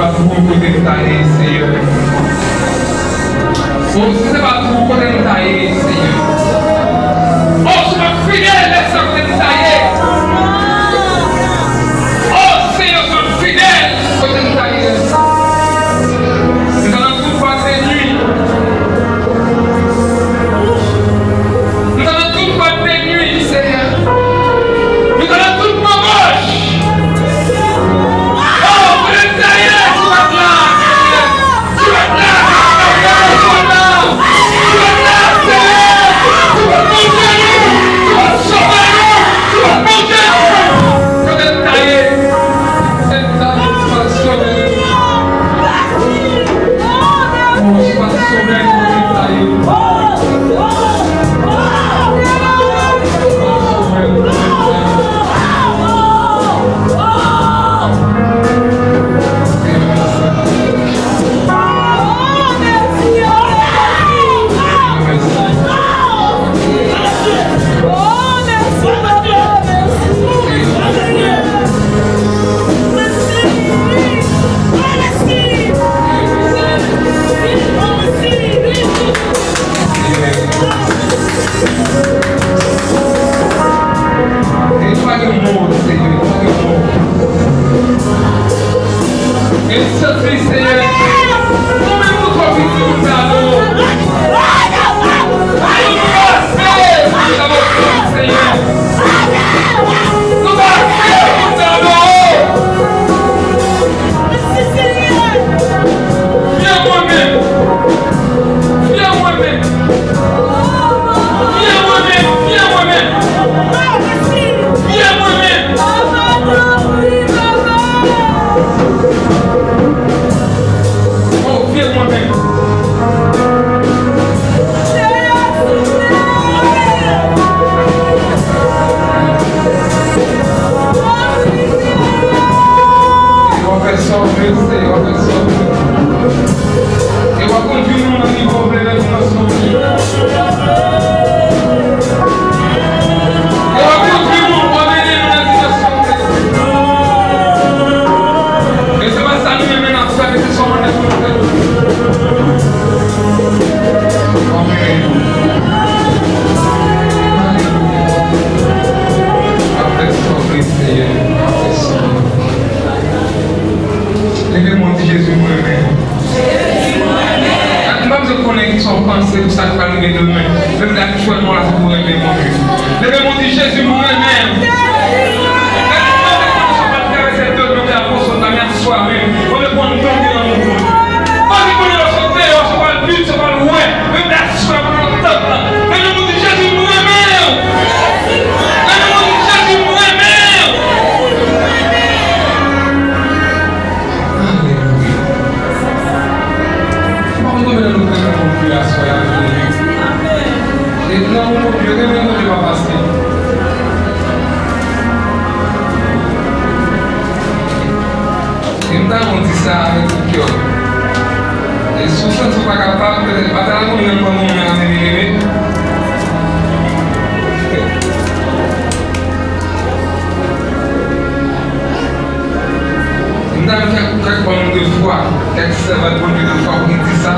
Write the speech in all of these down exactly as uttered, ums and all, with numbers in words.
Twou kote m ta ye, Seyè. O, si se pa twou kote m ta ye, Seyè. O, si w pa t fidèl, lè sa kote m ta ye. O, Seyè, si w pa t fidèl, kote m ta ye. M ta nan twou bwat de nwi. M ta nan twou bwat de nwi, Seyè. M ta nan twou manmòch. O, kote m ta ye, si w pa t la, Seyè. Si w pa t la, si w pa t la, si w pa t la, Seyè. Si w pa t manje nou, si w pa t sove nou, si w pa t manje nou. Kote m ta ye? Kote m ta ye, si w pa t sove nou? E pa gen mo, Seyè, pa gen mo. E santi, Seyè, nou menm nou twò piti pou n ta adore w. Nou pase pou n ta adore w, Seyè. Nou pase pou n ta adore w. Fye mwen menm. Fye mwen menm. Fye mwen menm. Fye mwen menm. Fye mwen menm. O, fye mwen menm. Yo fè sòt, Seyè, yo fè sòt. E w ap kondui nou nan nivo w vle, nan dimansyon w vle. E w ap kondui nou, w ap mennen nou nan dimansyon w vle. E se pa sa nou menm menm n ap fè, men se sa w mande pou nou fè. Amèn. Alelouya. Apre sa, Seyè, apre sa. Leve men w, di, Jezi, m renmen w. M pa bezwen konnen kisa w panse pou sa k pral rive demen. Leve aktyèlman la, se pou renmen Bondye. Leve men w, di, Jezi, m renmen w. Gade, mwen pa konn si w pa t travèse de nou, de apòs, ta mè aswè menm. Mwen reponn tande nan nou. Bondye konnen lè w sot deyò, si w pral vin, si w pral wè. Leve aswè pandan w ap tann la. Leve men w, di, Jezi, m renmen w. Leve men w, di, Jezi, m renmen w. Alelouya. Bon, nou mete nou tèt ansanm pou priye aswè a, alelouya. E lanmou Bondye, renmen Bondye pa pase. E m ta renmen w di sa avèk tout kè w. E si w santi w pa kapab, petèt, pa ta la konnen nan kò moun nan, leve, leve. M ta fè kèk moun de fwa, kèk sèvant Bondye de fwa pou li di sa.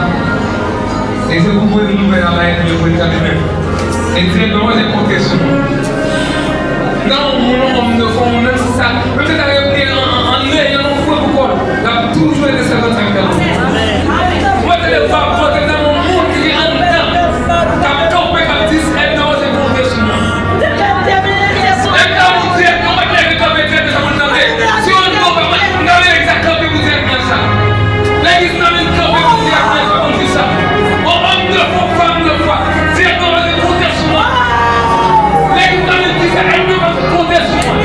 E se pou mwen nouvèl la, ba ènmi yo pou l tande menm. E di ènmi yo, mwen konte sou nou. Nan yon moun, yon òm de fwa, yon nonm sa, menm si ta repliye an, an, an neyan, yon fwe pou kò l, l ap toujou rete sèvant ak tèl moun. Mwen te de fwa, mwen te nan yon moun ki anndan, k ap kanpe, k ap di, ènmi yo, mwen konte sou nou. E m ta pou di ènmi yo, mwen leve kanpe, di ènmi sa pou l tande. Si yon moun pa mwen, m ta leve sa kanpe pou di ènmi an sa. Legliz nan vin kanpe pou di ènmi an sa, pou l di sa. O òm de fwa, fanm de fwa, di ènmi an pa konte sou mwen. Legliz nan vin di sa, ènmi an pa konte sou mwen.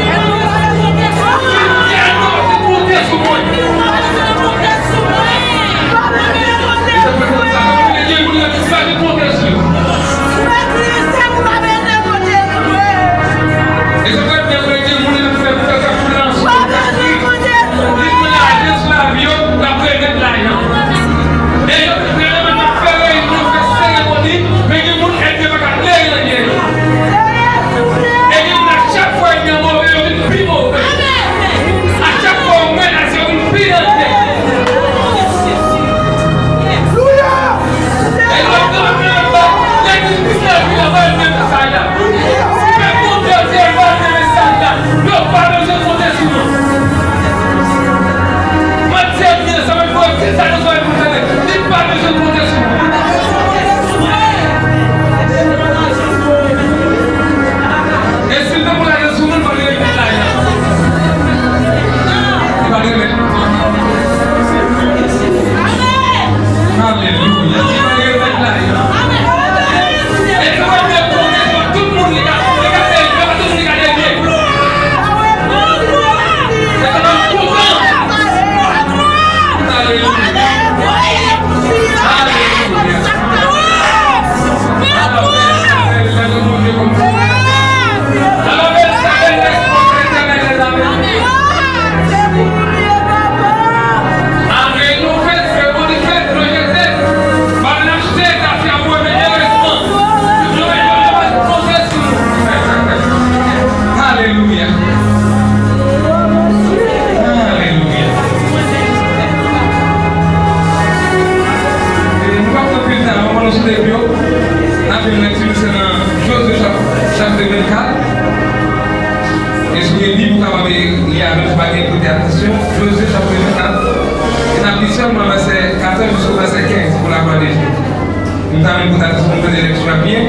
Sa menm pou ta sou konprann eleksyon an byen.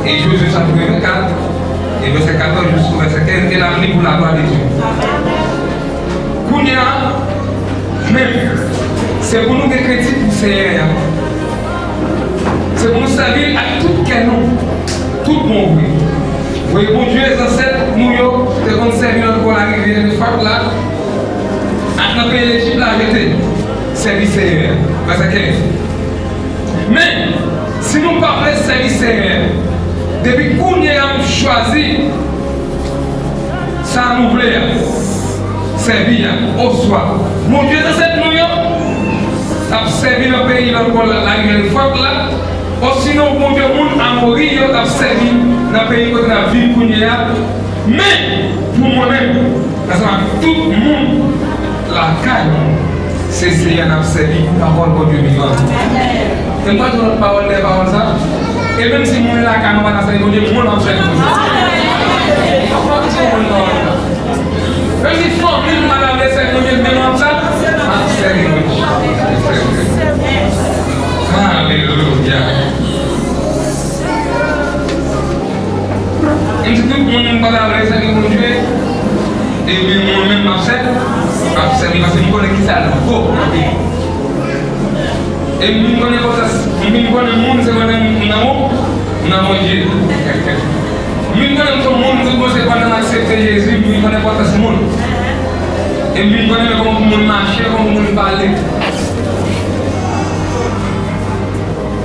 E Jozye chapit vennkat, e vèsè katòz jis sou vèsè kenz, e l ap li pou laglwa de Dye. Kounye a, men, se pou nou gen kredi pou Senyè a. Se pou nou sèvi l ak tout kè nou, tout bon vre. Voye Bondye zansèt nou yo te konn sèvi nan bò larivyè Efrat la, ak nan peyi Lejip la, rete, sèvi Senyè a. Vèsè kenz. Men, si nou pa vle sèvi Senyè a, depi kounye a nou chwazi sa nou vle a, sèvi a, oswa Bondye zansèt nou yo t ap sèvi nan peyi nan bò larivyè Efrat la, osinon bondye moun Amori yo t ap sèvi nan peyi kote n ap viv kounye a. Men, pou mwen menm, ansanm ak tout moun lakay mwen, se Senyè n ap sèvi, pawòl Bondye vivan. E m pa di yon lòt pawòl dèyè pawòl sa. E menm si moun lakay mwen pa ta sèvi Bondye, mwen m ap sèvi Bondye. Menm si fanmi m pa ta vle sèvi Bondye, men mwen m ap sa, m ap sèvi Bondye. Alelouya. Menm si tout moun pa ta vle sèvi Bondye, ebyen mwen menm m ap sèvi, m ap sèvi paske m konnen ki sa l vo nan peyi. E m vin konn enpòtans, m vin konnen moun se pandan m nan ou, m nan Bondye. M vin konnen m se moun tout bon se pandan m aksepte Jezi, m vin konn enpòtans moun. E m vin konnen kòman pou moun mache, kòman pou moun pale.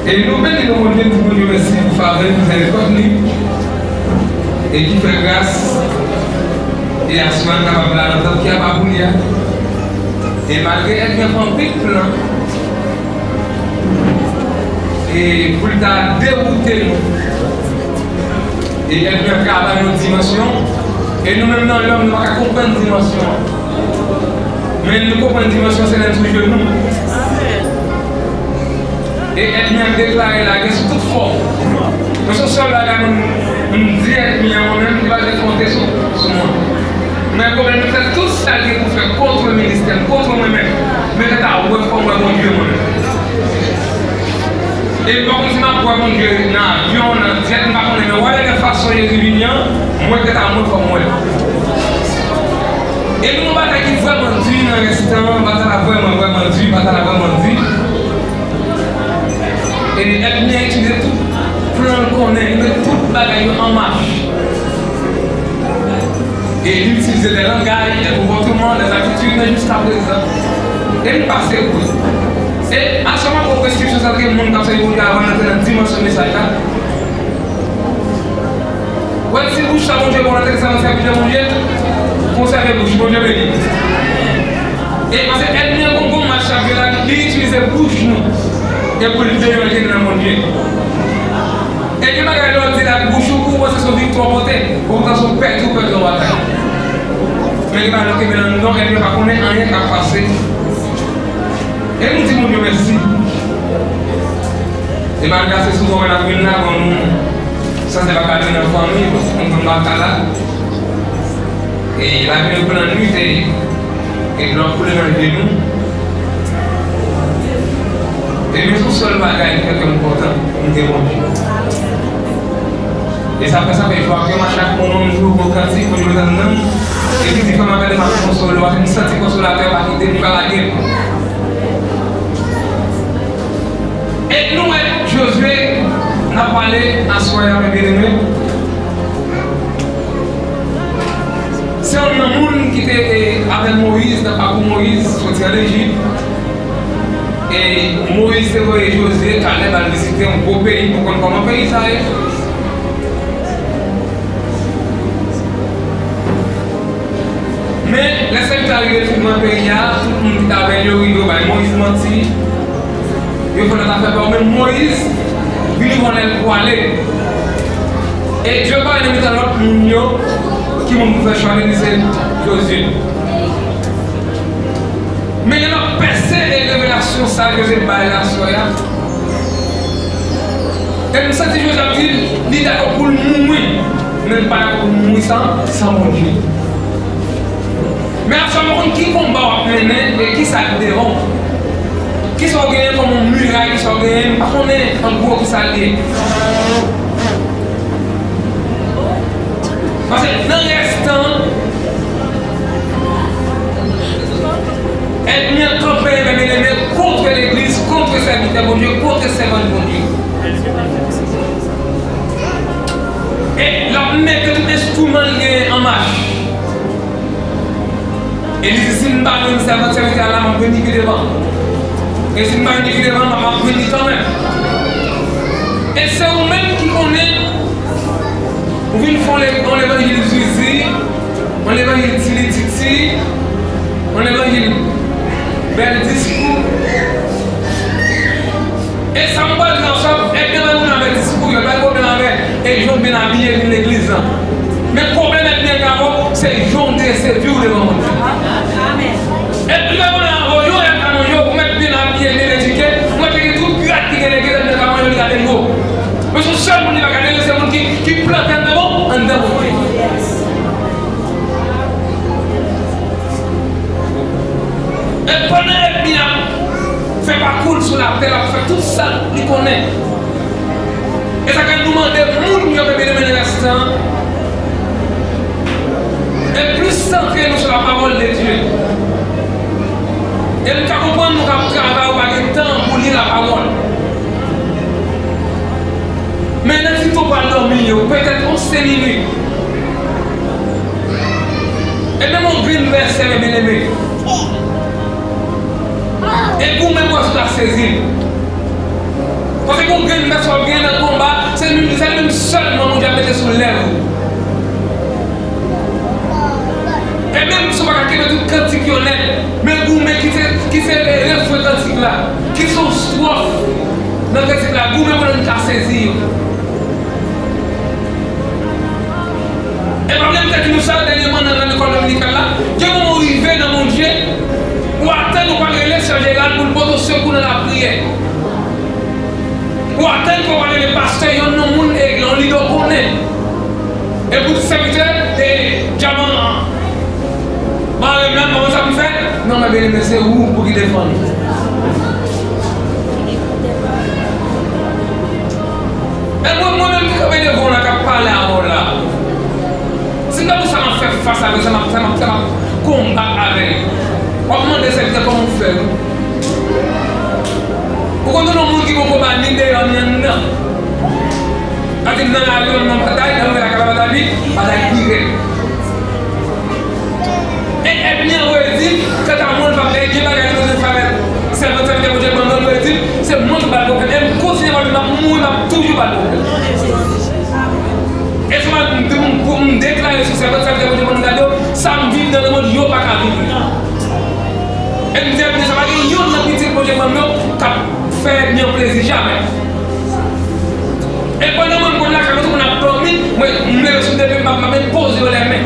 E nou beni nou Bondye, nou di Bondye mèsi pou favè li, pou mizèrikòd li, e ki fè gras, e aswè a n kapab la nan tanp ki apa pou li a. E malgre ènmi an fè anpil plan, e pou l ta dewoute nou, e ènmi an travay nan dimansyon, e nou menm nan lòm, nou pa ka konprann dimansyon an. Men nou konprann dimansyon se lè n sou jenou. E ènmi an deklare lagè sou tout fòm. Men se yon sèl bagay mwen, m di ènmi an mwen menm, li pa dwe konte sou, sou mwen. Men pwoblèm li fè tout sa l gen pou fè kont ministè m, kont mwen menm. Men kanta wè fò m wè Bondye mwen menm. E m pa konn si m ap wè Bondye nan avyon, nan jèt, m pa konnen, men wè lè fason Jezi vini an, mwen kanta mwen fò m wè. E nou nan batay ki vrèman di nan rès tan an, batay la vrèman, vrèman di, batay la vrèman di. E ènmi an itilize tout plan l konnen, li met tout bagay yo an mach. E li itilize dè langaj, dè konpòteman, dè atitid, men jiskaprezan, e li pase kou. E aswè m ap wè preskripsyon sa ke moun k ap sèvi Bondye avan n antre nan dimansyon mesaj la. Wè si bouch sa Bondye ba w nan tèks sa nan sèvitè Bondye, konsève bouch, Bondye beni. E paske ènmi an gon, gon mach ap jwe la, li itilize bouch nou. E pou l deyoryante nou nan Bondye. E gen bagay lè w di l ak bouch ou, pou w panse se yon viktwa w pote, pou w panse w pèdi, w pèdi yon batay. Men gen bagay nou kenbe nan nou, ènmi an pa konnen anyen k ap pase. E nou di Bondye mèsi. E malgre ase souvan wè n ap vin la, bon, nou sanse pa ka vin nan fanmi, nou konn pa ka la. E lavi nou pran nwit, e, e dlo ap koule nan je nou. E men se yon sèl bagay ki fè kè m kontan, m gen Bondye. E sa fè, sa fè jwa ke m a chak moman m jwe yon kantik, m jwe nan nanm, epi di fè m ap gade m ap konsole, paske m santi konsolatè pa kite m, li pa lage m. E nou wè Jozye, n ap pale aswè a, mè byeneme. Se youn nan moun ki te, e, avèk Moyiz nan pakou Moyiz soti ann Ejip. E Moyiz te voye Jozye, Kalèb al vizite yon gwo peyi pou konn kòman peyi sa ye. Men, lè sèvitè a rive fin nan peyi a, tout moun ki t avè l yo rive yo bay Moyiz manti. Yo fè lòt afè pa yo, men Moyiz vini vòlè l pou ale. E Dye parèt nan mitan lòt moun yo, ki moun pou fè chwa li, li se Jozye. Men gen lòt pèse e revelasyon sa Jozye bay la aswè a. E m santi Jozye ap di, li dakò pou l mouri, men l pa dakò pou l mouri san, san Bondye. Men aswè a m pa konn ki konba w ap mennen e kisa k devan w. Kisa w genyen kòm yon miray, kisa w genyen, m pa konnen an gwo kisa l ye. Paske nan rès tan, ènmi an kanpe, ebyen, kont legliz, kont sèvitè Bondye, kont sèvant Bondye. E l ap mete tout enstriman l genyen an mach. E li di, "Si m pa jwenn sèvant, sèvitè a la, m ap jwenn li pi devan. E si m pa jwenn li pi devan, m ap jwenn li kanmenm." E se ou menm ki konnen, ou vin fè yon le-, yon levanjil zizi, yon levanjil tilititi, yon levanjil bèl diskou. E sa m pral di la, sa, ènmi an pa gen pwoblèm avè diskou, yo pa gen pwoblèm avè e jan w byen abiye vin legliz lan. Men pwoblèm ènmi an gen avè w, se jan w drese vi w devan Bondye. Ènmi an pa gen pwoblèm avè w, yo, ènmi an, yo, ou mèt byen abiye, byen edike, ou mèt gen tout grad ki gen legliz, ènmi an ka manje, li ka teni w. Men se yon sèl moun li pa ka teni, se moun ki, ki plante anndan bon, anndan Bondye. E pandan ènmi an ap fè pakou l sou latè, l ap fè tout sa li konnen. E sa k fè nou mande moun yo ke byen eme nan rès tan an, e plis santre nou sou la parole de Dieu. E m ka konprann nou k ap travay, ou pa gen tan pou li lapawòl. Men nan ti tan w pral dòmi yo, petèt yon senk minit. E menm yon grenn vèsè, men byen eme. E goumen pou w ka sezi l. Paske yon grenn vèsè w ap gen nan konba, se li menm, se li menm sèlman Bondye ap mete sou lèv ou. E menm si w pa ka kenbe tout kantik yo nèt, men goumen ki se, ki se refren kantik la, ki se yon estwòf nan kantik la, goumen pou nou ka sezi yo. E pa vle m te di nou sa dènyèman nan, nan lekòl dominikal la, gen moman w rive nan Bondye, ou atann ou pral rele sè Jeral pou l pote w sekou nan lapriyè. Ou atann ke w pral rele pastè, yonn nan moun, e, yon lidè w konnen. E pou di sèvitè, e, dyaman an, marem la, m pa konn sa pou m fè. Non, men byen eme, se ou pou ki defann ou. E mwen, mwen menm ki kanpe devan w la, k ap pale avè w la, si m ta di w sa m ap fè fas avè, sa m ap, sa m ap, sa m ap konbat avè l, w ap mande sèvitè kòman w fè, wi. Ou konn yon moun ki poko ba ni deyò ni anndan. Sa di m nan lari, m nan batay, nan batay, batay pi, batay pi rèd. E ènmi an voye di, kanta mwen, l p ap gen bagay li bezwen fè avèk sèvant, sèvitè Bondye ban mwen, l voye di, se mwen ki ba l pwoblèm. E m kontinye ba l, m ap mouri, m ap toujou ba l pwoblèm. E sèlman m, m, m, m deklare sou sèvant, sèvitè Bondye ban m gade, sa m viv nan lemonn, yo pa ka viv li. E m di ènmi an, sa pa gen yonn nan pitit Bondye ban m yo k ap fè ènmi an plezi, jamè. E pandan mwen, m konn lakay mwen, tout moun ap dòmi, mwen, m leve sou de pye, m ap, m ap poze yo lè men.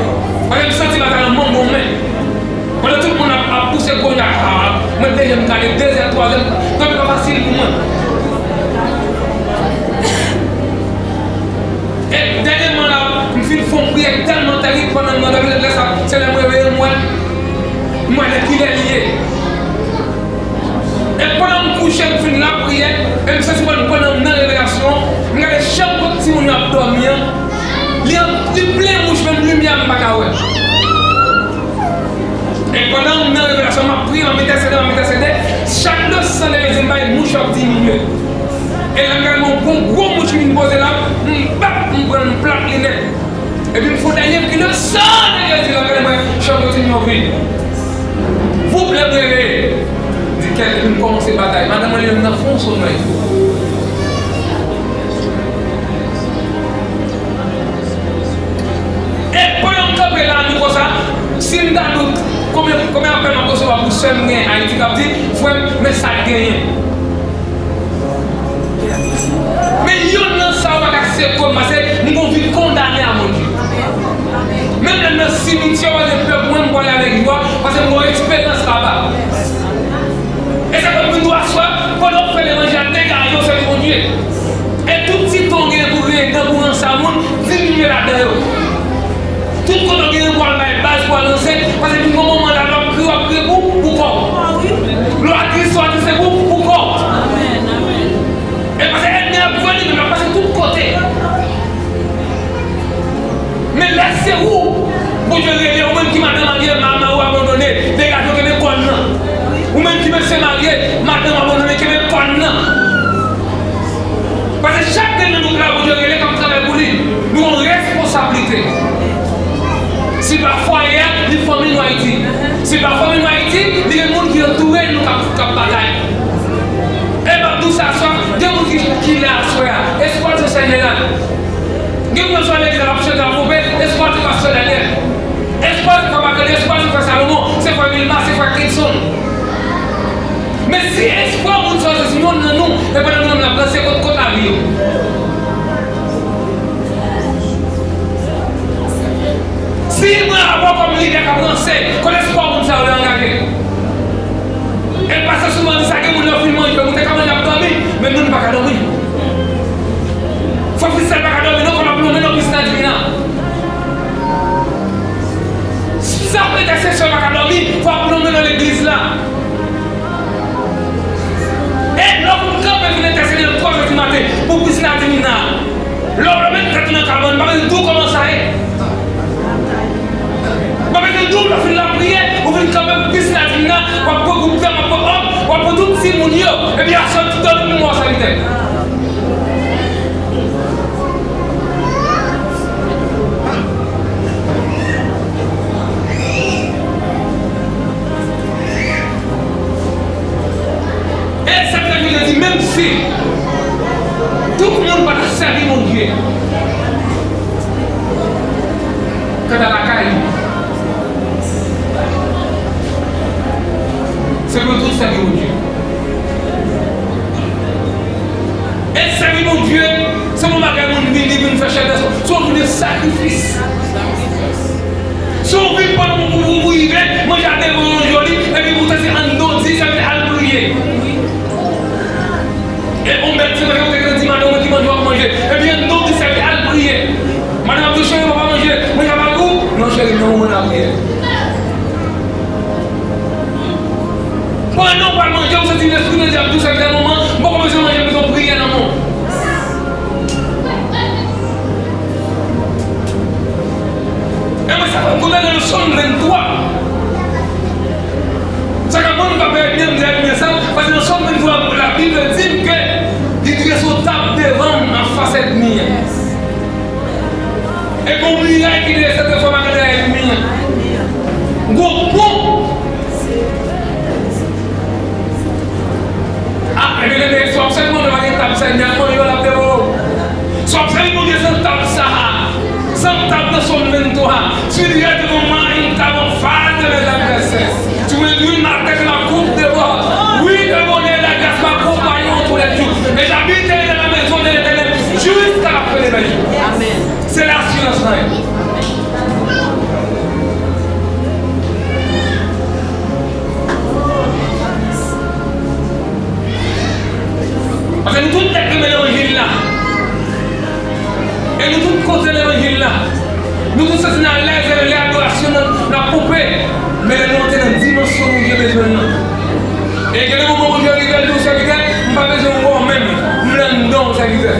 Pandan m santi batay lan mango men. Pandan tout moun ap, ap pouse gwo jak, a, mwen deja m gade dezè, twazè, dòmi pa fasil pou mwen. E dènyèman la, m fin fè yon priyè tèlman tèrib pandan m nan dòmi, lè sa, se lè m reveye, m wè, m wè lè kilè li ye. E pandan m kouche, m fin lapriyè, e m santi mwen pandan m nan revelasyon, m gade chak kote timoun yo ap dòmi an, li an, li plen wouj, menm limyè a m pa ka wè. E pandan m nan revelasyon, m ap priye, m ap entèsede, m ap entèsede, chak lè san leve di m bay mouch yo ap diminye. E lè m gade m wè yon gwo, gwo mouch ki vin poze la, m bat, m pran l, m plat li nèt. Epi m fè yon dènye kri de san de Jezi, lè m gade m wè chanm yo ti vin vid. Voup lè m reveye. M di kèt epi m kòmanse batay. Madanm mwen li menm nan fon somèy. E pandan m kanpe la nou konsa, si m ta di w konbyen, konbyen apèl m ap resevwa pou sè m gen Ayiti k ap di, "Frè m, men sa k genyen." Men yonn nan sa yo pa ka sere kò m, paske m gon vi kondane a Bondye. Menm lè m nan simityè, w ap wè pèp mwen, m pwale avèk jwa, paske m gon eksperyans laba. E sa k ap vin tou aswè, pandan w ap fè levanjil la, degaje w sèvi Bondye. E tout ti tan w genyen pou rele dan pou ranse a moun, diminye ladan yo. Tout kote w genyen pou al bay baz, pou al ranse, paske vin gon moman la, lè w ap kriye, w ap kriye pou, pou kò w. Lè w atris, w atris se pou, pou kò Se ou Bondye rele, ou menm ki madanm marye, ma- mari w abandone, degaje w, kenbe kòn nan. Ou menm ki mesye marye, madanm abandone, kenbe kòn nan. Paske chak grenn nan nou ki la Bondye rele k ap travay pou li, nou gen yon responsablite. Si pa fwaye a, li fanmi nou Ayiti. Si pa fanmi nou Ayiti, li gen moun ki antoure nou k ap, k ap batay. E m ap di w sa aswè, gen moun ki, ki la aswè a, espwa se Senyè a. Gen moun sou legliz la ap chante, ap poupe, espwa se pastè Daniel. Espwa se frè Marc-André, espwa se frè Salomon, se frè Vilma, se frè Kenson. Men si espwa moun sa yo se youn nan nou, e pandan nou menm n ap ranse, kot, kot lavi yo? Si mwen avè w kòm lidè k ap ranse, kot espwa moun sa yo angaje? E pastè souvan di sa, gen moun lè w fin manje, ou te ka manje ap dòmi, men nou, nou pa ka dòmi. Frè Christel pa ka dòmi non, fò l ap lonmen nan pisina divina. Sa frè entèsesè pa ka dòmi, fò ap lonmen nan legliz la. E lè w fin kanpe vin entèsede nan twa zè di maten pou pisina divina. Lè w leve tèt ou nan kabann, m pa bezwen di w kòman sa ye. M pa bezwen di w lè w fin lapriyè, ou vin kanpe pou pisina divina, w ap pran gwoup dam, w ap pran òm, w ap pran tout timoun yo. Epi aswè, tout dòmi pou mò sèvitè. E sa k fè Jezi di, menm si tout moun pa t ap sèvi Bondye, kanta lakay li, se pou nou tout sèvi Bondye. E sèvi Bondye, se pa yon bagay moun vini, vin fè chèlbè, se yon jou de sakrifis. Si w vin pandan w, w, w rive, manje a devan w joli, epi poutan se anndan w di, sa vle di al priye. E on bèl ti manje, ou te gen di madanm ou ki manje w ap manje, epi anndan w di sa vle di al priye. Madanm ap di w, cheri, papa manje, manje a pa gou? Non, cheri, nan moman lapriyè. Pandan w pral manje, ou santi Lespri Bondye ap di w, sèvitè, moman, m poko bezwen manje, m bezwen priyè nan men w. E mwen, sa fè m kontan nan Sòm venntwa. Sa ka ban m pa pè byen, m di byen sa, paske nan Sòm venntwa, Labib di m ke li drese yon tab devan m anfas ènmi an. E gon miray ki drese devan m anfas ènmi an. Gon pon. A, ebyen, ebyen, si w ap sèvi Bondye, pa gen tab sa, li ap manje w, l ap devan w. Si w ap sèvi Bondye san tab sa a, san tab nan Sòm venntwa, tu dresse devant moi une table en face de mes adversaires. Tu me dresses ma tête et ma coupe devant. Oui, le bonheur et la grâce m'accompagneront tous les jours. Et j'habiterai dans la maison de l'Éternel jusqu'à la fin de mes jours. Amen. Se asirans lan ye. Paske nou tout nèg renmen levanjil la. E nou tout kote levanjil la. Nou tout santi n alèz lè adorasyon nan, n ap poupe. Men lè nou antre nan dimansyon Bondye bezwen l lan. E gen de moman Bondye rive, l di w, sèvitè, m pa bezwen wè w menm. M vle anndan w, sèvitè.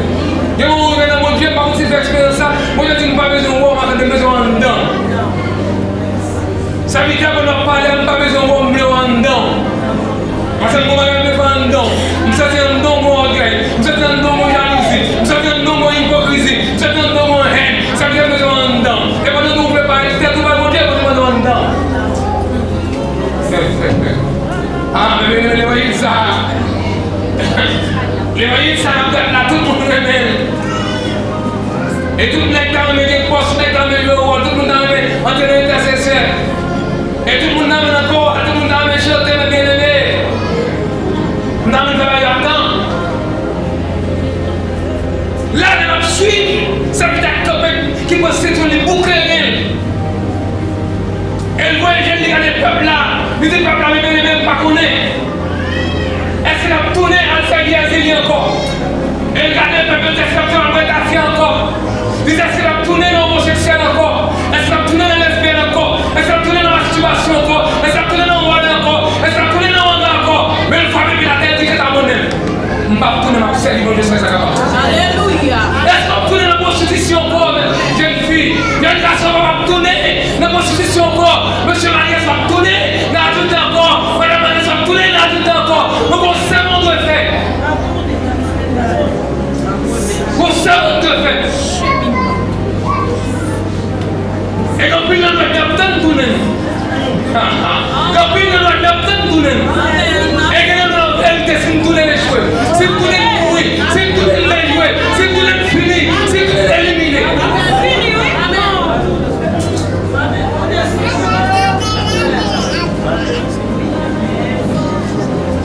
Gen moman ou rive nan Bondye, m pa konn si w fè eksperyans sa, Bondye di, m pa bezwen wè w, m pa bezwen w anndan. Sèvitè, pandan w ap pale a, m pa bezwen wè w, m vle w anndan w. Paske m gon bagay m vle fè anndan w. M santi anndan w gon ògèy. M santi anndan w gon jalouzi. M santi anndan w gon ipokrizi. M santi anndan w gon hèn. Sèvitè, m bezwen w anndan w. E pandan w vle pale tèt ou bay Bondye, Bondye mande w anndan w. Ah, men, men, men, levanjil sa a. Levanjil sa a, n ap gad la, tout moun renmen l. E tout nèg ta renmen gen pòs, nèg ta renmen jwe wòl, tout moun ta renmen antre nan entèsesè. E tout moun ta renmen nan kò, tout moun ta renmen chante, men byeneme, m ta renmen travay atan. La, lè l ap swiv, sèvitè k kanpe, ki pran sentyon li, bouke ren l. E l voye je l, li gade pèp la. Li di pèp la, men byeneme, m pa konnen. Èske l ap tounen al sèvi Èzili ankò? E l gade pèp yo, èske l ap tounen al bwè tafya ankò? Li di, èske l ap tounen nan omoseksyèl ankò? Èske l ap tounen nan lesbyèn ankò? Èske l ap tounen nan mastibasyon ankò? Èske l ap tounen nan wòl ankò? Èske l ap tounen nan wanga ankò? Men l frape pi l atè, l di, ket abandone m. M p ap tounen, m ap sèvi Bondye san sa kapab. Alelouya. Èske w ap tounen nan pwostitisyon ankò, jèn fi? Jèn gason, papa, Anpil nan nou ap tann tounen nou. E gen nan nou an verite, si n tounen n echwe, si n tounen n mouri, si n tounen n dejwe, si n tounen n fini, si n tounen n elimine.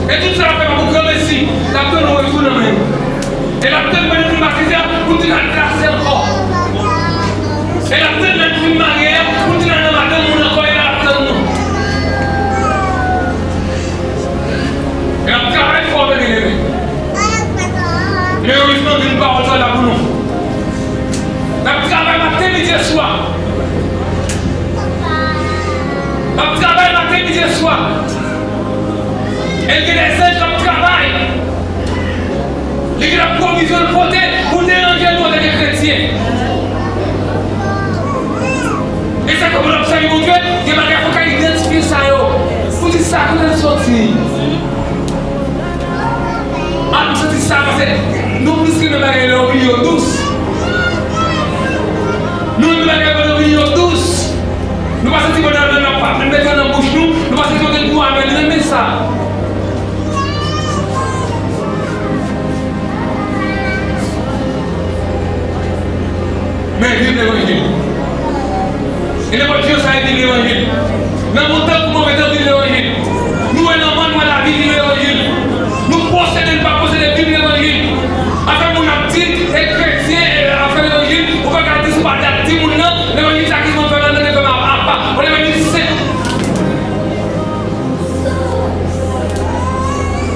E tout sa l ap fè pa pou granmesi, l ap tann yon retour nan men nou. E l ap tann mwen vin batize a pou n vin al plase ankò. E l ap tann lè n fin marye a pou n vin al nan madanm moun ankò, e l ap tann nou. E l ap travay fò, byeneme. Men erezman, gen pawòl sa la pou nou. N ap travay maten, midi e swa. N ap travay maten, midi e swa. E l gen de zanj k ap travay. Li gen de pwovizyon l pote pou deranje nou antanke kretyen. E sa k fè pou n ap sèvi Bondye, gen bagay fò w ka idantifye sa yo. Pou di sa, kote l soti? A, nou santi sa, paske nou plis renmen bagay lè w vini yo dous. Nou renmen bagay lè w vini yo dous. Nou pa santi pandan nou ap mete yo nan bouch nou, nou pa santi yo gen gou a, men nou renmen sa. Men viv levanjil. E nenpòt jan sa ye, viv levanjil. Nan bon tan kou move tan, viv levanjil. Nou wè lanmò, nou wè lavi, viv levanjil. Nou posede, nou pa posede, viv levanjil. Afè moun ap di, e kretyen, e afè levanjil, ou pa ka di si w pa dat di moun nan, levanjil sa ki fè w fè nan, nan fè m apa, yon levanjil senp.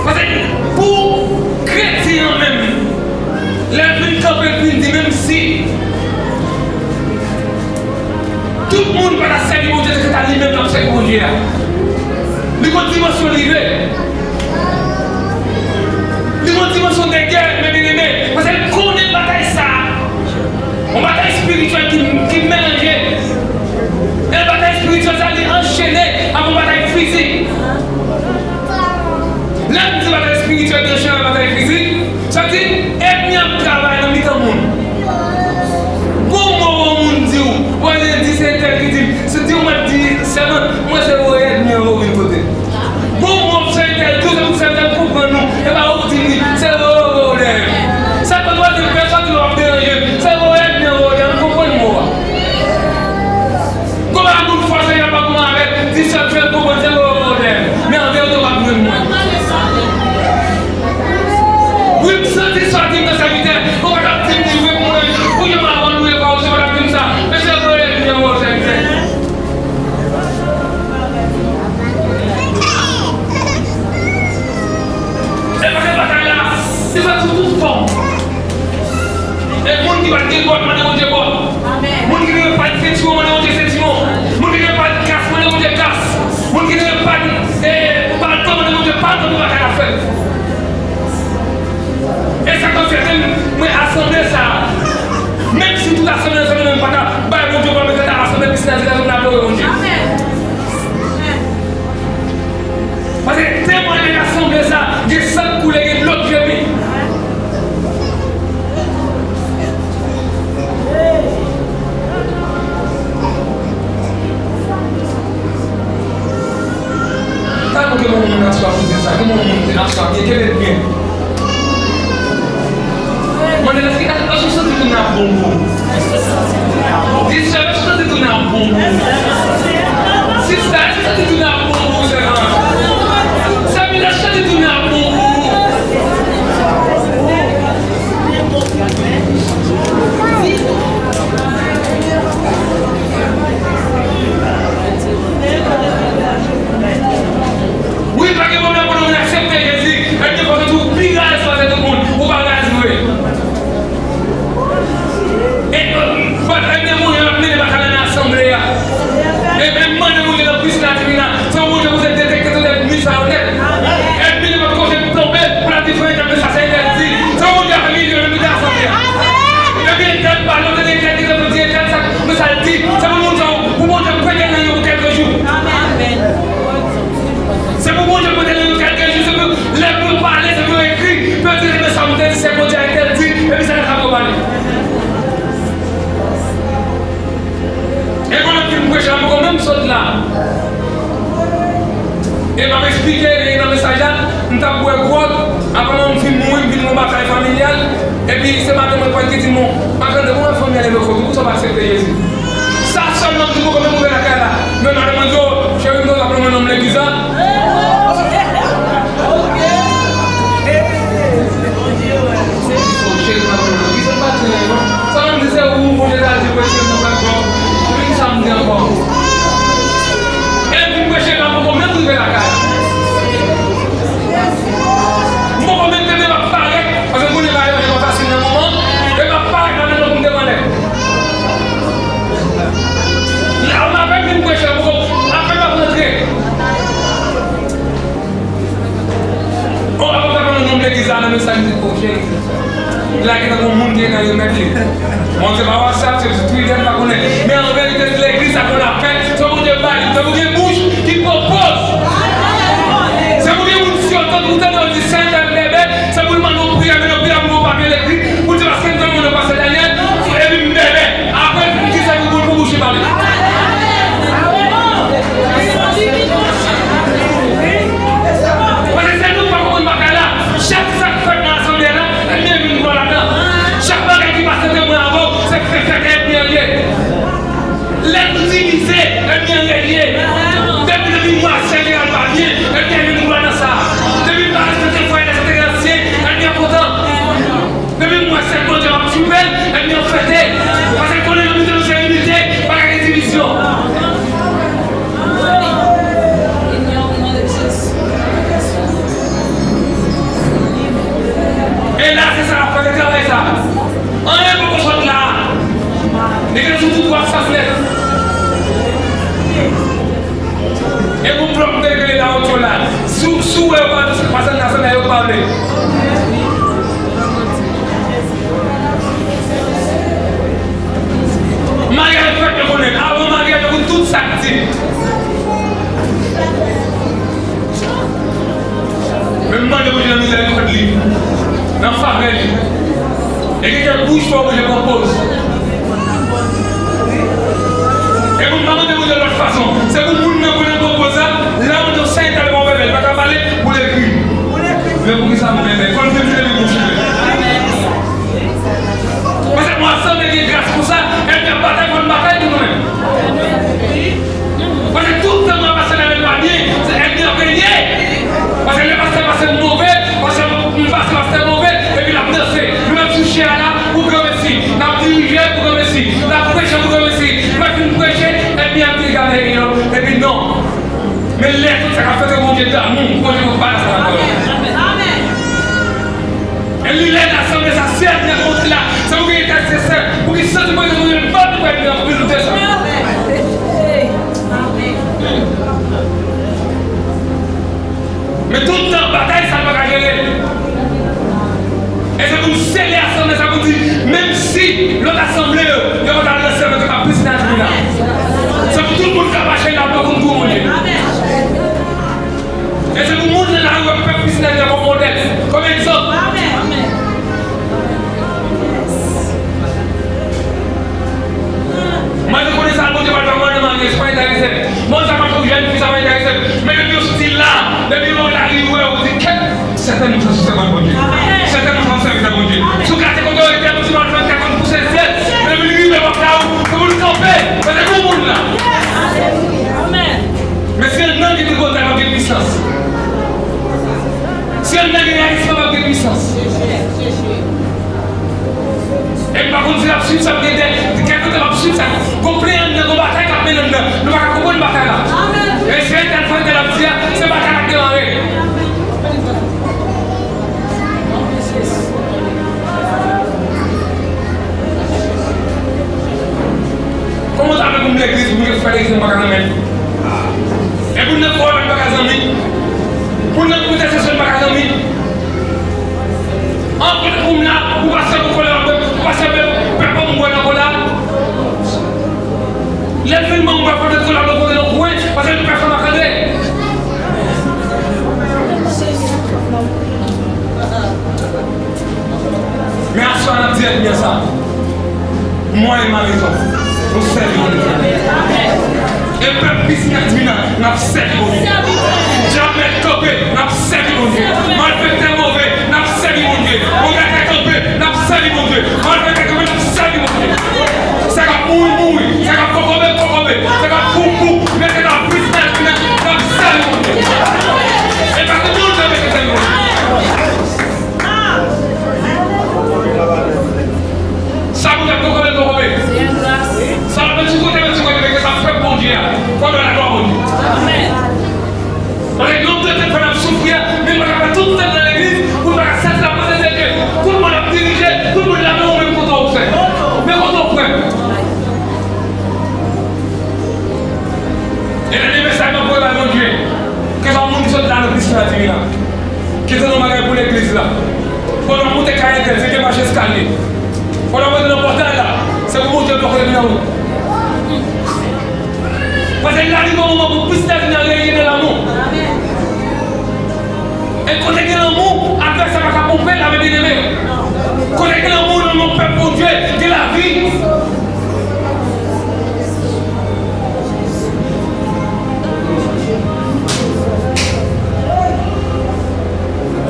Paske pou kretyen an menm, lè l vin kanpe, l vin di, menm si tout moun pa ta sèvi Bondye, se ta li menm l ap sèvi Bondye a. Li gon dimansyon li ye. Li gon dimansyon de gè, men byeneme, paske l konnen batay sa a. Yon batay espirityèl ki, ki melanje. E batay espirityèl sa, li anchene ak yon batay fizik. Lè m di batay espirityèl, li anchene ak batay fizik, sa vle di, ènmi an ap travay nan mitan moun. Gon mo yon moun di w, ou wè lendi se entèl ki di m, si w di w mèt di sèvant, mwen se voye ènmi an yo vin kote m. Bon, bon, sèvitè, tou se pou sèvitè konprann nou. E pa ou di li, se yo, yo, yo, dèyè. Sa konn wè se pèsòn ki w ap deranje. Se yo, ènmi an, yo, dèyè, nou konprann mo a. Kòman moun fòse y ap ap mare, di sèvitè konprann, se yo, yo, yo, dèyè. Men an verite, w ap jwenn mwen. Wi, m santi sa di m nan sèvitè. Ou pa t ap di m li vre pou mwen. Pou yo m ap ann louye pa ou, se pa t ap di m sa. Men se yo, ènmi an, yo, sèvitè. E paske batay la, li fèt sou tout fòm. E moun ki pa t gen bòt, mande Bondye bòt. Moun ki te gen pa t sentiwon, mande Bondye sentiwon. Moun ki te gen pa t kas, mande Bondye kas. Moun ki te gen pa t, e, palto, mande Bondye palto pou batay la fèt. E sa k fè ke mwen asanble sa a, menm si tout asanble ansanm menm pa ta bay Bondye glwa, men kanta asanble plis nan zile, nou adore Bondye. Paske temwayaj asanble sa a, gen san k koule, gen dlo k jemi. Tankou ke moun moun aswa kote sa, ke moun moun aswa byen, kenbe byen. Mande, èske, èske w santi tounen ap bon pou ou? Di sè, èske w santi tounen ap bon pou ou? Sista, èske w santi tounen ap bon pou ou, sèvant? Sèvitè, èske w santi tounen ap bon pou ou? Wi, pa gen pwoblèm pou nou vin aksepte Jezi. Èske fòk ou pi raz pase tout moun? Ou pa raz vre. E, e, pa, e, gen moun yo ap mennen batay nan asanble a. E, e, mande moun yo nan pis la, di vin la. Se yon E m ap eksplike, e nan mesaj la, m t ap bwè gwòg, apre m fin mouri, m vin gon batay familyal, epi se madanm mwen ki di m, "Marc-André, kòman fanmi an leve kont ou, poukisa w pa aksepte Jezi?" Sa sèlman m di, m poko menm rive lakay la. Men madanm mwen di, "O, cheri, m t ap pran nonm legliz la." Cheri, m ap pran nonm legliz la, m pa di anyen non. Sèlman m di se ou, Bondye ta di, prèske m nan pran kò. Epi ki sa m di ankò? E m fin preche la, m poko menm rive lakay la. M poko menm kenbe, m ap parèt, paske m konnen bagay yo pa fasil nan moman, e m ap parèt la menm jan pou m te pran lè. La, m apèn fin preche, m poko, apèn m ap rantre. O, apre m ta pran nonm legliz la nan mesaj, m di, "O, cheri." La gentan gon moun ki gentan remèt li. Bon, se pa WhatsApp, se sou Twitter, m pa konnen. Men an verite, legliz sa konn ap fè. Se Bondye bay li. Se Bondye bouch ki pwopoz. Se Bondye moun si yo tande, ou tande yo di, "Sèl tèl bèbè." Se pou l mande yon priyè, men yon priyè pou yon papye l ekri. Pou di, "Paske m tande yon pastè Daniel, epi m bèbè." Apre, l fin di sa pou l bouche pa li. Paske se nou k pa konprann bagay la. Chak sa k fèt nan asanble a la, ènmi an vin pran ladan. Chak bagay ki pase ant mwen avè w, se fè fèt ènmi an ye. Lè nou divize, ènmi an règne. Depi, depi mwa jeneral pa byen, ènmi an vin pran nan sa. Depi m pa respekte frè e sè ansyen, ènmi an kontan. Depi m wè sèl Bondye m ap swiv l, ènmi an fete. Paske l konnen nan mitan nou se inite, pa gen divizyon. E la, se sa k ap fè travay sa. Anyen poko sot la. Li gen sou tout WhatsApp nèt. E pou blòk m te rele la, ou la. Si w, si w wè yo pa, paske nan asanble yo pa vle. Maryaj fèt, yo konnen. Avan maryaj, yo konn tout sa k di. Men m mande Bondye nan mizèrikòd li, nan favè li. E gen kèk bouch fò Bondye pran poz. E pou m pa mande Bondye lòt fason. Se pou moun nan konnen pran poz la, la ou nan sèy talè pa ouvè, li pa ka pale, pou l ekri. Men poukisa nou renmen? Fò l fè m jwenn bouch li. Paske mwen sanble gen gras konsa, ènmi ap batay, fò n batay pou nou menm. Paske tout tan mwen pase nan men pa byen, se ènmi ap règne. Paske lè pastè pase m move, pastè m pase pastè move, epi l ap danse. Nou menm sou chè a la, pou granmesi. N ap dirije pou granmesi. N ap preche pou granmesi. Lè fin preche, ènmi ap di gade yo, epi non. Men lè tout sa k ap fèt, Bondye damou, Bondye konn pa nan sa l ap fè. E li lè nan asanble sa, si ènmi an monte la, se pou gen entèsektè, pou ki santi Bondye, Bondye, l pa pou ènmi an rezoud sa. Men tout tan batay sa pa ka jere. E se pou n sele asanble sa pou di, menm si lòt asanble yo, yo pa t al nan sèmèt, yo pa pisin nan tribinal. Se pou tout moun k ap mache la pou konn gwo Bondye. E se pou moun nan lari yo pèp pisin nan kòm modèl, kòm egzanp. Mwen te konnen sa Bondye pral fè mwen nan maryaj, pa enterese m. Mwen sa pa tou jèn fi, sa pa enterese m. Men depi yon stil la, depi yon lari wè, ou di, kèt, sètènman sa se sèvant Bondye. Sètènman sa se sèvitè Bondye. Si w gade kote w rete, ou di, mwen fè kèt, ou pouse zyèt. Men depi l rive bò sa ou, se pou l kanpe. Mete pou moun nan. Men si yon nèg ki tripotay, w ap gen pisans. Si yon nèg ki rayisman, w ap gen pisans. E m pa konn si l ap swiv sa, m gen de, kèk kote m ap swiv sa. Gon plen anndan, gon batay k ap mennen anndan. Nou pa ka konprann batay la. E se entèl fwa entèl ap di a, se batay la k demare. Kòman w ta vle pou m legliz, pou m gen frè legliz, m pa ka zanmi? E pou n nan kowòm, m pa ka zanmi? Pou n nan entèsesyon, m pa ka zanmi? An, pou m la, pou pastè pou kolè, pou pastè pè, pè pou m bwè nan kola. Lè l fin ban m bwè, fò l met kola nan kote nan kwen, paske l pè fè makandre. Men aswè a n ap di ènmi an sa. Moi et ma maison, nous servirons l'Éternel. E pèp pisin ak dibina, n ap sèvi Bondye. Dyab Ki te nan bagay pou legliz la. Pandan w moute kay entèl, se te mache eskalye. Pandan w moute nan pòtay la, se pou Bondye pòte vin nan ou. Paske l arive yon moman pou plis la vin an reyini nan lanmou. E kote gen lanmou, advèsè pa ka ponpe l avè byeneme. Kote gen lanmou nan yon pèp Bondye, gen lavi.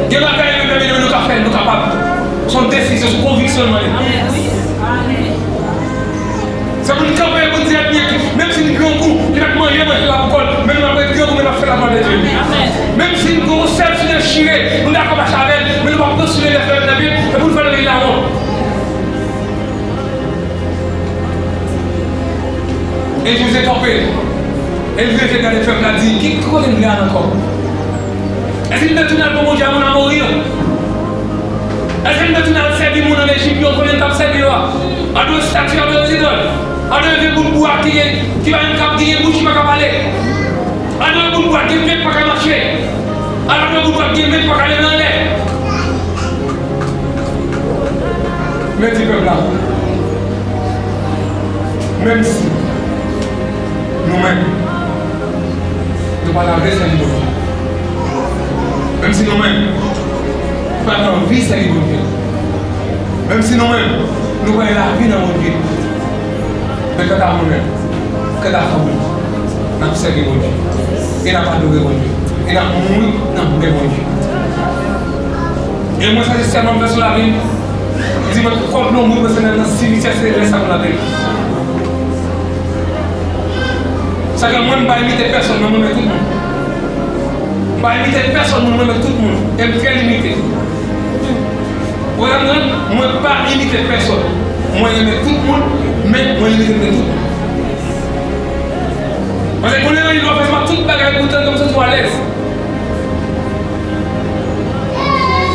Gen bagay menm lè nou ka fè, nou kapab. Se yon desizyon, se yon konviksyon nou ale. Se pou n kanpe, pou n di ènmi an, menm si n grangou, li mèt manje, manje la pou kò l, men nou ap ret grangou, men n ap fè laglwa de Dye. Menm si n gen yon sèl sou dechire, nou dakò mache avè l, men nou p ap pran sou li lè fè l nan pye, e pou n fè l lawon. E Jozye kanpe. E l vire tèt gade pèp la, di, ki kote n gen la ankò? Èske n te tounen al ban Bondye a moun Amori yo? Èske n te tounen al sèvi moun ann Ejip yo, kote n t ap sèvi yo a? Adore estati, adore zidòl. Adore vye bout bwa ki gen, ki pa menm kab, ki gen bouch, ki pa ka pale. Adore bout bwa ki gen pye k pa ka mache. Adore bout bwa ki gen men k pa ka leve anlè. Men di pèp la, menm si nou menm, nou pa ta vle sèvi Bondye, menm si nou menm, nou pa t anvi sèvi Bondye, menm si nou menm, nou pa gen lavi nan Bondye, men kanta mwen menm, kanta fanmi m, n ap sèvi Bondye, e n ap adore Bondye, e n ap mouri nan men Bondye. E mwen, sa se sèlman m fè sou lavi m. Li di mwen, kò dlo moun mwen se nan, nan simityè, se lè sa pou lavi m. Sa fè mwen, m pa imite pèsonn, mwen, mwen renmen tout moun. M pa imite pèsonn moun, mwen renmen tout moun. E m trè limite. Ou konprann? Mwen pa imite pèsonn. Mwen renmen tout moun, men mwen limite m de tout moun. Paske kounye a, lè w fè sa, tout bagay pou tande kòm si w alèz.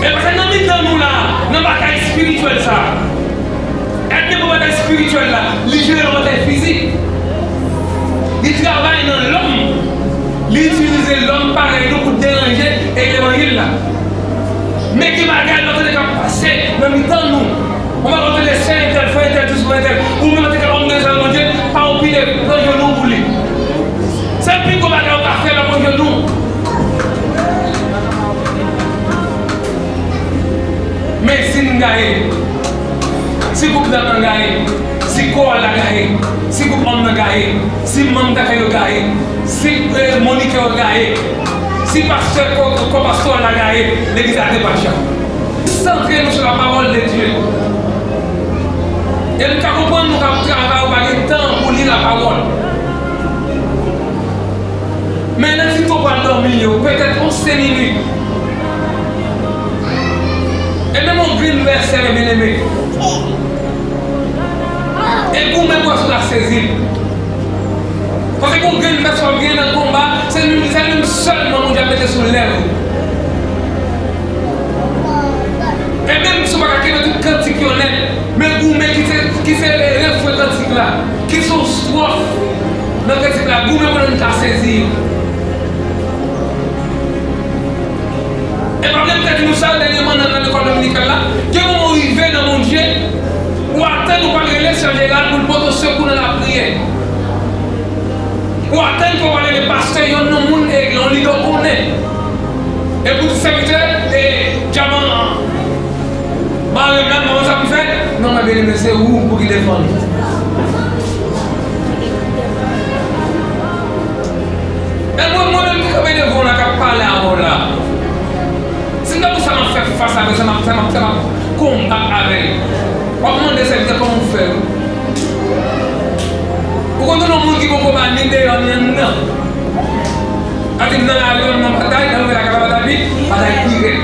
E paske nan mitan nou la, nan batay espirityèl sa, ènmi pou batay espirityèl la, li jere nan batay fizik. Li travay nan lòm. Li itilize lòm parèy nou pou deranje e levanjil la. Men gen bagay lòt kote k ap pase nan mitan nou. Ou pa konn tande sè entèl, frè entèl, jis frè entèl. Ou menm antanke òm de zèl Bondye, pa opine, pran jenou pou li. Se pi gwo bagay ou ka fè, lè pran jenou. Men si n gaye, si gwoup dam nan gaye, si kowal la gaye, si gwoup òm nan gaye, si manm T K yo gaye, si, eh, monikè yo gaye, si pastè kò, kò pastoral la gaye, legliz la depatcha. Santre nou sou la parole de Dieu. E m ka konprann nou k ap travay, ou pa gen tan pou li lapawòl. Men lè Tito pral dòmi yo, petèt yon senk minit. E menm yon grenn vèsè, men byeneme. E goumen pou wè si w ka sezi l. Paske yon grenn vès w ap gen nan konba, se li menm, se li menm sèlman Bondye ap mete sou lèv ou. E menm si w pa ka kenbe tout kantik yo nèt, men goumen ki se, ki se refren kantik la, ki se yon estwòf nan kantik la, goumen pou nou ka sezi yo. E pa vle m te di nou sa dènyèman nan, nan lekòl dominikal la, gen moman w rive nan Bondye, ou atann ou pral rele sè Jeral pou l pote w sekou nan lapriyè. Ou atann ke w pral rele pastè, yonn nan moun, e, yon lidè w konnen. E pou di sèvitè, e, dyaman, mare m la, mwen sa m fè. Non, men byeneme, se ou pou ki defann ou. E mwen, mwen menm ki kanpe devan w la, k ap pale avè w la. Si m ta pou sa m ap fè fas avè l, sa m ap, sa m ap, sa m ap konbat avè l. W ap mande sèvitè kòman w fè. Ou konn yon moun ki poko ba ni deyò ni anndan. Sa di nan lari, nan batay, nan batay, batay pi, batay pi rèd.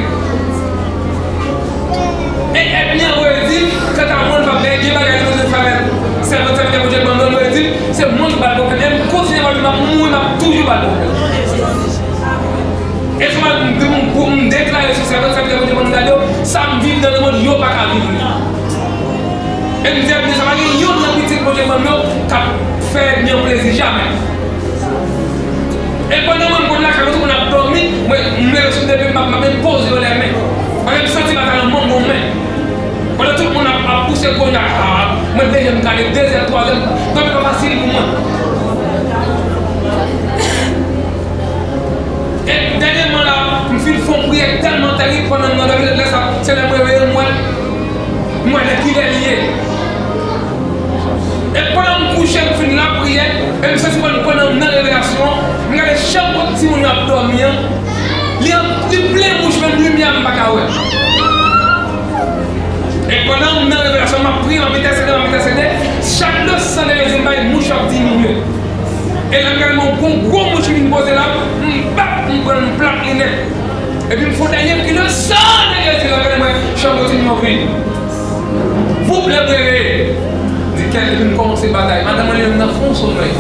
E ènmi an redi, kanta mwen, m p ap gen bagay ki bezwen fè avè l. Sèvant, sèvitè Bondye ban mwen, redi, se mwen ki ba l pwoblèm, e m kontinye ba l, m ap mouri, m ap toujou ba l pwoblèm. E se mwen, m, m, m deklare sou sèvant, sèvitè Bondye ban m gade yo, sa m viv nan lemonn, yo pa ka viv li. E m di ènmi an, sa pa gen youn nan pitit Bondye ban m yo k ap fè ènmi an plezi, jamè. E pandan mwen, m konn lakay mwen, tout moun ap dòmi, mwen, m leve sou de pye, m ap, m ap poze yo lè Mwen deja m kale de zè, twa zè, m pa fasil pou mwen. E dènyèman la, m fin fè yon priyè tèlman tèrib pandan m nan dòmi, lè sa, se lè m reveye, m wè, m wè lè kilè li ye. E pandan m kouche, m fin lapriyè, e m santi pandan, pandan m nan revelasyon, m gade chanm kot timoun yo ap dòmi an, li an, li plen mouch, menm limyè a m pa ka wè. E pandan m nan revelasyon, m ap priye, m ap entèsede, m ap entèsede. Chak le san de Jezi, m bay mouch ap diminye. E lè m gade, m wè yon gwo mouch ki vin poze la, m bat, m pran, m plat li nèt. Epi m fè yon dènye kri le san de Jezi, lè m gade, m wè chanm kote m yo vin. Voup, lè m reveye. Di kèl, epi m kòmanse batay. Madanm mwen li menm nan fon somèy.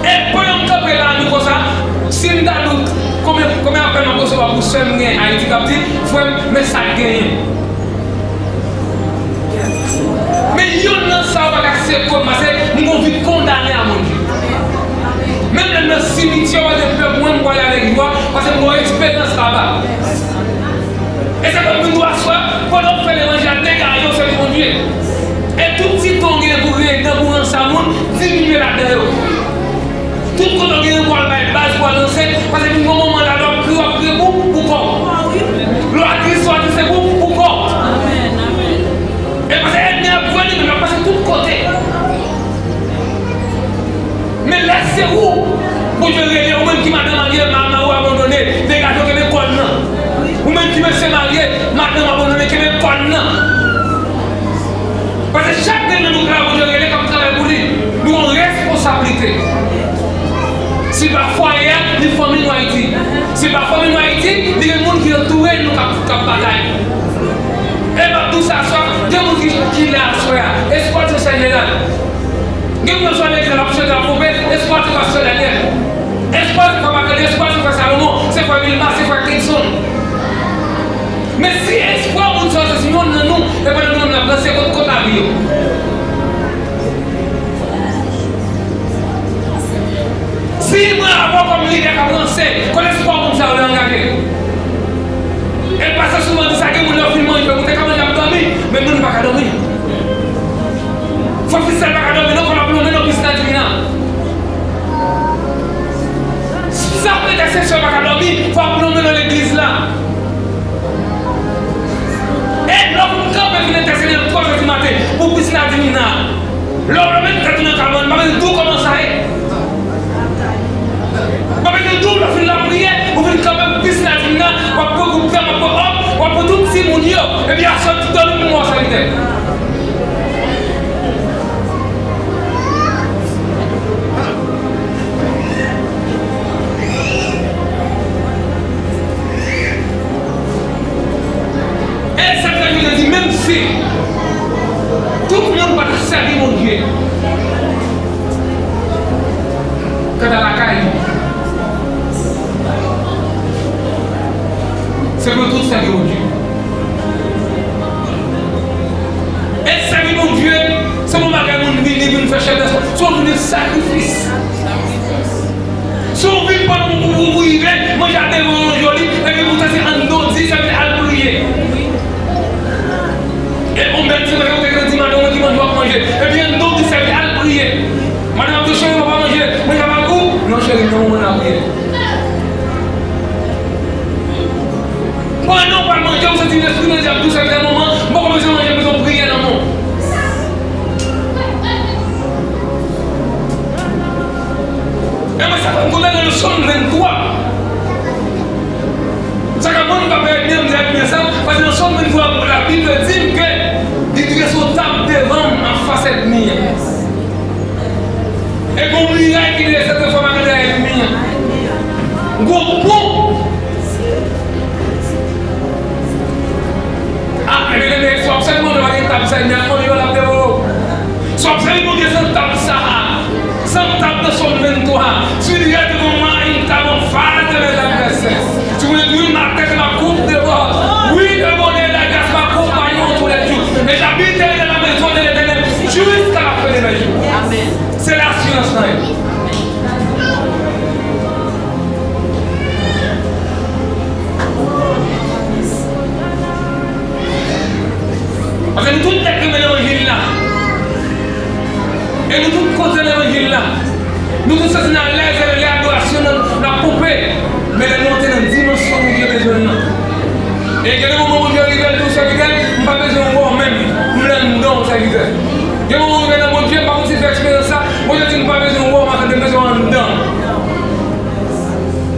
E pandan m kanpe la nou konsa, si m ta di w konbyen, konbyen apèl m ap resevwa pou sè m gen Ayiti k ap di, "Frè m, men sa k genyen." Men yonn nan sa yo pa ka sere kò m, paske m gon vi kondane a Bondye. Menm lè m nan simityè, w ap gen pè pou mwen, m prale avèk jwa, paske m gon esperans laba. E se konsa m vin di w aswè, pandan w fè levanjil la, degaje w sèvi Bondye. E tout ti tan w gen pou reye dan pou ranse a moun, diminye ladan yo. Tout kote w gen pou al bay baz, pou al ranse, paske vin gon moman la, lè w ap kriye, w ap kriye pou, pou kò w. Lè w atris, w atris pou, pou kò w. E paske ènmi ap jwenn li, men l ap pase tout kote. Men lè se ou, Bondye rele, ou menm ki madanm marye, ma-, mari w abandone, degaje w, kenbe kòn nan. Ou menm ki mesye marye, madanm abandone, kenbe kòn nan. Paske chak grenn nan nou k la, Bondye rele k ap travay pou li. Nou gen yon responsablite. Si l pa fwaye a, li fanmi nou Ayiti. Si l pa fanmi nou Ayiti, li gen moun ki antoure nou k ap, k ap batay. E m ap di w sa aswè, gen moun ki, ki la aswè a. Espwa se Senyè la. Gen moun sou legliz la ap chante, ap ponpe, espwa se pastè Daniel. Espwa se frè Marc-André, espwa se frè Salomon, se frè Vilma, se frè Kenson. Men si espwa moun sa yo se yonn nan nou, e pandan nou menm n ap ranse, kot, kot lavi yo? Si mwen avè w kòm lidè k ap ranse, kot espwa moun sa yo angaje? E pastè souvan di sa, gen moun lè yo fin manje, yo te ka manje ap dòmi, men nou, nou pa ka dòmi. Frè Fisèl pa ka dòmi non, fò l ap lonmen nan pisina divina. Sa frè e sè pa ka dòmi, fò ap lonmen nan legliz la. E lè w fin kanpe fin entèsede nan twa zè di maten pou pisina divina. Lè w leve tèt ou nan kabann, pa bezwen di w kòman sa ye. Pa bezwen di w lè w fin lapriyè, ou fin kanpe pou pisina divina, w ap pran gwoup dam, w ap pran òm, w ap pran tout timoun yo. Epi aswè, tout dòmi pou mò sèvitè. E sa k fè Jezi di, menm si tout moun pa t ap sèvi Bondye, kanta lakay li, se pou yo tout sèvi Bondye. E sèvi Bondye, se pa yon bagay moun vini, vin fè chèf dèsè, se yon vin sakrifis. Si w vin pandan w, w, w rive, manje a devan w joli, epi pou w te se an do di sèvitè al priye. E yon bèl ti bagay ou te gen di madanm ou ki manje w ap manje, epi an do di sèvitè al priye. Madanm ap di w, "Cheri, papa manje, manje a pa gou." "Non, cheri, nan moman n ap priye." Pandan w pral manje, ou santi lespri Bondye ap di w, "Sa ki nan moman, m poko bezwen manje, m bezwen priye nan moman." E mwen, sa fè m kontan nan Sòm venntwa. Sa ka moun pa pè byen, m di ak byen sa, paske nan Sòm venntwa, Labib di m ke li drese yon tab devan m anfas ènmi an. E gon miray ki drese devan m anfas ènmi an. Gwo pon. A, men byeneme, si w ap sèvi Bondye, pa gen tab sa, ènmi an ap manje w, l ap devore w. Si w ap sèvi Bondye san tab sa a, san tab nan Sòm venntwa a, tu iras devant moi une table en face de mes adversaires. Tu me dresses une tête à ma coupe de base. Oui, le bonheur et la grâce m'accompagneront tous les jours. Et j'habiterai dans la maison de l'Éternel jusqu'à la fin de mes jours. Amen. Se la asirans lan ye. Amen. Nou tout santi n alèz lè, lè adorasyon nan, n ap ponpe. Men lè nou antre nan dimansyon Bondye bezwen n nan. E gen de moman Bondye rive, l di w, sèvitè, m pa bezwen wè w menm, m vle anndan w, sèvitè. Gen moman ou rive nan Bondye, m pa konn si w fè eksperyans sa, Bondye di, m pa bezwen wè w, m pa bezwen w anndan.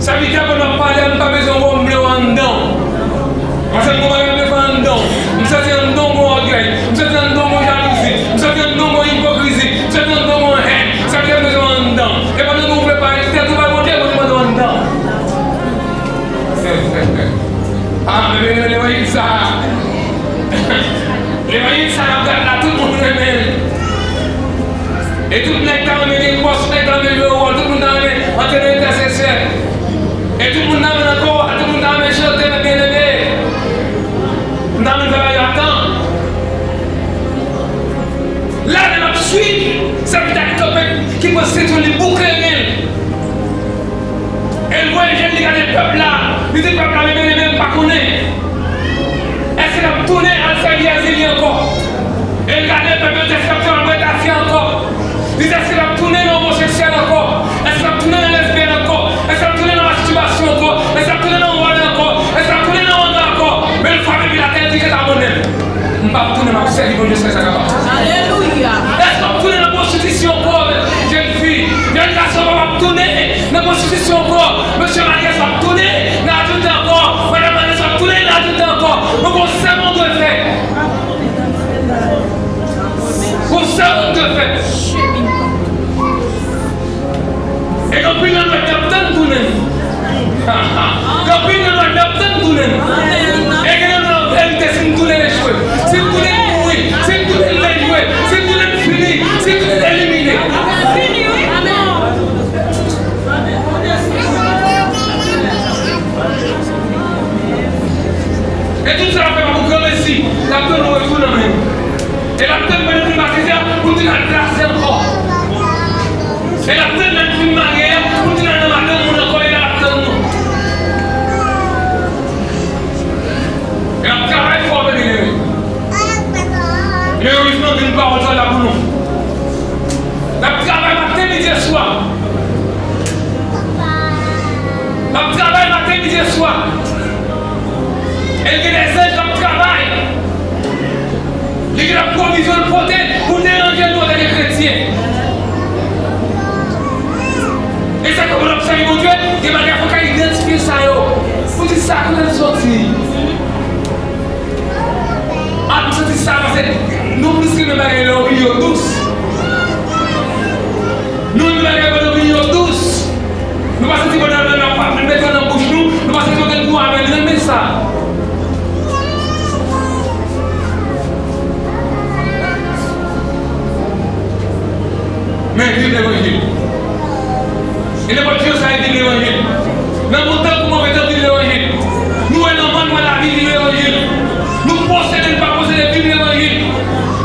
Sèvitè, pandan w ap pale a, m pa bezwen wè w, m vle w anndan w. Paske m gon bagay m vle fè anndan w. M santi anndan w gon ògèy. M santi anndan w gon jalouzi. M santi anndan w gon ipokrizi. M santi anndan w gon hèn. Sèvitè, m bezwen w anndan w. E pandan nou vle pale, tèt ou bay Bondye, Bondye mande w anndan w. Ah, men levanjil sa. Levanjil sa n ap gade la, tout moun renmen l. E tout nèg ta renmen gen pòs, nèg ta renmen jwe wòl, tout moun ta renmen antre nan entèsesyon. E tout moun ta renmen nan kò a, tout moun ta renmen chante, men byeneme, m ta renmen travay atan. La, lè n ap swiv sèvitè ki kanpe, ki pran sentyon li, boukleren l. E l voye je l, li gade pèp la. Li di pèp la, men byeneme, m pa konnen. Èske l ap tounen al sèvi Èzili ankò? E l gade pèp yo, èske l ap tounen al bwè tafya ankò? Li di, èske l ap tounen nan omoseksyèl ankò? Èske l ap tounen nan lesbyèn ankò? Èske l ap tounen nan mastibasyon ankò? Èske l ap tounen nan wòl ankò? Èske l ap tounen nan manda ankò? Men l frape pi l atè, l di, ke ta bonnen m. M p ap tounen, m ap sèvi Bondye jiskaske sa kapab. Alelouya. Èske w ap tounen nan pwostitisyon ankò, jèn fi, jèn gason, w ap tounen nan pwostitisyon ankò? Mesye marye, èske w ap tounen nan adiltè ankò? Madanm marye, èske w ap tounen nan adiltè ankò? Men gon sèmon w dwe fè. Gon sèmon w dwe fè. E gen anpil nan nou k ap tann tounen nou. Gen anpil nan nou k ap tann tounen nou. E gen nan nou, an verite, si n tounen, n echwe. Si n tounen, n mouri. Si n tounen, n dejwe. Si n tounen, n fini. Si n tounen, n elimine. E tout sa l ap fè pa pou granmesi, l ap tann nou retounen nan men nou. E l ap tann pandan nou batize a pou n vin al plase ankò. E l ap tann lè n fin marye a pou n vin al nan madanm moun ankò, e l ap tann nou. E l ap travay fò, byeneme. Men erezman, gen pawòl sa la pou nou. L ap travay maten, midi e swa. L ap travay maten, midi e swa. E l gen de zanj k ap travay. Li gen de pwovizyon l pote pou deranje nou antanke kretyen. E sa k fè, pandan n ap sèvi Bondye, gen bagay fò w ka idantifye sa yo. Pou di sa, kote l soti? Ah, m santi sa, paske nou plis renmen bagay lè yo vini yo dous. Nou renmen bagay lè yo vini yo dous. Nou pa santi bon nan, nan, nan, nan mete nan bouch nou, nou pa santi yo gen gou avè l, renmen sa. Men viv levanjil. E nenpòt jan sa ye, viv levanjil. Nan bon tan kou move tan, viv levanjil. Nou wè nan mòn, wè lavi, viv levanjil. Nou posede, n pa posede, viv levanjil.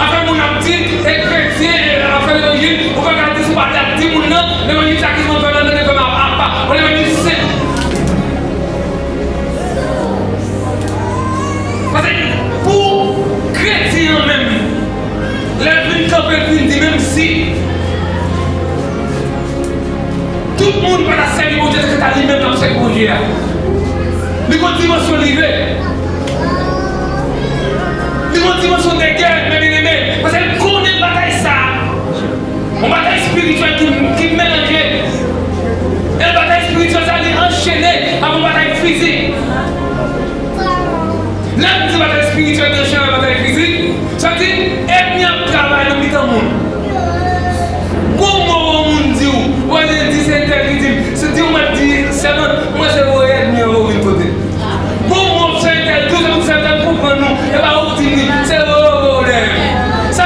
Afè moun ap di, e kretyen, e afè levanjil, ou pa ka di si w pa dat di moun nan, levanjil sa ki fè m fè nan, nan fè m apa, yon levanjil senp. Paske pou kretyen an menm, lè l vin kanpe, l vin di, menm si tout moun pa ta sèvi Bondye, se ta li menm l ap sèvi Bondye a. Li gon dimansyon l rive. Li gon dimansyon de gè, men byeneme, paske l konnen batay sa a. Yon batay espirityèl ki, ki melanje. E batay espirityèl sa, li anchene ak yon batay fizik. Lè m di batay espirityèl ki anchene ak batay fizik, sa vle di, ènmi an ap travay nan mitan moun. Gon mo yon moun di w, ou pa di se entèl ki di m, se di w mwen di sèman, mwen se voye ènmi an voye vin kote m. Bon, bon, se entèl tou, se pou entèl konprann nou. E pa ou ki di li, se ou, ou, ou, ou, ou.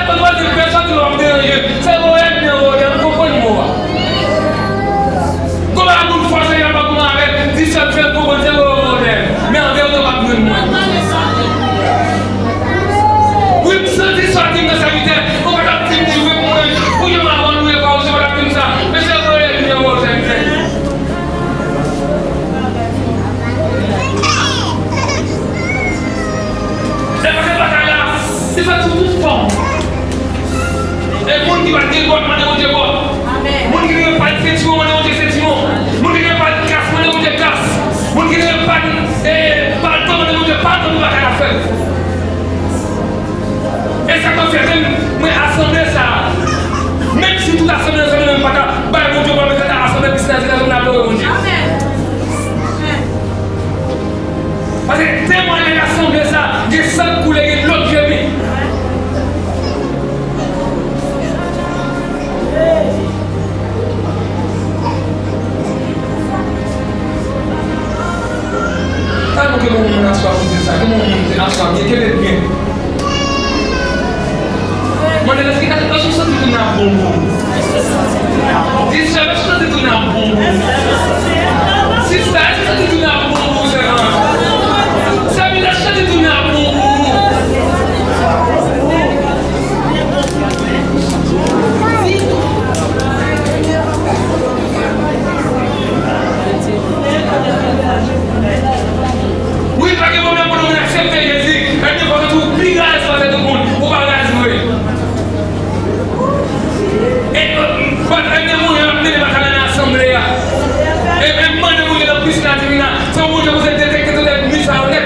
E, e mande Bondye nan pisina divina. Se pou Bondye koze detekte tout ènmi sa yo nèt.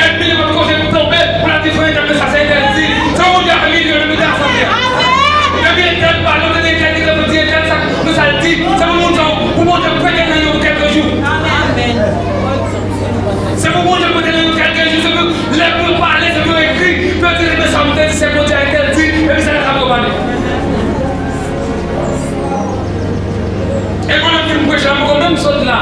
Ènmi yo pa t koze tonbe pou l ap di frè entèl mesaj sa entèdi. Se pou Bondye ap lide yo nan mitan asanble a. Depi entèl pale, yo tande entèl ki te di entèl sa, men sa l di. Se pou moun sa yo, pou Bondye prete nan yo pou kèlke jou. Se pou Bondye prete nan yo kèlke jou. Se pou lè pou yo pale, se pou yo ekri, pou yo di men sa m te di, se Bondye a entèdi, epi sa l ap pale. E konnen m fin preche la, m poko menm sot la.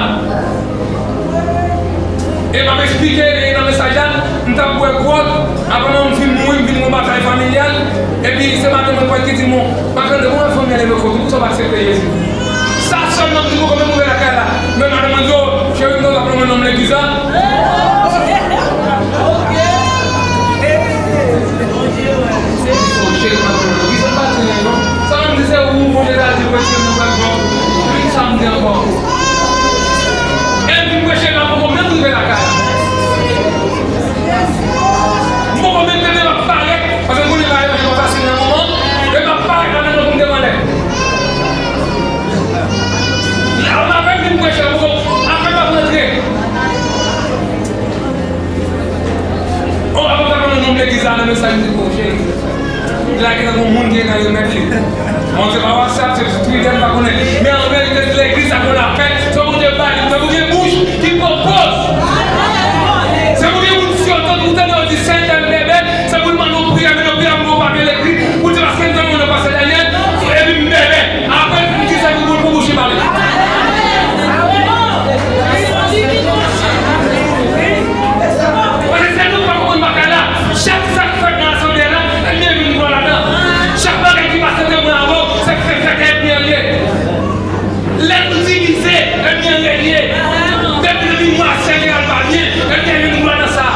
E m ap eksplike, e nan mesaj la, m t ap bwè gwòg, apre m fin mouri, m vin gon batay familyal, epi se madanm mwen ki di m, "Macandé, kòman fanmi an leve kò w, poukisa w pa aksepte Jezi?" Sa sèlman m di, m poko menm rive lakay la. Men madanm mwen di, "O, cheri, m ta pran nonm legliz la." Cheri, m ap pran nonm legliz la, pa di anyen non. Sa m di se ou, Bondye ta di, mwen cheri, mwen pral bon. Wi, sa m di ankò. E m vin preche la, m poko menm rive lakay la. M poko menm rive, m ap parèt, paske m konnen bagay yo pa fasil nan moman, e m ap parèt la menm jan pou m te pran lè. La, m apèn vin preche, m poko, apèn m ap rantre. O, avan m ta konnen nonm legliz la nan mesaj, m di, "O, cheri, la gentan gon moun ki gentan remèt li." Bon, se pa WhatsApp, se sou Twitter, m pa konnen. Men an verite, se legliz sa gon lapè, se Bondye bay li, se pou gen bouch ki pran pòz. Se pou gen moun si yo tande, ou tande yo di, "Sentèl bèbè," se pou l mande yon priyè, men yon priyè pou yon papye l ekri, pou di, "Paske m tande yon pastè Daniel, epi m bèbè." Apre, m di sa pou boul pou bouch li pale. Paske si nou pa konprann bagay la, chak sa k fèt nan asanble a la, ènmi an vin pran ladan. Chak bagay ki pase ant mwen avè w, se fè fèt ènmi an ye. Lè nou divize, ènmi an renye. Depi, depi mwen a sèl al pa byen, ènmi an vin pran nan sa.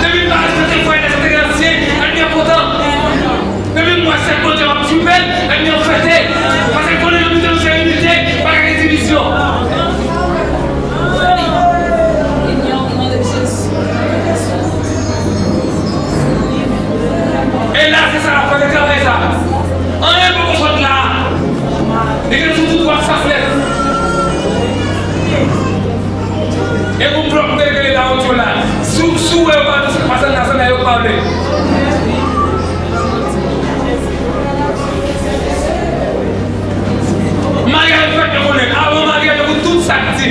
Depi m pa respekte frè e sè, ènmi an kontan. Depi m wè sèl Bondye m ap tchoupe l, ènmi an fete. Paske l konnen nan mitan nou se inite, pa ka gen divizyon. E la, se sa l ap fè, se travay sa. Anyen poko sot la. Li gen sou tout WhatsApp nèt. E pou blòk m te rele la odyo la. Si w, si w wè yo pa di sa k pase nan asanble a, yo pa vle. Maryaj fèt, yo konnen. Avan maryaj, yo konn tout sa k di.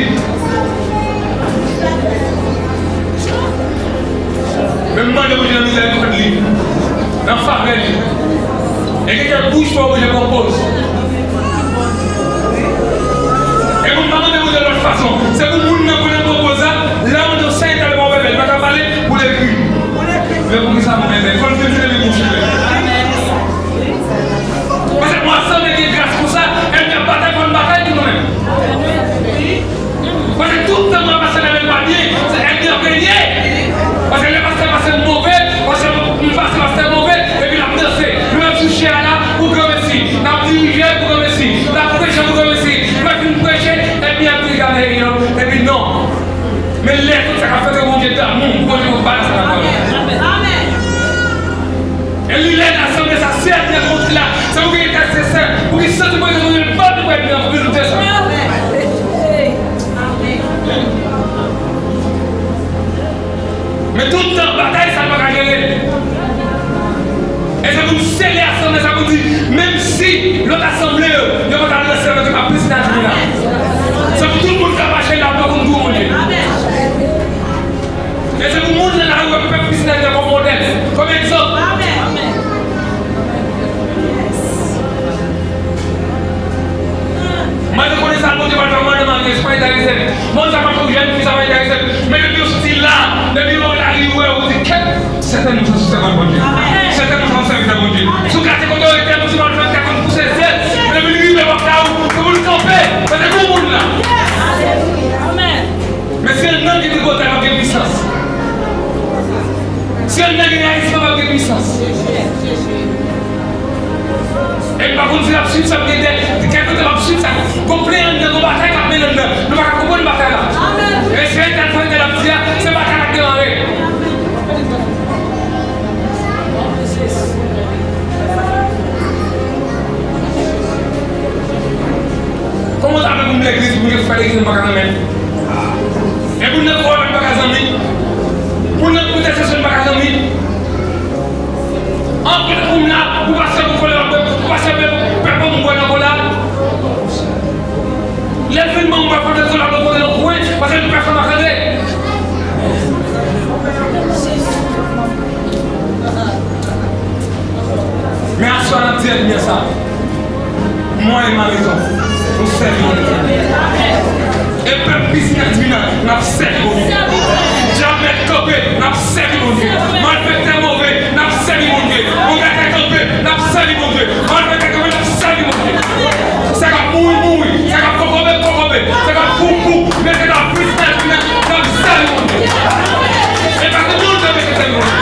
Men m mande Bondye nan mizèrikòd li, nan favè li. E gen kèk bouch fò Bondye pran pòz. E pou m pa mande Bondye lòt fason, se pou moun nan konnen pran pòz la, lè yo di w sa entèl pa w bèbè, li pa ka pale, pou l ekri. Men poukisa m bèbè? Fò l filtre li bouch li. Paske mwen sanble gen gras konsa, ènmi ap batay, fò n batay tou nou menm. Paske tout tan mwen pase lè l pa byen, se ènmi ap renye. Paske lè pastè pase m move, pastè m pase pastè move, epi l ap danse. Nou menm sou chè a la, pou granmesi. N ap dirije pou granmesi. N ap preche pou granmesi. Lè fin preche, ènmi ap di gade yo. Epi non. Men lè tout sa k ap fèt, Bondye damou, Bondye pou balans la. E li lè nan asanble sa, si ènmi an monte la, se pou gen entèsesè, pou gen santi Bondye, Bondye bat pou ènmi an, pou li lute sa. Men tout tan, batay sa, l pa ka jere. E se pou n sele asanble sa, pou n di, menm si lòt asanble yo, yo pa t al nan sèl, yo pa plis nan tribinal. Se pou tout moun k ap mache la, pou n goumen. E se pou moun nan lari wè pèp Piscine Alger kòm modèl, kòm egzanp. Mwen te konnen sa Bondye pral fè mwen nan maryaj, pa enterese m. Mwen sa pa fè jèn fi sa pa enterese m. Men depi yo soti la, depi yo lari wè, ou di kèt, sètènman sa se sèvant Bondye. Sètènman sa se sèvitè Bondye. Sou kase kote yo rete, nou se malfektè konn pouse zèl. Men depi li rive bò kay ou, se pou l kanpe. Paske gon moun la. Men si anndan gen tripotay, p ap gen pisans. Si anndan gen rayisman, p ap gen pisans. E m pa konn si l ap swiv sa, m gen de, kèk kote m ap swiv sa. Gon plen anndan, gon batay k ap mennen anndan. Nou pa ka konprann batay la. E se entèl frè entèl ap di a, se batay la k demare. Kòman w ta vle pou m legliz, pou m fè legliz, m pa ka zanmi? E pou n nan kò, m pa ka zanmi? Pou n nan pwotestasyon, m pa ka zanmi? Anpil pou m la, pou pastè pou kole, pou pastè pèp, pèp pou m bwè nan kola. Lè l fin ban m bwè, fò l met kola pou kote nan kwen, paske m pèp sa makandre. Men aswè a n ap di ènmi an sa. Mwen e ma rezon, nou sèvi Bondye. E pèp Krisyen Divina, n ap sèvi Bondye. Dyab mèt kanpe, n ap sèvi Bondye. Malfektè move, n ap sèvi Bondye. Angatè kanpe, n ap sèvi Bondye. Malfektè kanpe, n ap sèvi Bondye. Sa k ap mouri, mouri. Sa k ap kokobe, kokobe. Sa k ap fou, fou. Men se nan Krisyen Divina, n ap sèvi Bondye. E pa se nou k ap sèvi Bondye.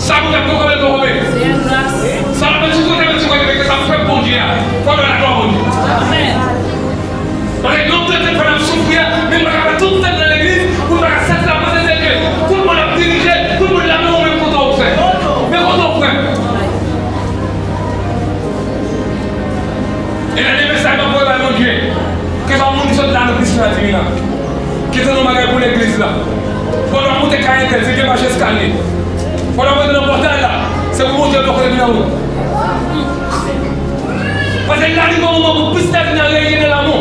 Sa pou fèt, poko bèl, poko bèl. Sa va fèt sou kote, fèt sou kote, men ke sa pou fèt Bondye a. Fò nou laglwa Bondye. Paske yon tenten fò n ap soufri a, men nou pa ka fè tout tenten nan legliz, pou nou pa ka sèvi la prezans de Dye. Tout moun ap dirije, tout moun la, men ou menm kote w frè. Men kote w frè. E nan de mesaj m ap voye bay Bondye. Ke sa yon moun ki sot la nan Krisyen Divina. Kite yon bagay pou legliz la. Pandan w ap monte kay entèl, se byen mache eskalye. Pandan w ap monte nan pòtay la, se pou Bondye bò kote vin anwo. Paske li rive yon moman pou Krisyen Divina reyini nan lanmou.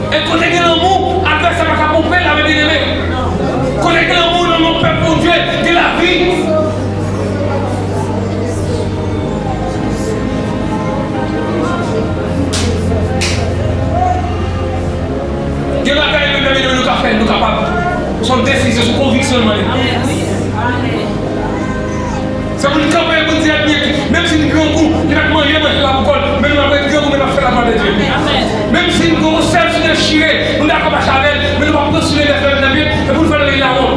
E kote gen lanmou, advèsè pa ka ponpe l avè byeneme. Kote gen lanmou nan yon pèp Bondye, gen lavi. Gen bagay menm lè nou ka fè, nou kapab. Se yon desizyon, se yon konviksyon nou mande. Se pou n kanpe, pou n di ènmi an, menm si n grangou, li mèt manje, manje la pou kò l, men nou ap ret grangou, men n ap fè laglwa de Dye. Menm si n gen yon sèl sou dechire, nou dakò mache avè l, men nou p ap kontinye lè fè l nan pye, e pou n fè l lawon.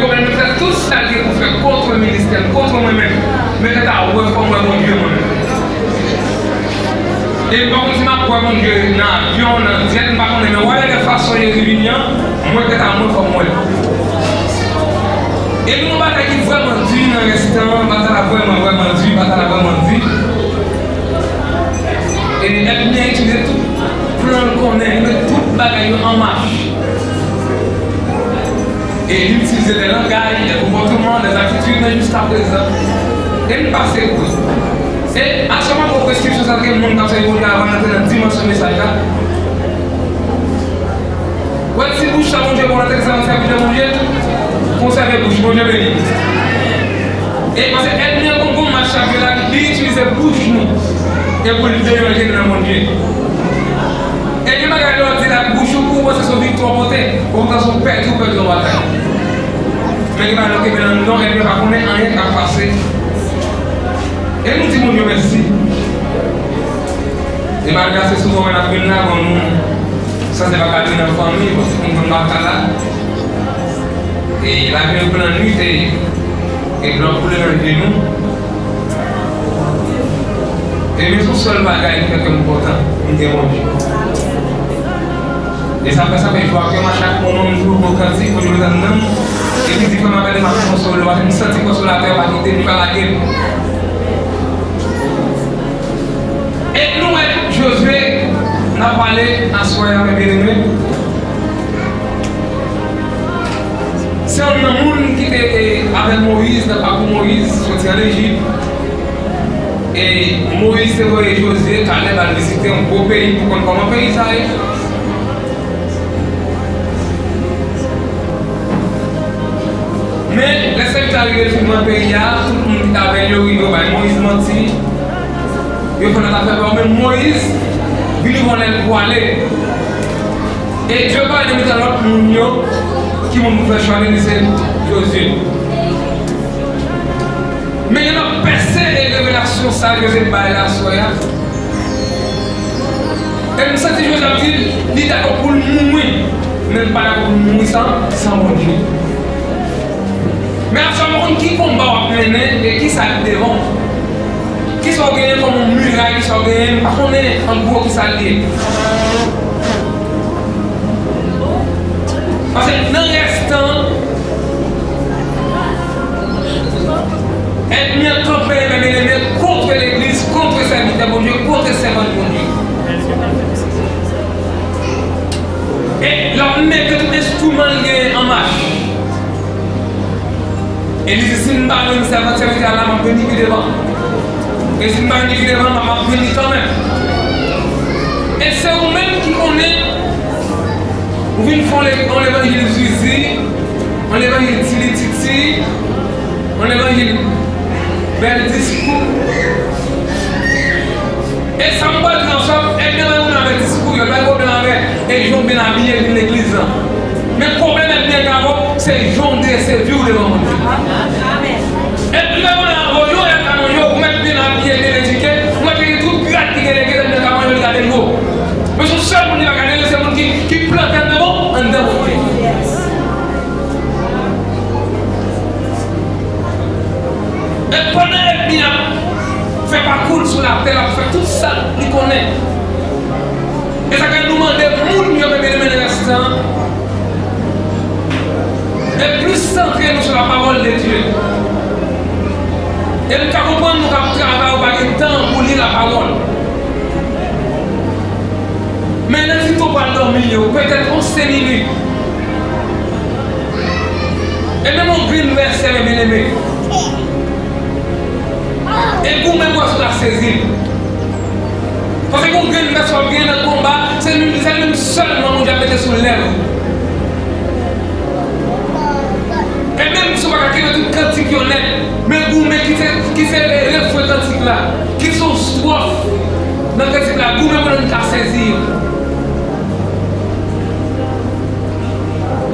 Mwen fè tout sa l gen pou fè kont ministè m, kont mwen menm. Men kanta wè fò m wè Bondye mwen menm. E m pa konn si m ap wè Bondye nan avyon, nan djèt, m pa konnen, men whatever fason Jezi vini an, mwen kanta mwen fò m wè l. E nou yon batay ki vrèman di nan rès tan an, batay la vrèman, vrèman di, batay la vrèman di. E ènmi an itilize tout plan l konnen, li met tout bagay yo an mach. E li itilize de langaj, de konpòtman, de atitid, men jiskaprezan, e n pase kote. E aswè m ap pran preskripsyon sa ke moun k ap sèvi Bondye avan n antre nan dimansyon mesaj la. Ou wè ti bouch sa Bondye ba w nan tèks la, nan sèvis de Bondye, konsève bouch, Bondye beni. E paske ènmi an gon, gon mach chak jou la, li itilize bouch nou. E pou l deranje nou nan Bondye. E gen bagay lè w di l ak bouch ou, ou panse se yon viktwa w pote, ou panse w pèdi, ou pèdi yon batay. Men gen bagay lè w kenbe nan anndan w, ènmi an pa konnen anyen k ap pase. E nou di Bondye mèsi. E malgre ase souvan wè n ap vin la, bon, nou sanse pa ka vin nan fanmi, paske konn konn pa ka la. E lavi nou pran nwit e, e dlo ap koule nan je nou. E men se yon sèl bagay ki fè kè m kontan, m gen Bondye. E sa fè, sa fè jou a kè m a chak moman m toujou pran kantik pou nou tann nan. E ki di frè m ap gade m ap konsole, paske m santi konsolatè a pa kite m, li pa lage m. E nou wè Jozye, n ap pale aswè a, mè byeneme. Se youn nan moun ki te, e, avèk Moyiz nan pakou Moyiz soti ann Ejip. E Moyiz te voye Jozye, Kalèb al vizite yon gwo peyi pou konn kòman peyi sa ye. Men, lè sèvitè a rive fin pran peyi a, tout moun ki t avè l yo rive yo bay Moyiz manti. Yo fè lòt afè pa yo, men Moyiz vin yon lè l pwale. E Dye pale nan mitan lòt moun yo, ki moun pou fè chwa li, li se Jozye. Men gen lòt pèse e revelasyon sa Jozye bay la aswè a. E m santi Jozye ap di l, li dakò pou l mouri, men l pa dakò pou l mouri san, san Bondye. Men aswè a m pa konn ki konba w ap mennen e kisa k devan w. Kisa w genyen kòm yon miray, kisa w genyen, m pa konnen an gwo kisa l ye. Paske nan rès tan, ènmi an kanpe Kòman l gen an mach? E li di, "Si m pa jwenn sèvant sèvitè a la, m ap jwenn li pi devan. E si m pa jwenn li pi devan, m ap jwenn li kanmenm." E se ou menm ki konnen, ou vin fè yon le-, yon levanjil zizi, yon levanjil tilititi, yon levanjil bèl diskou. E sa m pral di nan sa, èdmi pa gen pwoblèm avèk diskou yo, l pa gen pwoblèm avèk e jan w byen abiye vin legliz lan. Men pwoblèm èdmi an gen avè w, se jan w drese vi w devan Bondye. Èdmi pa gen pwoblèm avè w, yon èdmi ka manje w, ou mèt byen abiye, byen edike, ou mèt gen tout grad ki gen legliz, èdmi an ka manje w, li ka degre w. Men se yon sèl moun li pa ka degre, se moun ki, ki plante anndan bon, anndan Bondye. E pandan èdmi an ap fè pakou l sou latè, l ap fè tout sa li konnen. E sa k fè nou mande moun yo, men byeneme, nan restan an, de plis santre nou sou la parole de Dieu. E m ka konprann nou k ap travay, ou pa gen tan pou li lapawòl. Men lè Tito pral dòmi yo, petèt yon senk minit. E menm yon grenn vèsè, men byeneme. E goumen pou w ka sezi l. Paske yon grenn vèsè w ap genyen nan konba, se li, se li menm sèlman Bondye ap mete sou lèv ou. E menm si w pa ka kenbe tout kantik yo nèt, men goumen ki se, ki se refren kantik la, ki se yon estwòf nan kantik la, goumen pou nou ka sezi yo.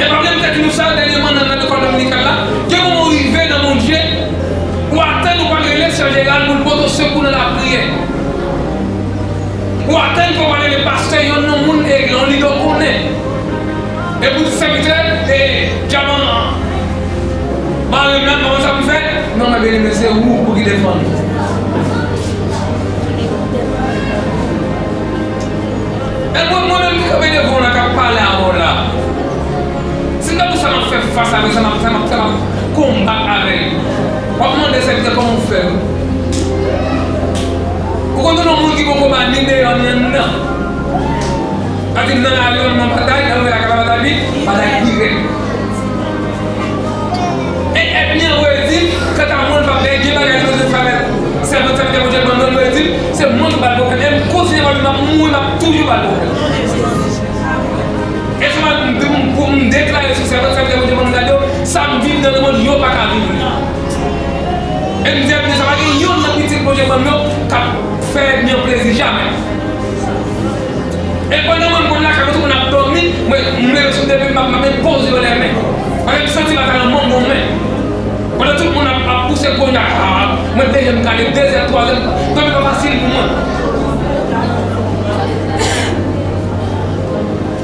E pa vle m te di nou sa dènyèman nan, nan lekòl dominikal la, gen moman w rive nan Bondye, ou atann ou pral rele sè Jeral pou l pote w sekou nan lapriyè. Ou atann pou w pral rele pastè, yonn nan moun, e, yon lidè w konnen. E pou di sèvitè, e, dyaman, mare m la, m pa konn sa pou m fè. Non, men byeneme, se ou pou ki defann ou. E mwen, mwen menm ki kanpe devan w la, k ap pale avè w la, si m ta di w sa m ap fè fas avè l, sa m ap, sa m ap, sa m ap konbat avè l, w ap mande sèvitè kòman w fè yo. Ou konn yon moun ki poko ba ni deyò ni anndan. Sa di nan lari an nan batay, nan lari a ka pa batay, batay dirèk. E ènmi an voye di, kanta mwen, m p ap gen bagay li bezwen fè avèk sèvant, sèvitè Bondye ban mwen, voye di, se mwen ki ba l pwoblèm. E m kontinye ba l, m ap mouri, m ap toujou ba l pwoblèm. E se m, m, m, m deklare sou sèvant, sèvitè Bondye ban m, gade yo, sa m viv nan lemonn, yo pa ka viv li. E m di ènmi an, sa pa gen yonn nan pitit Bondye ban m yo k ap fè ènmi an plezi, jamè. E pandan mwen, m konn lakay mwen, tout moun ap dòmi, mwen, m leve sou depi, m ap, m ap enpoze yo lè men. Pandan m santi batay lan manman mwen. Pandan tout moun ap, ap pouse gwo nya, a, mwen de je m kale, de zè, twa zè, dòmi pa fasil pou mwen.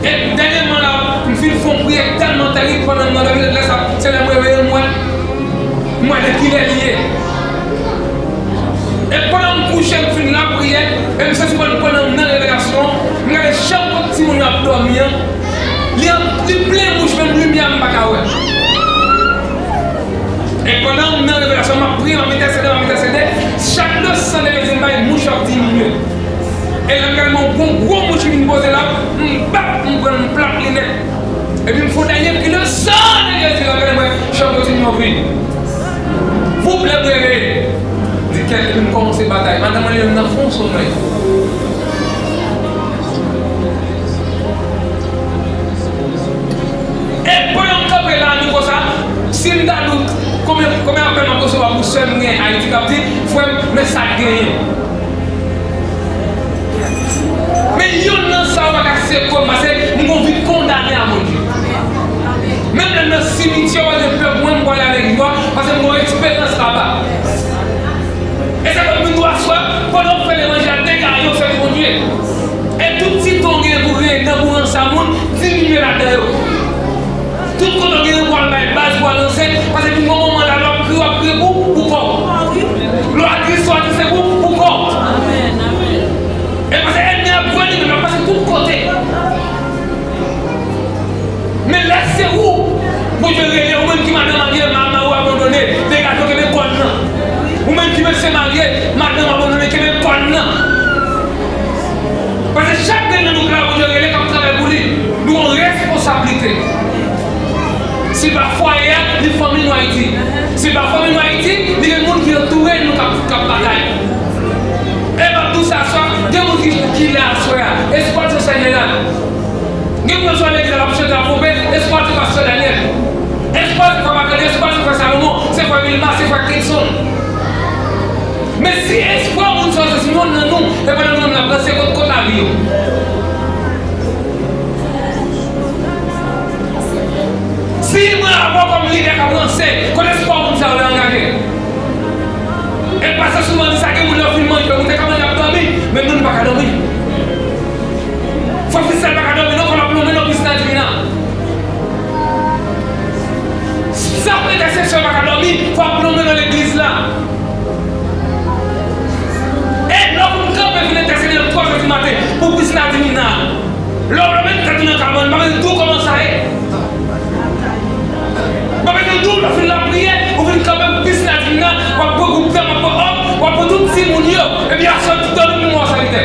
E dènyèman la, m fin fè yon priyè tèlman tèrib pandan m nan dòmi, lè sa, se lè m reveye m wè, m wè de kilè li ye. E pandan m kouche, m fin lapriyè, e m santi pandan, pandan m nan revelasyon, m gade jan kot timoun yo ap dòmi an, li an, li plen bouch, menm limyè a m pa ka wè. E pandan m nan revelasyon, m ap priye, m ap entèsede, m ap entèsede, chak le san de Jezi m bay mouch yo ap diminye. E lè m gade m wè yon gwo, gwo mouch ki vin poze la, m bat, m pran, m plat li nèt. Epi m fè yon dènye kri de san de Jezi, lè m gade m wè chan kontinye ouvri. Voup lè m reveye. Di kèt, epi m kòmanse batay. Madanm mwen li menm nan fon somèy. E pandan m kanpe la, nou konsa, si m ta di w konbyen, konbyen apèl m ap resevwa pou sè m gen Ayiti k ap di, "Frè m, men sa k genyen." Men yonn nan sa yo pa ka sere kò m, paske m gon vi kondane a Bondye. Menm lè m nan simityè, w ap gen pè pou mwen, m pwale avèk jwa, paske m gon esperans laba. E sa fè m vin di w aswè, pandan w ap fè levanjil la, degaje w, sèvi Bondye. E tout ti don w gen pou reye nan pou ranse a moun, diminye ladan yo. Tout kote w gen pou al bay baz, pou al ranse, paske vin gon moman la, lè w ap kriye, w ap kriye pou, pou kò w. Lè w atris, w atris pou, pou kò w. E paske ènmi ap jwenn li, men l ap pase tout kote. Men lè se ou, Bondye rele, ou menm ki madanm marye, ma-, mari w abandone, degaje w, kenbe kòn nan. Ou menm ki mesye marye, madanm w abandone, kenbe kòn nan. Paske chak grenn nan nou k la, Bondye rele, k ap travay pou li. Nou gon responsablite. Si l pa fwaye a, li fanmi nou Ayiti. Si l pa fanmi nou Ayiti, li gen moun ki antoure nou k ap, k ap batay. E m ap di w sa aswè, gen moun ki, ki la aswè a. Espwa se Senyè la. Gen moun sou legliz la k ap chante, ap ponpe, espwa se pastè Daniel. Espwa se frè Marc-André, espwa se frè Salomon, se frè Vilma, se frè Kenson. Men si espwa moun sa yo se youn nan nou, e pandan nou menm n ap ranse, kot, kot lavi yo? Si mwen avè w kòm lidè k ap ranse, kot espwa moun sa yo angaje? E pastè souvan di sa, gen moun lè yo fin manje, yo te ka manje ap dòmi, men nou, nou pa ka dòmi. Frè Fisèl pa ka dòmi non, fò l ap lonmen nan pisina divina. Sa entèsektè pa ka dòmi, fò ap lonmen nan legliz la. E lè w vin kanpe vin entèsede nan twa zè di maten pou pisina divina. Lè w leve tèt ou nan kabann, m pa bezwen di w kòman sa ye. M pa bezwen di w lè w fin lapriyè, ou vin kanpe pou pisina divina, w ap pran gwoup dam, w ap pran òm, w ap pran tout timoun yo, epi aswè tout dòmi pou mò sèvitè.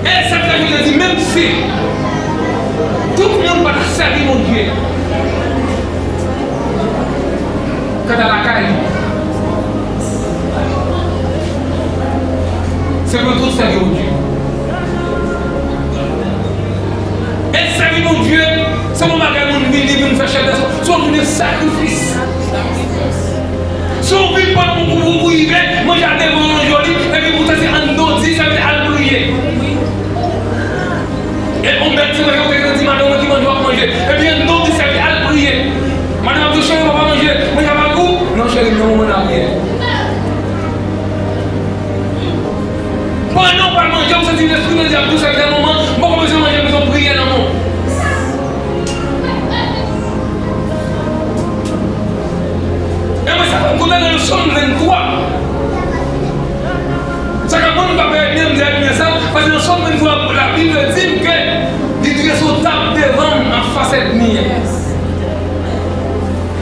E sa k fè Jezi di, menm si tout moun pa t ap sèvi Bondye, kanta lakay li, se pou nou tout sèvi Bondye. E sèvi Bondye, se yon bagay moun vini, vin fè chèf dè sou, se yon vin sakrifis. Si w vin pandan w, ou, ou rive, manje a devan w, manje w li, epi pou w te se anndan w di, sèvitè al priye. E yon bèl ti manje, ou te di madanm ou ki manje w ap manje. Epi anndan w di sèvitè al priye. Madanm ap di, cheri, papa manje, manje a pa gou? Non, cheri, m nan moman lapriyè. Pandan w pral manje, ou santi Lespri Bondye ap di w, sèvitè, manman, m poko bezwen manje, m bezwen priyè nan non. E mwen, sa fè m kontan nan Sòm venntwa. Sa k ap ban m pa pè ènmi an, m di ènmi an sa, paske nan Sòm venntwa, Labib di m ke li drese yon tab devan m anfas ènmi an.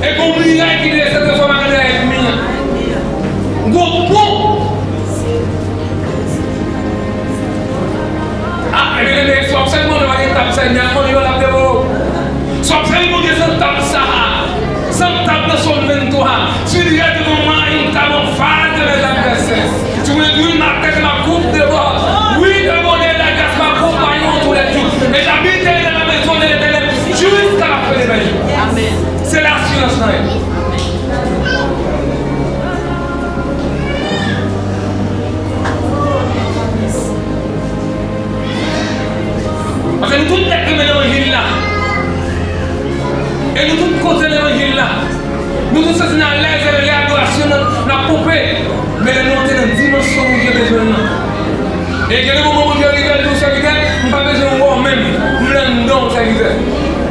E gon miray ki drese devan m anlè ènmi an. Gon pon. A, ebyen, ebyen, si w ap sèvi Bondye, w pa gen tab sa, ènmi ap manje w, l ap devore w. Si w ap sèvi Bondye san tab sa a, san tab nan Sòm venntwa, tu dresse devant moi une table en face de mes adversaires. Tu m'induis ma tête et ma coupe déborde. Oui, le bonheur et la grâce m'accompagneront tous les jours. Et j'habiterai dans la maison de l'Éternel jusqu'à la fin de mes jours. Amen. Se la asirans lan ye. Paske nou tout nèg renmen levanjil la. E nou tout kontan levanjil la. Nou tout santi n alèz lè adorasyon nan, n ap ponpe. Men lè nou antre nan dimansyon Bondye bezwen nan. E gen de moman Bondye rive, l di w, sèvitè, m pa bezwen wè w menm. M vle anndan w, sèvitè.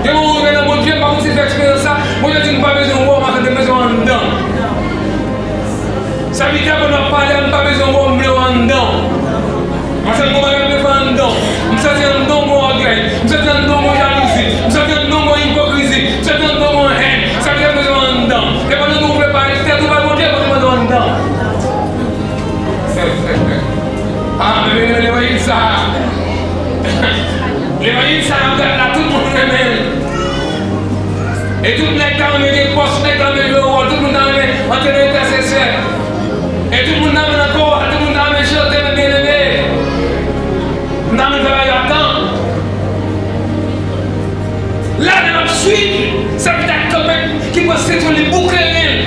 Gen moman ou rive nan Bondye, m pa konn si w fè eksperyans sa, Bondye di, m pa bezwen wè w, m bezwen w anndan. Sèvitè, pandan w ap pale a, m pa bezwen wè w, m vle w anndan w. Paske m gon bagay m vle fè anndan w. M santi anndan w gon ògèy. M santi anndan w gon jalouzi. M santi anndan w gon ipokrizi. M santi anndan w gon hèn. Sèvitè, m bezwen w anndan w. E pandan w vle pale, tèt ou bay Bondye, Bondye mande w anndan w. A, men, men, men, levanjil sa a. Levanjil sa a, m gad la, tout moun renmen l. E tout nèg ta renmen gen pòs, nèg ta renmen jwe wòl, tout moun ta renmen antre nan entèsesyon. E tout moun ta renmen nan kowal, tout moun ta renmen chante, men byeneme, m ta renmen fè bagay yo ap tann. Lè n ap swiv, sèvitè k kanpe, ki pran sentyon li, boukleren l.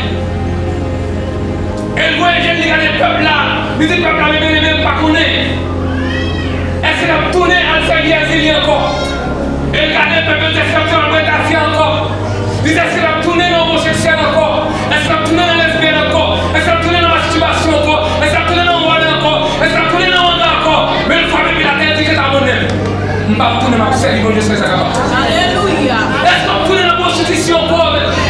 E l voye je l, li gade pèp la. Li di pèp la, men byeneme, m pa konnen. Èske l ap tounen al sèvi Èzili ankò? E l gade pèp yo, èske l ap tounen al bwè tafya ankò? Li di, èske l ap tounen nan omoseksyèl ankò? Èske l ap tounen nan lesbyèn ankò? Èske l ap tounen nan mastibasyon ankò? Èske l ap tounen nan wòl ankò? Èske l ap tounen nan wanga ankò? Men l frape pi l atè, l di, Jezi abandone m. M p ap tounen, m ap sèvi Bondye jiskaske sa kapab. Alelouya. Èske w ap tounen nan pwostitisyon ankò,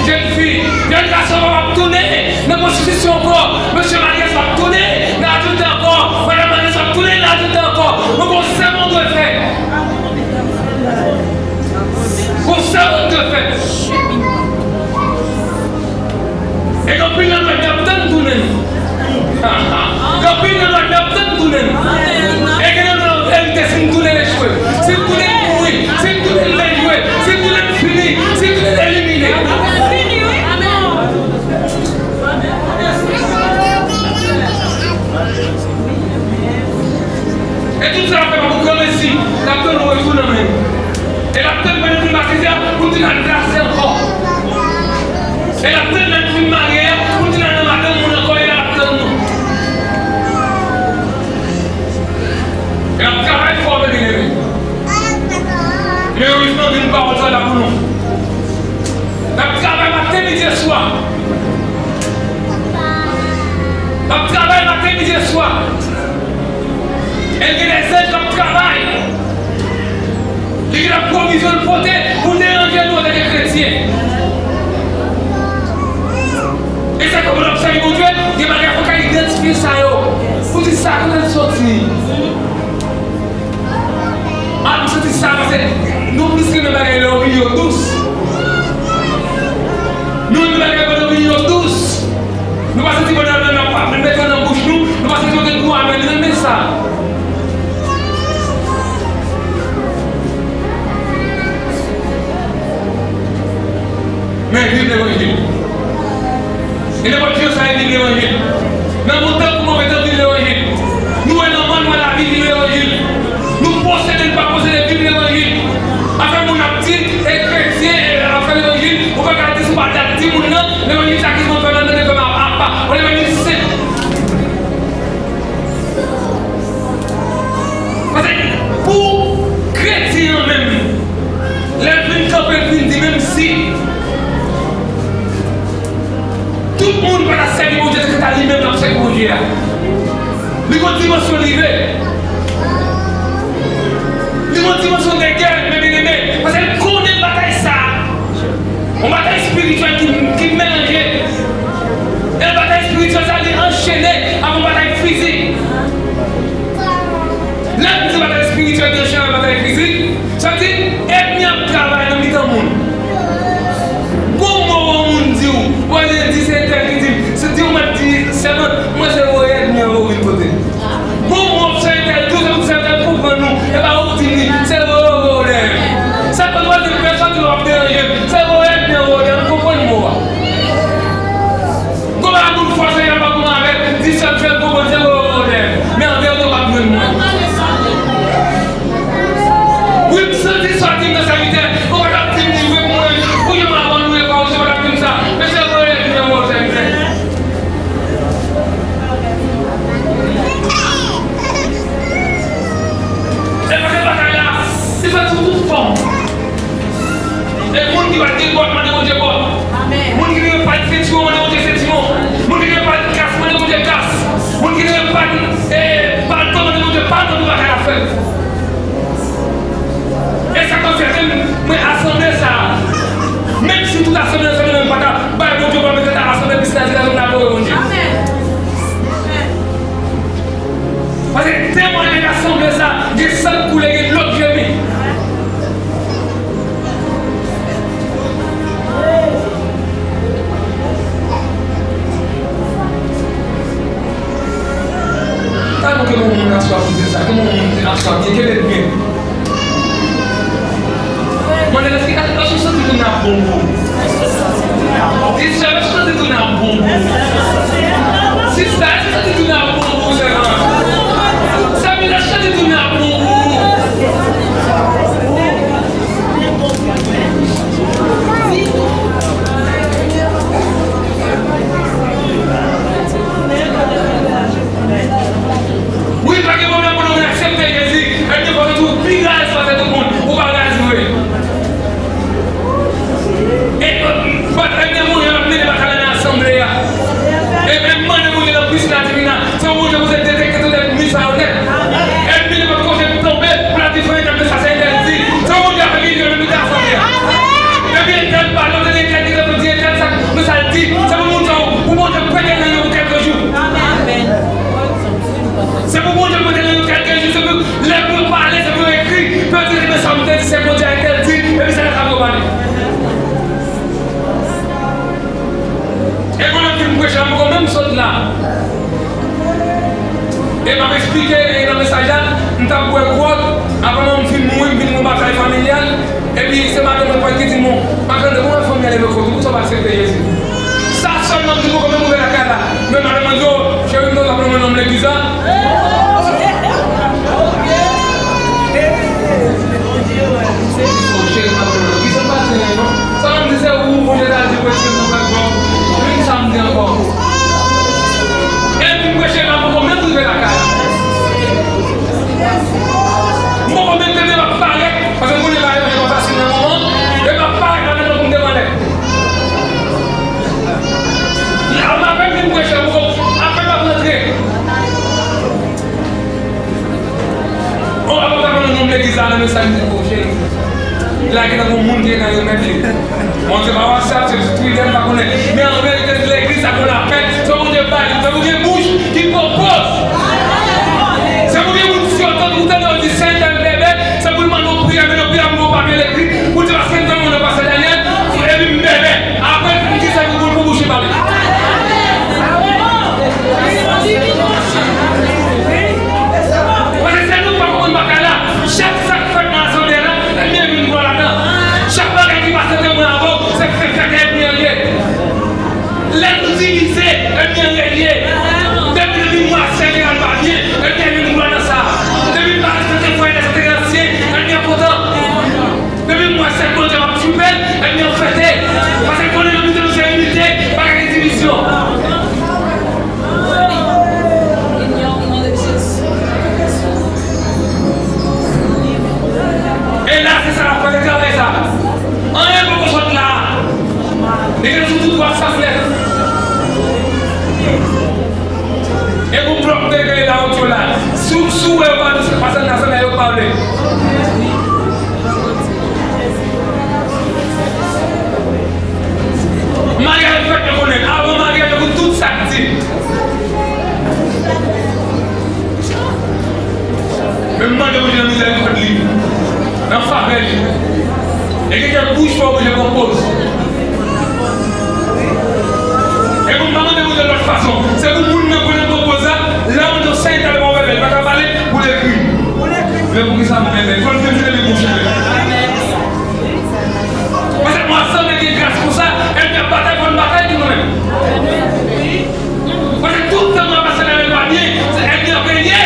jèn fi? Jèn gason, w ap tounen nan pwostitisyon ankò? Mesye maryaj, w ap tounen nan adiltè ankò? Madanm maryaj, w ap tounen nan adiltè ankò? Mwen gon sèmon dwe fè. Gon sèmon dwe fè. E E gen anpil nan nou k ap tann tounen nou. Gen anpil nan nou k ap tann tounen nou. E gen nan nou k ap verite si n tounen n echwe. Si n tounen n mouri. Si n tounen n dejwe. Si n tounen n fini. Si n tounen n elimine. E tout sa l ap fè pa pou granmesi, l ap tann yon retour nan men nou. E l ap tann pandan nou fin batize a pou n vin al glase ankò. E l ap tann lè n fin marye a pou n vin al nan madanm moun ankò, e l ap tann nou. E l ap travay fò, byeneme. Men erezman, gen pawòl sa la pou nou. L ap travay maten, midi e swa. L ap travay maten, midi e swa. E l gen de zanj k ap travay. Li gen de pwovizyon l pote pou deranje nou antanke kretyen. E sa k fè pou n ap sèvi Bondye, gen bagay fò w ka idantifye sa yo. Pou di sa, kote l soti? A, m santi sa, paske nou plis renmen bagay lè yo vini yo dous. Nou renmen bagay lè yo vini yo dous. Nou pa santi pandan n ap mete yo nan bouch nou, nou pa santi yo gen gou amè, nou renmen sa. Men viv levanjil. E nenpòt jan sa ye, viv levanjil. Nan bon tan kou move tan, viv levanjil. Nou wè nan mòn, wè lavi, viv levanjil. Nou posede, n pa posede, viv levanjil. Afè moun ap di, e kretyen, e ap fè levanjil, ou pa ka di si w pa dat di moun nan, levanjil sa ki moun fè nan, nan fè apa, apa. Yon levanjil senp. Paske pou kretyen an menm, lè l vin kanpe, l vin di, menm si tout moun pa t ap sèvi Bondye, se kanta li menm l ap sèvi Bondye a. Li gon dimansyon li rive. Li gon dimansyon de gè, men byeneme, paske l konnen batay sa a. Yon batay espirityèl ki, ki melanje. E batay espirityèl sa, li anchene avèk yon batay fizik. Lè m di batay espirityèl ki anchene avèk batay fizik, sa vle di ènmi an ap travay nan mitan moun. Gon mo yon moun di w, ou pa gen di se entèl ki di m, se di w m ap di sèman, mwen se voye ènmi an voye vin kote m. Bon, mwen se entèl tou, se pou sa entèl konprann nou. E pa ou ki di li, se vre, vre, vre. Sa fè twazyèm pèsòn ki w ap deranje. Se vre, vre, vre, m konprann mo a. Kòman moun fòse y ap pa konn avè l, di sèl fè l konprann se vre, vre, vre. Men an verite, w p ap jwenn mwen. Wi, m santi sa di m nan sèvitè. Ou pa t ap di m li vre pou mwen. Ou jan m ap annou e pa ou, se pa t ap di m sa. Men se vre, vre, vre, sèvitè. E paske batay la, li fèt sou tout fòm. E moun ki pa t gen bòt, mande Bondye bòt. Moun ki te gen pad sentiwon, mande Bondye sentiwon. Moun ki te gen pad kas, mande Bondye kas. Moun ki te gen pad, e, palto, mande Bondye palto pou batay la fèt. E sa k fè ke mwen asanble sa a, menm si tout asanble, asanble menm pa ta bay Bondye, pa mete ta asanble, pis la di la, nou adore Bondye. Paske temwayaj asanble sa, gen san k koule, gen dlo k jemi. Talman ke bon moun aswa pou di sa, ke bon moun aswa byen, kenbe l byen. Mande l, èske, èske w santi tounen ap bon pou ou? Di, sè, èske w santi tounen ap bon pou ou? Sista, èske w santi tounen ap bon pou ou, sèvant? Sèvant, èske w santi tounen ap bon pou ou? Wi, pa gen pwoblèm pou nou vin aksepte Jezi. Ènmi an fòse tou pi raz pase tout moun. Ou pa raz vre. E, e, pa, ènmi an mouri, l ap mennen batay la nan asanble a. E, e, mande Bondye nan pwisans la divina. Se yon Bondye pou te detekte tout ènmi sa yo nèt. Ènmi li pa t koze tonbe pou l ap di fè entèl sa se entèl di. Se yon Bondye avèk milyon nan mitan asanble a. Epi entèl pale, ou tande entèl ki te di entèl sa, men sa l di. Se pou moun sa yo, pou Bondye prete nan yo pou kèlke jou. Se pou Bondye mete nan yo kèlke jou, se pou lè pou yo pale, se pou yo ekri, pou yo di, men sa m te di, se Bondye a entèl di, epi se konsa pou yo pale. E konnen ki la. E m ap eksplike, e nan mesaj la, m t ap bwè gwòg, avan manman m fin mouri, m vin gen yon batay familyal, epi se madanm mwen ki di m, "Bon, Marc-André, kòman fanmi an leve kò tou, poukisa w pa aksepte Jezi?" Sa sèlman m di, m poko menm rive lakay la. Men madanm mwen di, "O, cheri, m ta pran yon nonm legliz la." O cheri, m ap pran yon nonm. Kisa m pa di anyen non? Sa m di se ou, Bondye ta di, "Mwen se mwen, mwen bon." Men kisa m di ankò? Epi m preche la, m poko menm rive lakay la. M poko menm tande m ap parèt, paske m konnen bagay yo pa fasil nan moman, e m ap parèt la menm jan pou m te pran lè. La, m apèn fin preche, m poko, apèn m ap rantre. O, avan m ta konn non legliz la nan mesaj, m di, "O, cheri, la gentan gon moun ki gentan remèt li." Bon, se pa WhatsApp, se Twitter, m pa konnen. Men an verite, legliz sa gon lapè, se Bondye bay li, se Bondye bouch ki pwopoze. Se Bondye moun si yo tande, ou tande yo di, "Sentèl bèbè," se pou l mande w priyè, men nan priyè, moun yo pa byen lekri, pou di, "Paske m te wè nan pastè Daniel, epi m bèbè." Apre, m di sa pou, pou, pou bouch li pale. Paske se nou k pa konprann bagay la. Chak sa k fèt nan asanble la, ènmi an jwenn glwa ladan. Chak bagay ki pase ant mwen avè w, se fè fèt ènmi an ye. Lè nou divize, ènmi an rènye. Depi, depi mwen ak sè Jeran pa byen, ènmi an jwenn glwa nan sa. Depi m pa respekte frè e sè Terenasye, ènmi an kontan. Depi m wè sèl Bondye m ap tchoupe, ènmi an fete. Paske l konnen nan mitan nou se inite, pa gen divizyon. E la, se sa l ap fè, se travay sa. Anyen poko sot la. Li gen sou tout WhatsApp nèt. E pou blòk de rele la otyo la. Si w, si w wè yo pa nou pase nan asanble yo pa vle. Maryaj fèt yo konnen. Avan maryaj yo konn tout sa k di. Men m mande Bondye nan mizèrikòd li, nan favè li. E gen kèk bouch fò oblije pran poz. E pou m pa mande Bondye lòt fason, se pou moun nan pran nan pran poz la, lè w mande w sa, li ta dwe pran bèbè, li pa ka pale, pou l ekri. Men poukisa m bèbè? Fò l fin fini li bouch li. Paske mwen sanble gen gras konsa, ènmi ap batay, fò n batay tou nou menm. Paske tout tan mwen pase nan lè pa byen, se ènmi an premye.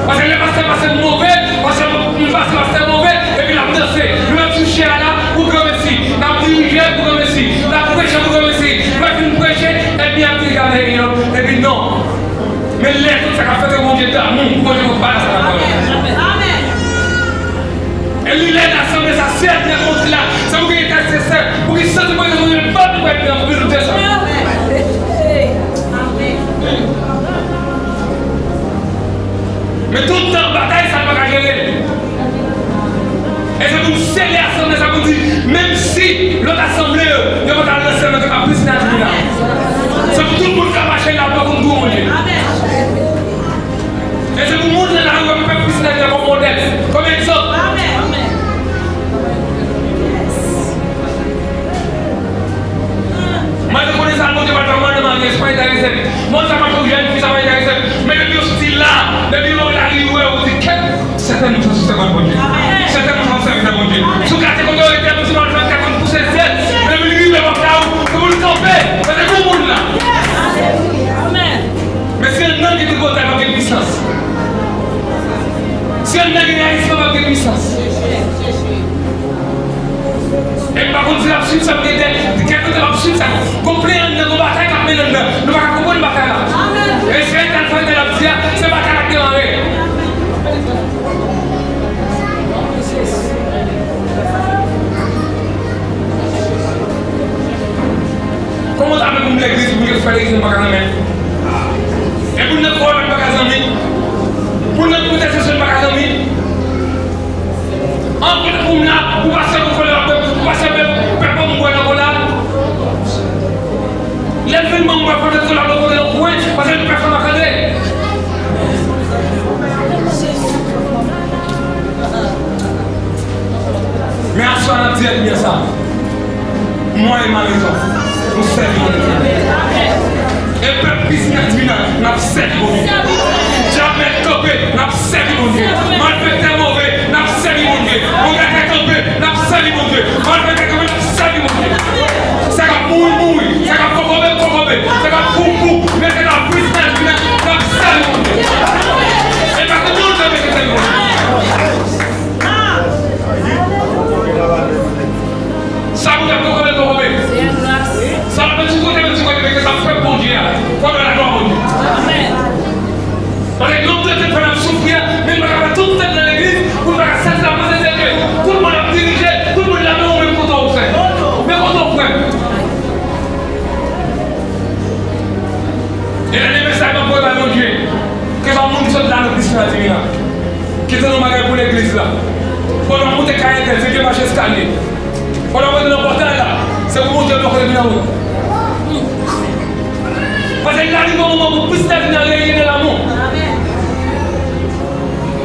Paske lè pastè pase m move, pastè m pase pastè move, epi l ap danse. Nou menm sou chè a la, pou granmesi. N ap dirije pou granmesi. N ap preche pou granmesi. Lè fin preche, ènmi an ap di, "Gade, epi non." Men lè tout sa k ap fèt, Bondye damou, Bondye poko pa nan sa k ap fèt. E li lè nan asanble sa, si ènmi an monte la, se pou gen entèsesè, pou ki santi prezans Bondye, bat pou ènmi an, pou li desann. Men tout tan batay sa, n pa ka jere l. E se pou n sele asanble sa, pou n di, menm si lòt asanble yo, yo pa t al nan syèl, men yo ka plis nan tribinal. Se pou tout moun ka mache la, pou konn gou Bondye. E se pou moun nan lari wè pèp Kristyen kòm modèl, kòm egzanp. Mwen te konnen sa, Bondye pa t fè mwen nan maryaj, pa enterese m. Mwen sa pa fè jèn fi, sa pa enterese m. Men depi yon stil la, depi yon lari wè, ou di, "Kèt, sètènman sa se sèvant Bondye. Sètènman sa se sèvitè Bondye." Sou katye kote w rete, pou ti mwen fè kèk moun pouse zyèl. Men depi li rive bò kay ou, se pou l kanpe, paske gon moun la. Men si anndan gen tripotay, p ap gen pwisans. Si anndan gen rayisman, p ap gen pwisans. E m pa konn si l ap swiv sa, m gen de, kèk kote m ap swiv sa. Gon plen anndan, gon batay k ap mennen anndan. Nou pa ka konprann batay la. E se entèl frè entèl ap di a, se batay la k demare. Kòman w ta vle pou m legliz, pou m gen frè legliz mwen pa ka renmen? E pou n nan kowòd mwen pa ka zanmi? Pou n nan entèsesyon mwen pa ka zanmi? An kote pou m la, pou pastè pou kole, pou pastè pè, pè pou m bwè nan kole a? Lè l vin ban m bwè, fò l te kole nan kote nan kwen, paske l pè fè m akadre. Men aswè a n ap di ènmi an sa. Moi et ma maison, nous servirons l'Éternel. E pèp biznis divinan, n ap sèvi Bondye. Dyab mèt kanpe, n ap sèvi Bondye. Malfektè move, n ap sèvi Bondye. Mangatè kanpe, n ap sèvi Bondye. Malfektè kanpe, n ap sèvi Bondye. Sa k ap mouri, mouri. Sa k ap kokobe, kokobe. Sa k ap fou, fou. Mete nan biznis divinan, n ap sèvi Bondye. E pa tout moun k ap mete sèvi Bondye. Sa pou y ap kokobe, kokobe. Sa ap met sou kote, met sou kote, men ke sa pèp Bondye a. Fò nou laglwa Bondye. Paske gen yon tèt fè n ap soufri a, men nou pa ka fè tout tèt nan legliz, pou nou pa ka sèvi laprezans de Dye. Tout moun ap dirije, tout moun la, men ou menm kote w frè. Men kote w frè. E lè mesaj mwen voye bay Bondye, ke sa moun ki sot la nan Kristan di m la. Kite yon bagay pou legliz la. Pandan w moute kay entèl, se ke mache eskalye. Pandan w antre nan pòtay la, se pou Bondye bò kote vin anwo. Paske li arive yon moman pou Kris la vin an règne de lanmou.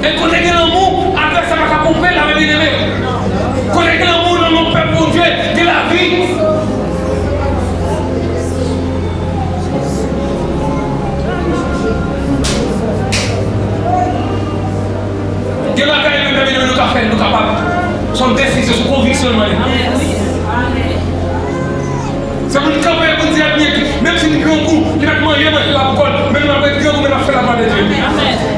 E kote gen lanmou, advèsè pa ka ponpe l avè byeneme. Kote gen lanmou nan non pèp Bondye, gen lavi. Gen bagay menm, byeneme, nou ka fè, nou kapab. Se yon desizyon, se yon konviksyon nou mande. Se pou n kanpe, pou n di ènmi, menm si n grangou, li mèt manje, manje la pou kò l, men nou ap ret grangou, men n ap fè laglwa de Dye.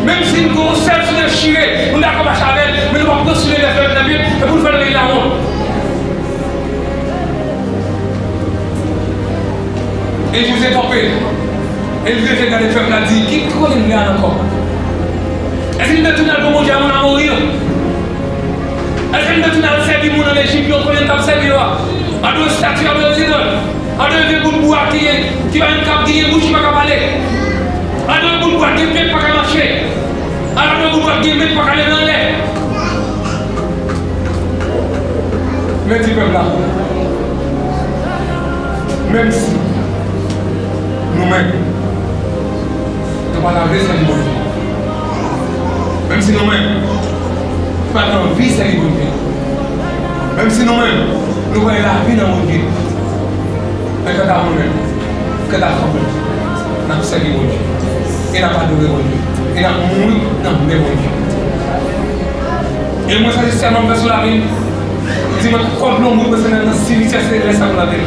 Menm si n gen yon sèl sou dechire, nou dakò mache avè l, men nou p ap pran sou li lè fè l nan pye, e pou n fè l rele lawont. E Jozye kanpe, e l vire gade pèp la, di, ki kote n ye la ankò? Èske n te tounen al pran Bondye a moun Amori yo? Èske n te tounen al sèvi moun ann Ejip yo, kote n t ap sèvi yo a? Adore estati, adore zidòl. Adore vye bout bwa ki gen, ki pa menm kab, ki gen bouch, ki pa ka pale. Adore bout bwa ki gen pye k pa ka mache. Adore bout bwa ki gen men k pa ka leve anlè. Men di pèp la, menm si nou menm, nou pa ta vle sèvi Bondye. Menm si nou menm, nou pa gen anvi sèvi Bondye. Menm si nou menm, nou wè lavi nan Bondye. Men kanta nou menm, kanta fanmi nou, n ap sèvi Bondye. E n ap adore Bondye. E n ap mouri nan men Bondye. E mwen, sa se sèman m fè sou lavi m. M di mwen, kòb lonbrit mwen se nan, nan simityè selès la pou l antere.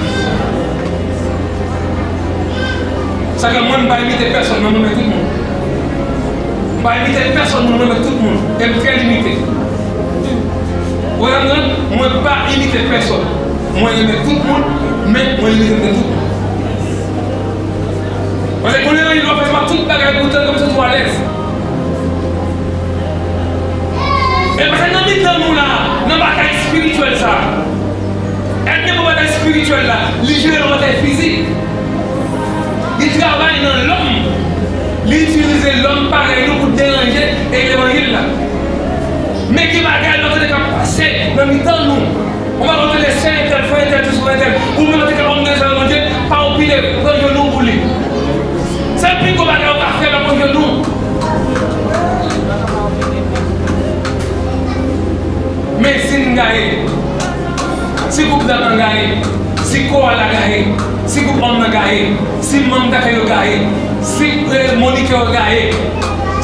Sa fè mwen, m pa imite pèsonn, mwen, mwen renmen tout moun. M pa imite pèsonn moun, mwen renmen tout moun. E m trè limite. Ou konprann? Mwen pa imite pèsonn. Mwen renmen tout moun, men mwen limite m de tout moun. Paske konnen nan lil w ap fè tout bagay pou w tande kòmsi w twò alèz. E paske nan mitan nou la, nan batay espirityèl sa, ènmi pou batay espirityèl la, li jere yon batay fizik. Li travay nan lòm. Li itilize lòm parèy nou pou deranje e levanjil la. Men gen bagay lòt kote k ap pase nan mitan nou. Ou pa konn tande sè entèl, frè entèl, ti sou entèl. Ou menm antanke òm de zèl Bondye, pa ou pile, pran jenou pou li. Se pi gwo bagay ou ka fè, lè pran jenou. Men si n gaye, si gwoup dam nan gaye, si kowal la gaye, si gwoup òm nan gaye, si manm dakèy yo gaye, si, eh, monikè yo gaye,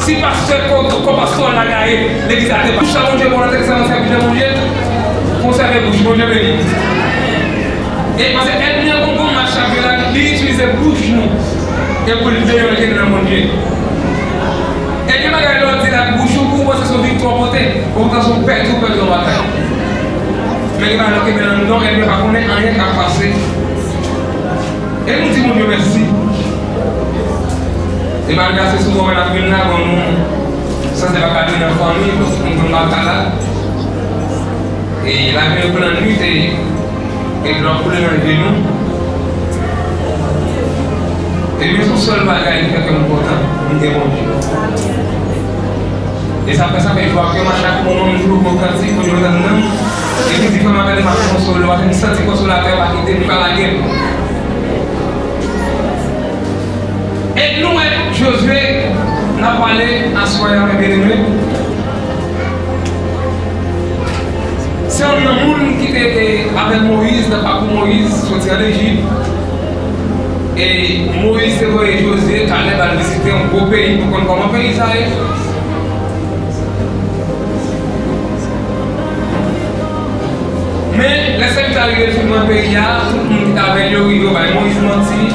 si pastè kò, kò pastè la gaye, legliz la te pa. Bouch sa Bondye ba w la, te sa nan sèvis de Bondye, konsève bouch, Bondye beni. E paske ènmi an gon, gon match ap jwe la, li itilize bouch nou. E pou l deranje n nan Bondye. E gen bagay lè w di l ak bouch ou, pou w panse se yon viktwa w pote, poutan se yon pèdi w pèdi yon batay. Men gen bagay lè w kenbe nan anndan w, ènmi an pa konnen anyen k ap pase. E nou di Bondye mèsi. E malgre ase souvan w wè n ap vin la, bon, nou sanse pa ka vin an fanmi, paske nou konn pa ka la. E lavi yo pran nwit, e, e dlo ap koule nan je nou. E men se yon sèl bagay ki fè kè m kontan, m gen Bondye. E sa fè, sa fè jwa kè m a chak moman m jwe yon kantik, Bondye kontan nan. E m di frè m a gade m ap konsole, paske m santi konsolatè a pa kite m, li pa lage m. E nou wè Jozye, n ap pale aswè a, mè byeneme. Se youn nan moun ki te, e, avèk Moyiz nan pakou Moyiz soti ann Ejip. E Moyiz te voye Jozye, Kalèb al vizite yon gwo peyi pou konn kòman peyi sa ye. Men, lè sèvitè a rive fin wè peyi a, tout moun ki t avè l yo ri, yo bay Moyiz manti.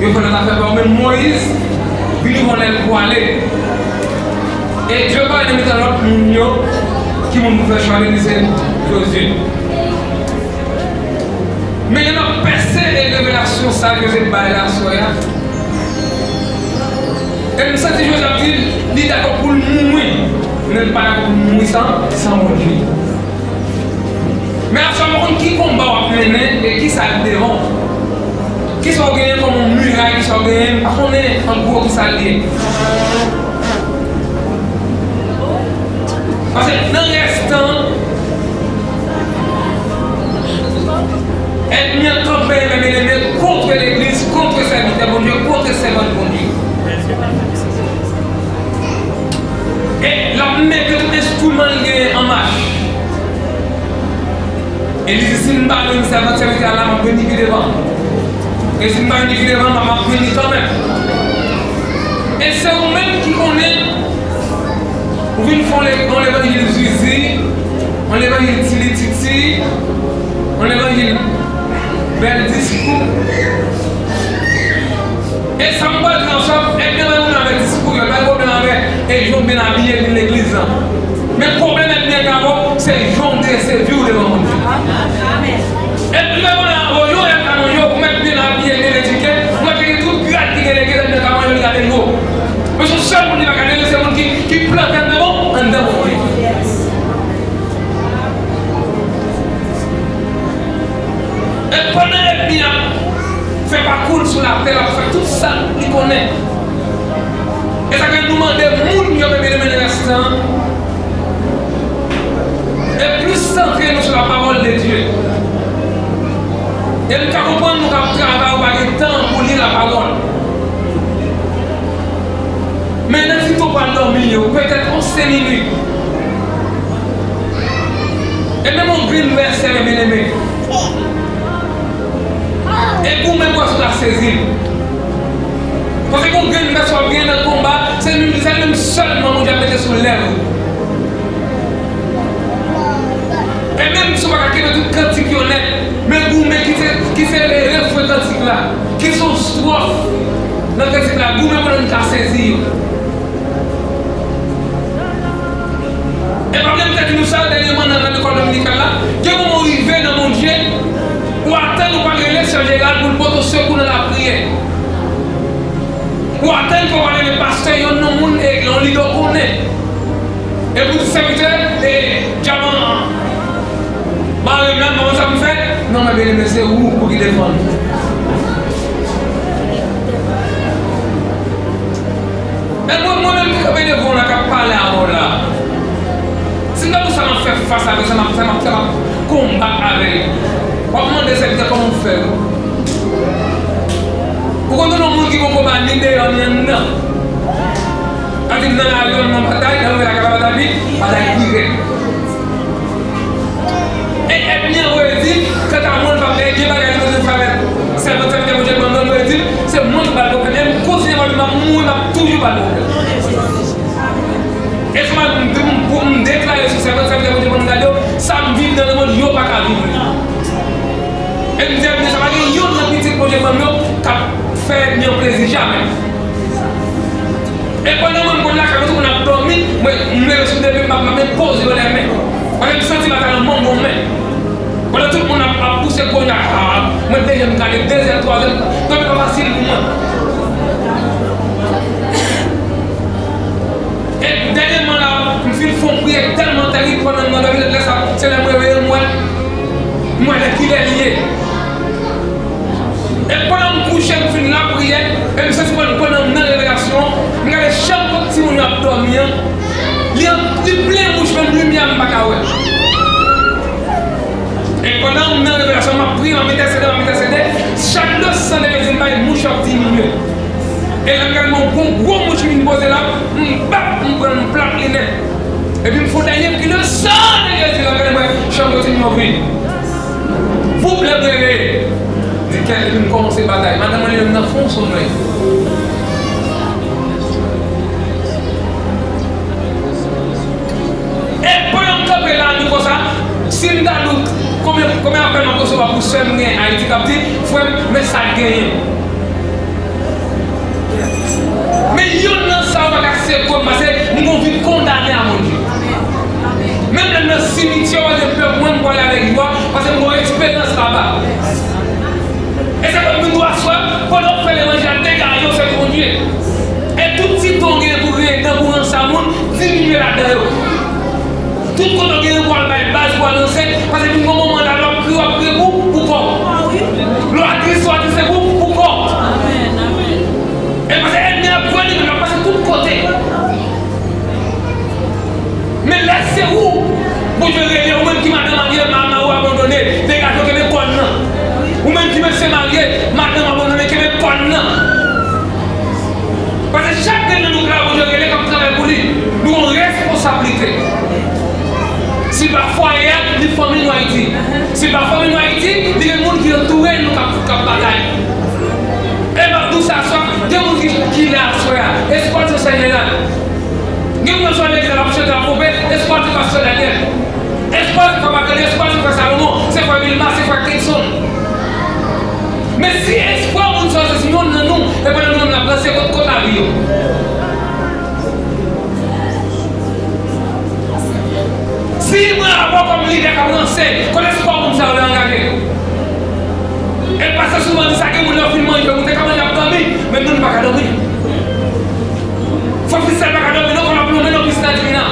Yo fè lòt afè pa yo, men Moyiz vini vòlè l pwale. E Dye pa nan mitan lòt moun yo, ki moun pou fè chwa li, li se Jozye. Men lè n ap pèse e revelasyon sa ke se bay la aswè a, e m santi Jozye ap di l, li dakò pou l mouri, men l pa dakò pou l mouri san, san Bondye. Men aswè a, m pa konn ki konba w ap mennen e ki sa k devan w. Ki sa w genyen kòm yon miray, ki sa w genyen, m pa konnen an gwo ki sa l ye. Paske nan rès tan, ènmi an kanpe, men, men, men, kont legliz, kont sèvitè Bondye, kont sèvant Bondye. E l ap mete tout enstriman l genyen an mach. E li di, "Si m pa jwenn sèvant, sèvitè a la, m ap jwenn li pi devan. E si m pa jwenn li pi devan, m ap, m ap jwenn li kanmenm." E se ou menm ki konnen, ou vin fè yon le-, yon levanjil zizi, yon levanjil tilititi, yon levanjil bèl diskou. E sa m pral di nan sa, ènmi an pa gen pwoblèm avèk diskou, yo pa gen pwoblèm avèk e jan w byen abiye vin legliz lan. Men pwoblèm ènmi an gen avè w, se jan w drese vi w devan Bondye. Ènmi an pa gen pwoblèm avè w, yo rèv ka manje w, ou mèt byen abiye, byen edike, ou mèt gen tout grad ki gen legliz, ènmi an ka manje w, li gade l wo. Men se yon sèl moun li pa ka tande, se moun ki, ki plante anndan bon, anndan Bondye. E pandan ènmi an ap fè pakou l sou latè, l ap fè tout sa li konnen. E sa fè nou mande moun yo, men byeneme, nan rès tan an, e plis santre nou sou la parole de Dieu. E m ka konprann nou k ap travay, ou pa gen tan pou li lapawòl. Men nan ti tan w pral dòmi yo, petèt yon senk minit. E menm yon grenn vèsè, men byeneme. E goumen pou w ka sezi l. Paske yon grenn vèsè w ap genyen nan konba, se li menm, se li menm sèlman Bondye ap mete sou lèv ou. E menm si w pa ka kenbe tout kantik yo nèt, men goumen ki se, ki se refren kantik la, ki se yon estwòf nan kantik la, goumen pou w ka sezi yo. E pa byen m te di nou sa dènyèman nan, nan lekòl dominikal la, gen moman w rive nan Bondye, ou atann ou pral rele sè Jeral pou l pote w sekou nan lapriyè. Ou atann pou w pral rele pastè, yonn nan moun, e yon lidè w konnen. E pou di sèvitè, e dyaman mare m la, m pa konn sa pou m fè. Non, men byeneme, se ou pou ki defann. E mwen, mwen menm ki kanpe devan w la, k ap pale avè w la, si m ta di w sa m ap fè fas avè l, sa m ap, sa m ap, sa m ap konbat avè l, w ap mande sèvitè kòman w fè. Ou konn yon moun ki poko ba ni deyò ni anndan. Ann di m nan lari an nan batay, nan lari a ka batay pi, batay pi rèd. E ènmi an voye di, kanta mwen, l p ap gen bagay li bezwen fè avèk sèvant, sèvitè Bondye ban m nan, voye di, se mwen ki ba l pwoblèm. E m kontinye ba l, m ap mouri, m ap toujou ba l pwoblèm. E se pa m, m, m, pou m deklare sou sèvant, sèvitè Bondye ban m gade yo, sa m viv nan lemonn, yo pa ka viv li. E m di ènmi an, sa pa gen yonn nan pitit Bondye ban m yo k ap fè ènmi an plezi, jamè. E pandan mwen, m konn lakay mwen, tout moun ap dòmi, mwen, m leve sou de pye, m ap, m ap met poze yo nan men. Paske m santi batay lan ban m yon men. Pandan tout moun ap, ap pouse gwo nèg, ah, mwen deja m gade dezyèm, twazyèm, dòmi pa fasil pou mwen. E dènyèman la, m fin fè yon priyè tèlman tèrib pandan m nan dòmi, lè sa, se lè m reveye, m wè, m wè lè kilè li ye. E pandan m kouche, m fin lapriyè, e m santi pandan, pandan m nan revelasyon, m gade chanm kot timoun yo ap dòmi an, li an, li plen wouj, menm limyè m pa ka wè. E pandan m nan revelasyon, m ap priye, m ap entèsede, m ap entèsede, chak de san de Jezi m bay mouch yo ap diminye. E lè m gade m wè yon gwo, gwo mouch ki vin poze la, m bap, m pran l, m plat li nèt. Epi m fè yon dènye pri de san de Jezi, lè m gade m wè chanm yo kontinye ouvri. Voup lè m reveye. Di, epi m kòmanse batay. Madanm mwen li menm nan fon somèy. E pandan m kanpe la, nou konsa, si m ta di w konbyen, konbyen apèl m ap resevwa pou sè m gen Ayiti k ap di, "Frè m, men sa k genyen." Men yonn nan sa yo pa ka separe m, paske m gon vi kondane a Bondye. Menm lè m nan simityè, w ap gen pè pou mwen, m pwale avèk jwa, paske m gon esperans laba. E se pou m vin di w aswè, pandan w ap fè levanjil la, degaje w sèvi Bondye. E tout ti don w genyen pou ranse moun, diminye ladan yo. Tout kote w genyen pou al bay baz, pou al ranse, paske vin gon moman la, lè w ap kriye, w ap kriye pou, pou kò w. Lè w atris, w atris pou, pou kò w. E paske ènmi ap jwenn li, men l ap pase tout kote. Men lè se ou, Bondye rele, ou menm ki madanm marye, ma-, mari w abandone, degaje w, kenbe kòn nan. Ou menm ki mesye marye, madanm abandone, kenbe kòn nan. Paske chak grenn nan nou ki la, Bondye rele, k ap travay pou li. Nou gon responsablite. Si l pa fwaye a, li fanmi nou Ayiti. Si l pa fanmi nou Ayiti, li gen moun ki antoure nou k ap, k ap batay. E m ap di w sa aswè, gen moun ki, ki la aswè a. Espwa se Senyè a. Gen moun sou legliz la ap chante, ap ponpe, espwa se pastè Daniel. Espwa se frè Marc-André, espwa se frè Salomon, se frè Vilma, se frè Kenson. Men si espwa moun sa yo se yonn nan nou, e pandan nou menm n ap ranse, kot, kot lavi yo? Si mwen avè w kòm lidè k ap ranse, kot espwa moun sa yo angaje? E pastè souvan di sa, gen moun lè yo fin manje, yo te ka manje ap dòmi, men nou, nou pa ka dòmi. Frè Fisèl pa ka dòmi non, fò l ap lonmen nan pisina divina.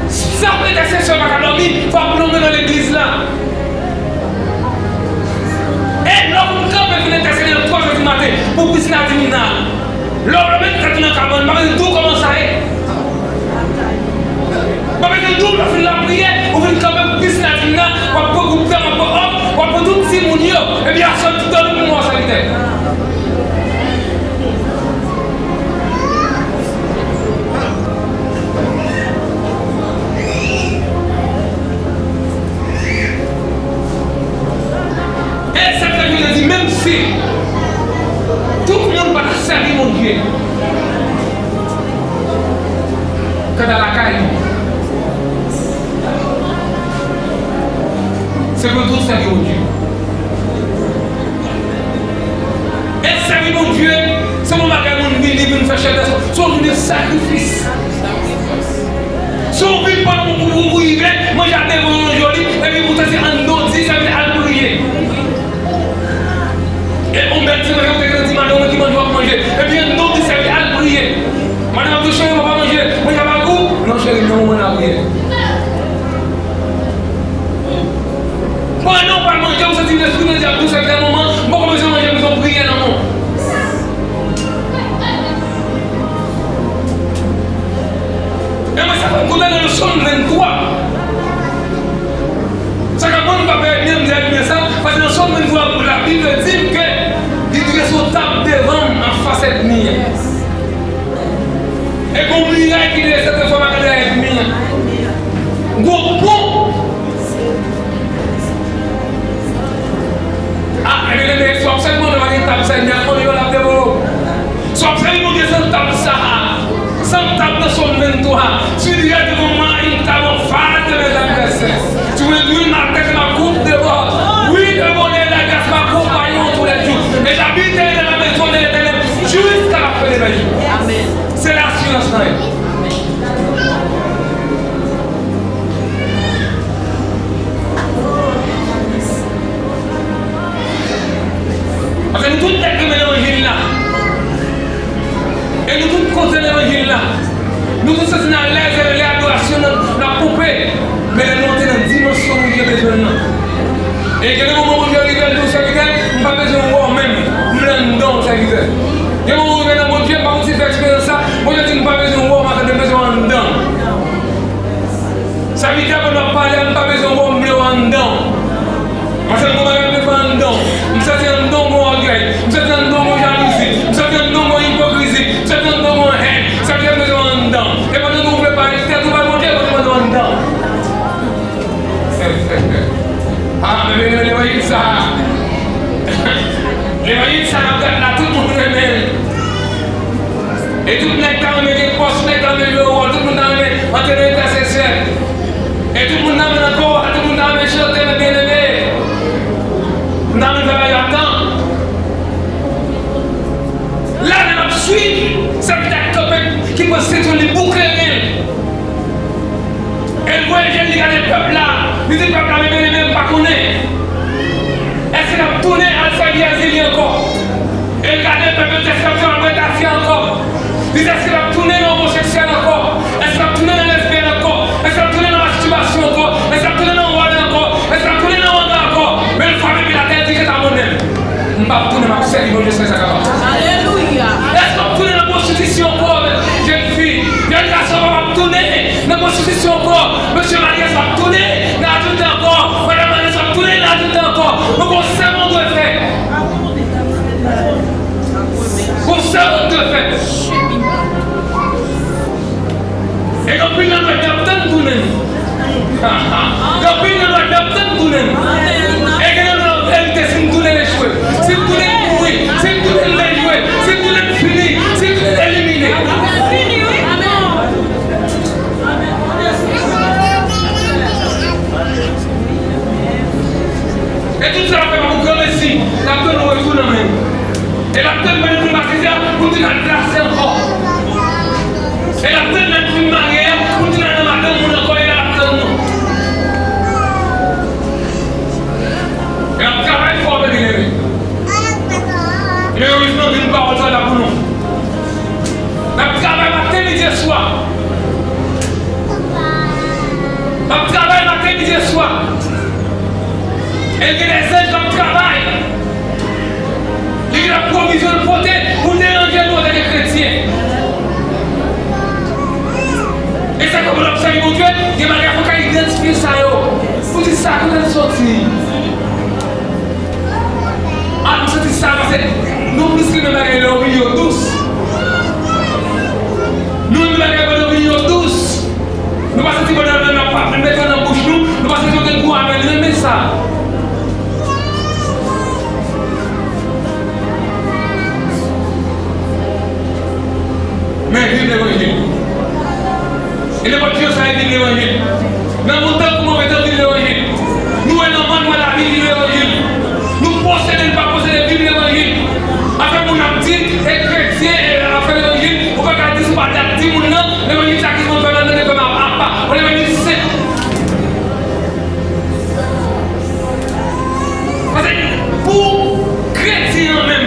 Sa frè entèsesè pa ka dòmi, fò l ap lonmen nan legliz la. E lè w vin kanpe vin entèsede nan twa zè di maten pou pisina divina. Lè w lonmen tèt ou nan kabann, pa bezwen di w kòman sa ye. Pa bezwen di w lè w fin lapriyè, ou vin kanpe pou pisina divina, w ap pran gwoup dam, w ap pran òm, w ap pran tout timoun yo, epi aswè tout dòmi pou mò sèvitè. E sa k fè Jezi di, menm si tout moun pa ta sèvi Bondye, kanta lakay nou, se pou nou tout sèvi Bondye. E sèvi Bondye, se yon bagay moun vini, vin fè chèlbè, se yon vin de sakrifis. Si w vin pandan w, w, w rive, manje a devan w jodi, epi poutan se anndan w di, sa vle di al priye. E yon bèl ti manje, ou te gen di madanm ou ki manje w ap manje, epi anndan w di sa vle di al priye. Madanm ap di, "Cheri, mwen pa manje, manje a pa gou." "Non, cheri, nan moman n a priye." Pandan w pral manje, ou santi Lespri Bondye ap di w, "Sèvitè, manman, m poko bezwen manje, m bezwen priye nan mwen." E mwen, sa fè m kontan nan Sòm venntwa. Sa k ap ban m pa pè ènmi an, m di ènmi an sa, paske nan Sòm venntwa, Labib di m ke li drese yon tab devan m anfas ènmi an. E gon miray ki drese devan m ènmi an. Gon pon. A, ebyen, ebyen, si w ap sèvi Bondye, pa gen tab sa, ènmi ap manje w, l ap devore w. Si w ap sèvi Bondye san tab sa a, san tab nan Sòm venntwa, tu diras devant moi une table en face de mes adversaires. Tu me dresses ma tête et ma coupe déborde. Oui, le bonheur et la grâce m'accompagneront tous les jours. Et j'habiterai dans la maison de l'Éternel jusqu'à la fin de mes jours. Amen. Se asirans lan ye. Paske nou tout nèg renmen levanjil la. E nou tout kontan levanjil la. Nou tout santi n alèz lè adorasyon nan, n ap ponpe. Men lè nou antre nan dimansyon Bondye bezwen l nan. E gen de moman Bondye rive, l di w, "Sèvitè, m pa bezwen wè w menm. M vle anndan w, sèvitè." Gen moman ou rive nan Bondye, m pa konn si w fè eksperyans sa, Bondye di, "M pa bezwen wè w, m pa bezwen w anndan." Sèvitè, pandan w ap pale a, m pa bezwen wè w, m vle w anndan. Paske m gon bagay m vle fè anndan. M santi anndan w gon ògèy. M santi anndan w gon jalouzi. M santi anndan w gon ipokrizi. M santi anndan w gon hèn. Sèvitè, m bezwen w anndan. E pandan nou vle pale tèt ou bay Bondye, Bondye mande w anndan. Ah, Levanjil sa a, levanjil sa a n ap gad la, tout moun renmen l. E tout nèg ta renmen gen pòs, nèg ta renmen jwe wòl, tout moun ta renmen antre nan entèsesyèl. E tout moun ta renmen nan kò a, tout moun ta renmen chante, men byeneme, m ta renmen fè bagay la tan. La, lè n ap swiv sèvitè k kanpe, ki pran sentyon li, bouklere l. E l voye je l, li gade pèp la. Li di pèp la, men byeneme, m pa konnen. Èske n ap tounen al sèvi Èzili ankò? E l gade pèp yo, èske n ap tounen al bwè tafya ankò? Li di, èske n ap tounen nan omoseksyèl ankò? Èske n ap tounen nan lesbyèn ankò? Èske n ap tounen nan mastibasyon ankò? Èske n ap tounen nan wòl ankò? Èske n ap tounen nan wanga ankò? Men l frape pi l atè, l di, kanta mwen menm, m p ap tounen, m ap sèvi Bondye jiskaske sa kapab. Alelouya. Èske w ap tounen nan pwostitisyon ankò, jèn fi? Jèn gason, w ap tounen nan pwostitisyon ankò. Mesye marye, w ap tounen nan adiltè ankò. Madanm marye, w ap tounen nan adiltè ankò. Men gon sèl moun dwe fè. Gon sèl moun dwe fè. E gen anpil nan nou k ap tann tounen nou. Gen anpil nan nou k ap tann tounen nou. E gen nan nou, an verite, si n tounen, n echwe. Si n tounen, n mouri. Si n tounen, n dejwe. Si n tounen, n fini. Si n tounen, n elimine. E tout sa l ap fè pa pou granmesi, l ap tann nou retounen menm. E l ap tann mwen vin batize a pou n vin al plase ankò. E l ap tann lè n fin marye a pou n vin al nan madanm moun ankò, e l ap tann nou. E l ap travay fò, byeneme. Men erezman, vin pawòl sa la pou nou. N ap travay maten, midi e swa. N ap travay maten, midi e swa. E gen de zanj k ap travay. Li gen de pwovizyon l pote pou deranje nou antanke kretyen. E sa k fè, pandan n ap sèvi Bondye, gen bagay fò w ka idantifye sa yo. Pou di sa, kote l soti? A, nou santi sa, paske nou plis renmen bagay lè yo vini yo dous. Nou renmen bagay pandan yo vini yo dous. Nou pa santi pandan n ap, n ap mete yo nan bouch nou, nou pa santi yo gen gou amè, nou renmen sa. Men viv levanjil. E nenpòt jan sa ye, viv levanjil. Nan bon tan kou move tan, viv levanjil. Nou wè lanmò, nou wè lavi, viv levanjil. Nou posede, nou pa posede, viv levanjil. Afè moun ap di, e kretyen, e afè levanjil, ou pa ka di si w pa t ap di moun nan, levanjil sa ki moun fè nan levanjil apa, yon levanjil senp. Paske pou kretyen an menm,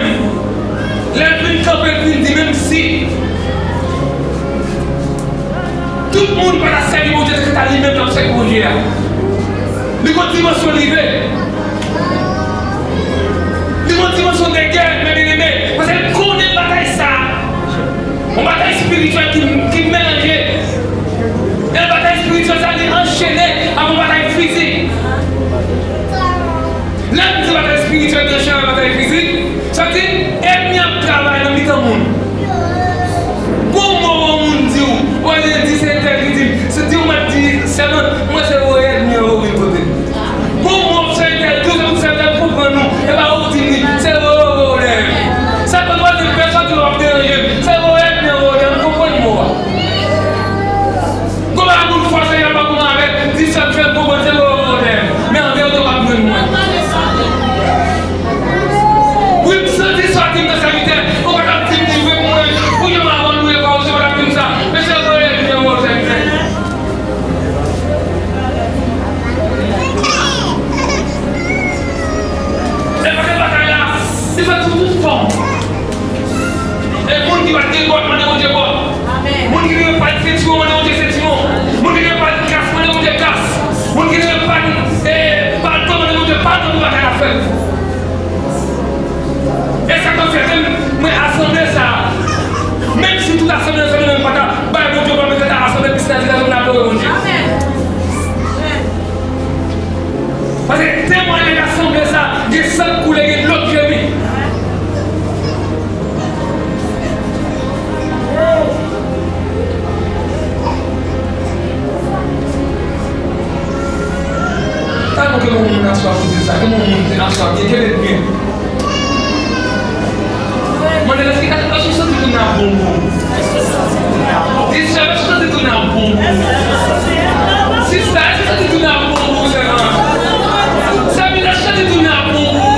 lè l fin kanpe, l fin di, menm si tout moun pa ta sèvi Bondye, se ta li menm k ap sèvi Bondye a. Li gon dimansyon li rive. Li gon dimansyon de gè, men byeneme, paske l konnen batay sa a. Yon batay espirityèl ki, ki melanje. E batay espirityèl sa, li anchene ak yon batay fizik. Lè m di batay espirityèl, li anchene ak batay fizik, sa vle di, ènmi ap travay nan mitan moun. Gon mo yon moun di w, ou wè li di se entèl ki di m, se di w mèt di sèvant, mwen se voye ènmi an yo vin kote m. Bon, mwen se entèl tou, se pou sèvitè konprann nou. E pa ou di li, se vre, vre, vre, vre. Sa konn wè se pèsòn ki w ap deranje m. Se vre, vre, vre, vre, m konprann mwen. Kòman pou l fòse y ap konn avè l, di sa k fè l konprann se vre, vre, vre. Men an verite, w ap jwenn mwen. Wi, m santi sa di m nan sèvitè. Ou pa t ap di m li vre pou mwen. Ou gen mwen avan nou e pa ou se pa t ap di m sa. Men se vre, vre, vre, sèvitè. E paske batay la, li fèt sou tout fòm. E moun ki pa t gen bòt, mande Bondye bòt. Moun ki te gen pa t sentiwon, mande Bondye sentiwon. Moun ki te gen pa t kas, mande Bondye kas. Moun ki te gen pa t, e, palto, mande Bondye palto pou batay la fèt. E sa k fè ke mwen asanble sa a, menm si tout asanble, asanble menm pa ta bay Bondye, pa mete ta asanble plis nan vizaj nou, n adore Bondye. Paske temwayaj asanble sa a, gen san k koule, gen dlo k jemi. Talman ke moun nan swa pou di sa. Moun, moun, aswè, byen, kenbe byen. Mande, èske, èske w santi tou n ap bon pou ou? Di, sè, èske w santi tou n ap bon pou ou? Sista, èske w santi tou n ap bon pou ou, sè Lorans? Sè Mila, èske w santi tou n ap bon pou ou?